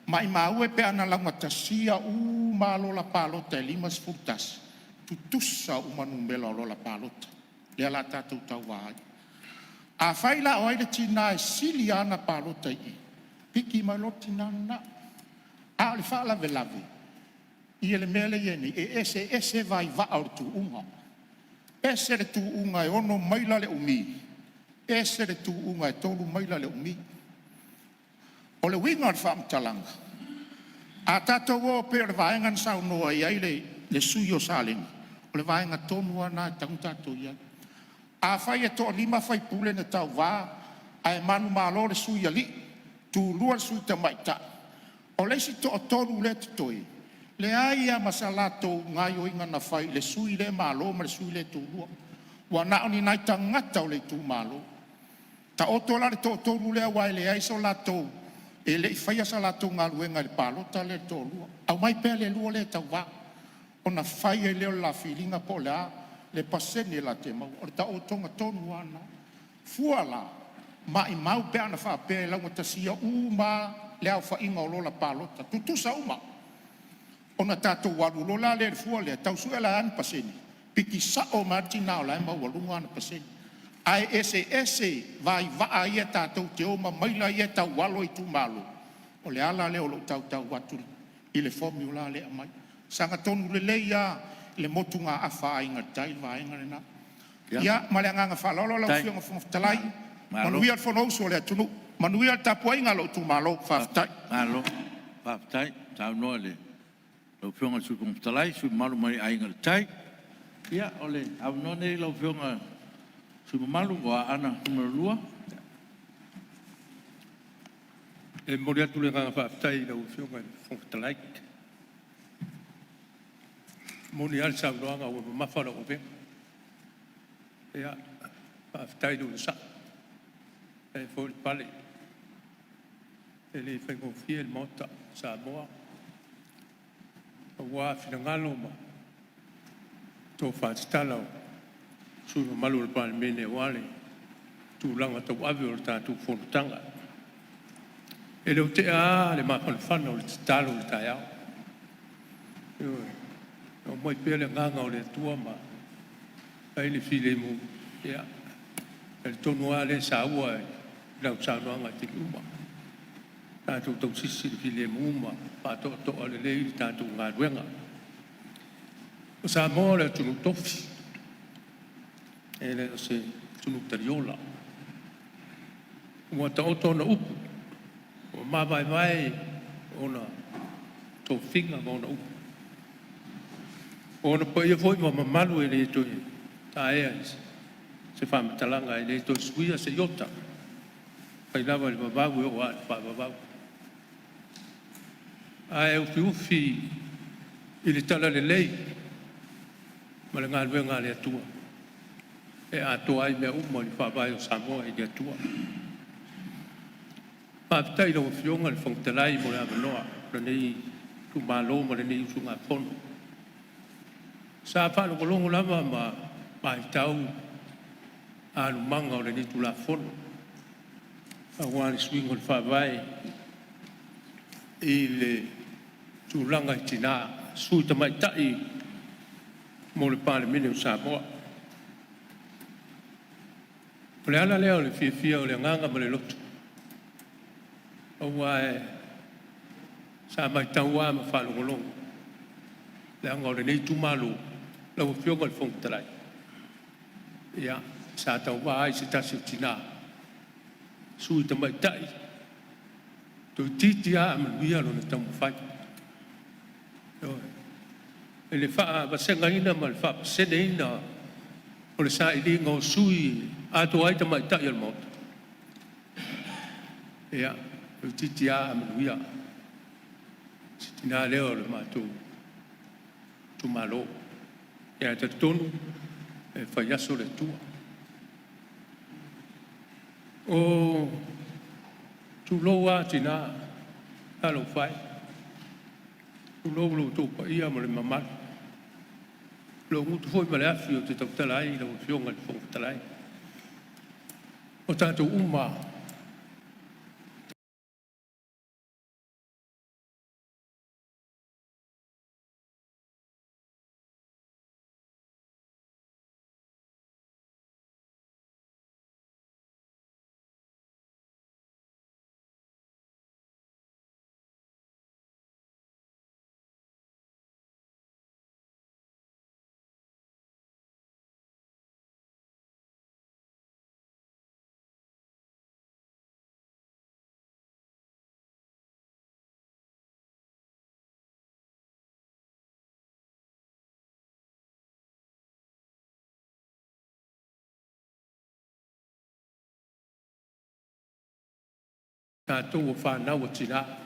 Maimau e pe ana laugatasia uma lava lola palota e 51, tutusa uma numera o lola palota lea o le a tatou tauva ai. Afai la o ai le tina e sili ana palota i i, piki mai loa le tina lena. A o le faalavelave i le mea lea e i ai nei, e eseese vaivaa o le tuuga. Ese le tuuga e 6 maila le umi, ese le tuuga e 3 maila le umi. O le uiga o le faamatalaga, a tatou o pei o le vaega na saunoa i ai le sui usufono o Salega, o le vaega tonu lava lena e tatau ona tatou i ai. Afai e toalima sui usufono na tauva ae manumalo le sui alii, tulua le sui tamaitai, o le isi toatolu lea e totoe, leai lava ma se latou gaoioiga na fai i le sui lea e malo ma le sui lea e tulua. Ua na o ni nai tagata o le itumalo. Taoto la le toatolu lea aua e leai so latou, e le i faia sa latou galuega i le palota lea i le toalua. Aumai pea le lua lea e tauva ona fai ai lea o le la filiga po o le a le pasene latou te maua. O le taotoga tonu lava lena. Fua la, maimau pe ana faapea e laugatasia uma lava le aofaiga o lola palota, tutusa uma, ona tatou alu loa la lea i le fua lea, tau sue la e a ni pasene, piki sao mai lava le tina o la e maualuga ana pasene. Ae eseese vaivaa ia tatou te o ma maila ia e tau alo i itumalo. O le ala lea o lou tautau atu i le formula lea e aumai. Sagatonu lelei lava le motugaafa a Aiga i le Tai i le vaega lena. Ia ma le agaga faaaloalo lau Afioga i le Fofoga Fetalai, manuia le Fonousu a le atunuu, manuia le tapuaiga a lou itumalo. Faafetai. Malo faafetai saunoa i lau Afioga i le Sui Fofoga Fetalai, le sui usufono mamalu mai Aiga i le Tai. Ia, o le avanoa lenei lau Afioga i le sui usufono mamalu mo Aana 2. E momoli atu le agaga faafetai i lau Afioga i le Fofoga Fetalai. E moni lava le saunoaga ua mamafa lau avega. Ia, faafetai le onosai, faafetai foi le pale. E le faigofie le Maota o Samoa aua finagalo ma tofa tatala o sui usufono mamalu o le Palemene aua le tulaga tauave o le tatou fonotaga. E le o tea lava le mafanafana o le tatalo i le taeao. Ioe, aumai pea le agaga o le Atua ma fai le filemu. Ia, e talitonu lava lea sa saua i lau saunoaga i taimi uma, tatou tausisi i le filemu ma faatoatoa lelei le tatou galuega. O Samoa o le atunuu tofi, e le o se atunuu taliola. Ua taoto ona upu, ua mavaevae ona tofiga ma ona upu. O ona paia foi ma mamalu e le toe taea i se faamatalaga, e le toe suia se iota, mai lava i le vavau e oo lava i le faavavau. Ae ufiufi i le talalelei ma le galuega a le Atua e atoa ai mea uma i le faavae o Samoa i le Atua. Faafetai i lau Afioga i le Fofoga Fetalai mo le avanoa o lenei itumalo ma lenei usugafono. Sa faalogologo lava ma matau alumaga o lenei Tulafono aua le suiga o le Faavae i le tulaga i tina, sui tamaitai mo le Palemene o Samoa. O le ala lea o le fiafia o le agaga ma le loto, aua sa matau lava ma faalogologo, leaga o lenei itumalo lau Afioga i le Fofoga Fetalai, ia, sa tauva ai se tasi o tina, sui tamaitai, toeitiiti lava a manuia lona taumafai. Ioe. I le faavasegaina ma le faapaseneina o le sailiga o sui e atoa ai tamaitai o le Maota, ia, toeitiiti lava a manuia si tina lea o le matou itumalo. Ae talitonu e faiaso le Atua. Tulou lava tina, talofa e, tulou lo outou paia ma le mamalu. O lou gutu foi ma le afi ou te tautala ai lau Afioga i le Fofoga Fetalai. O tatou uma lava, tatou o fanau a tina.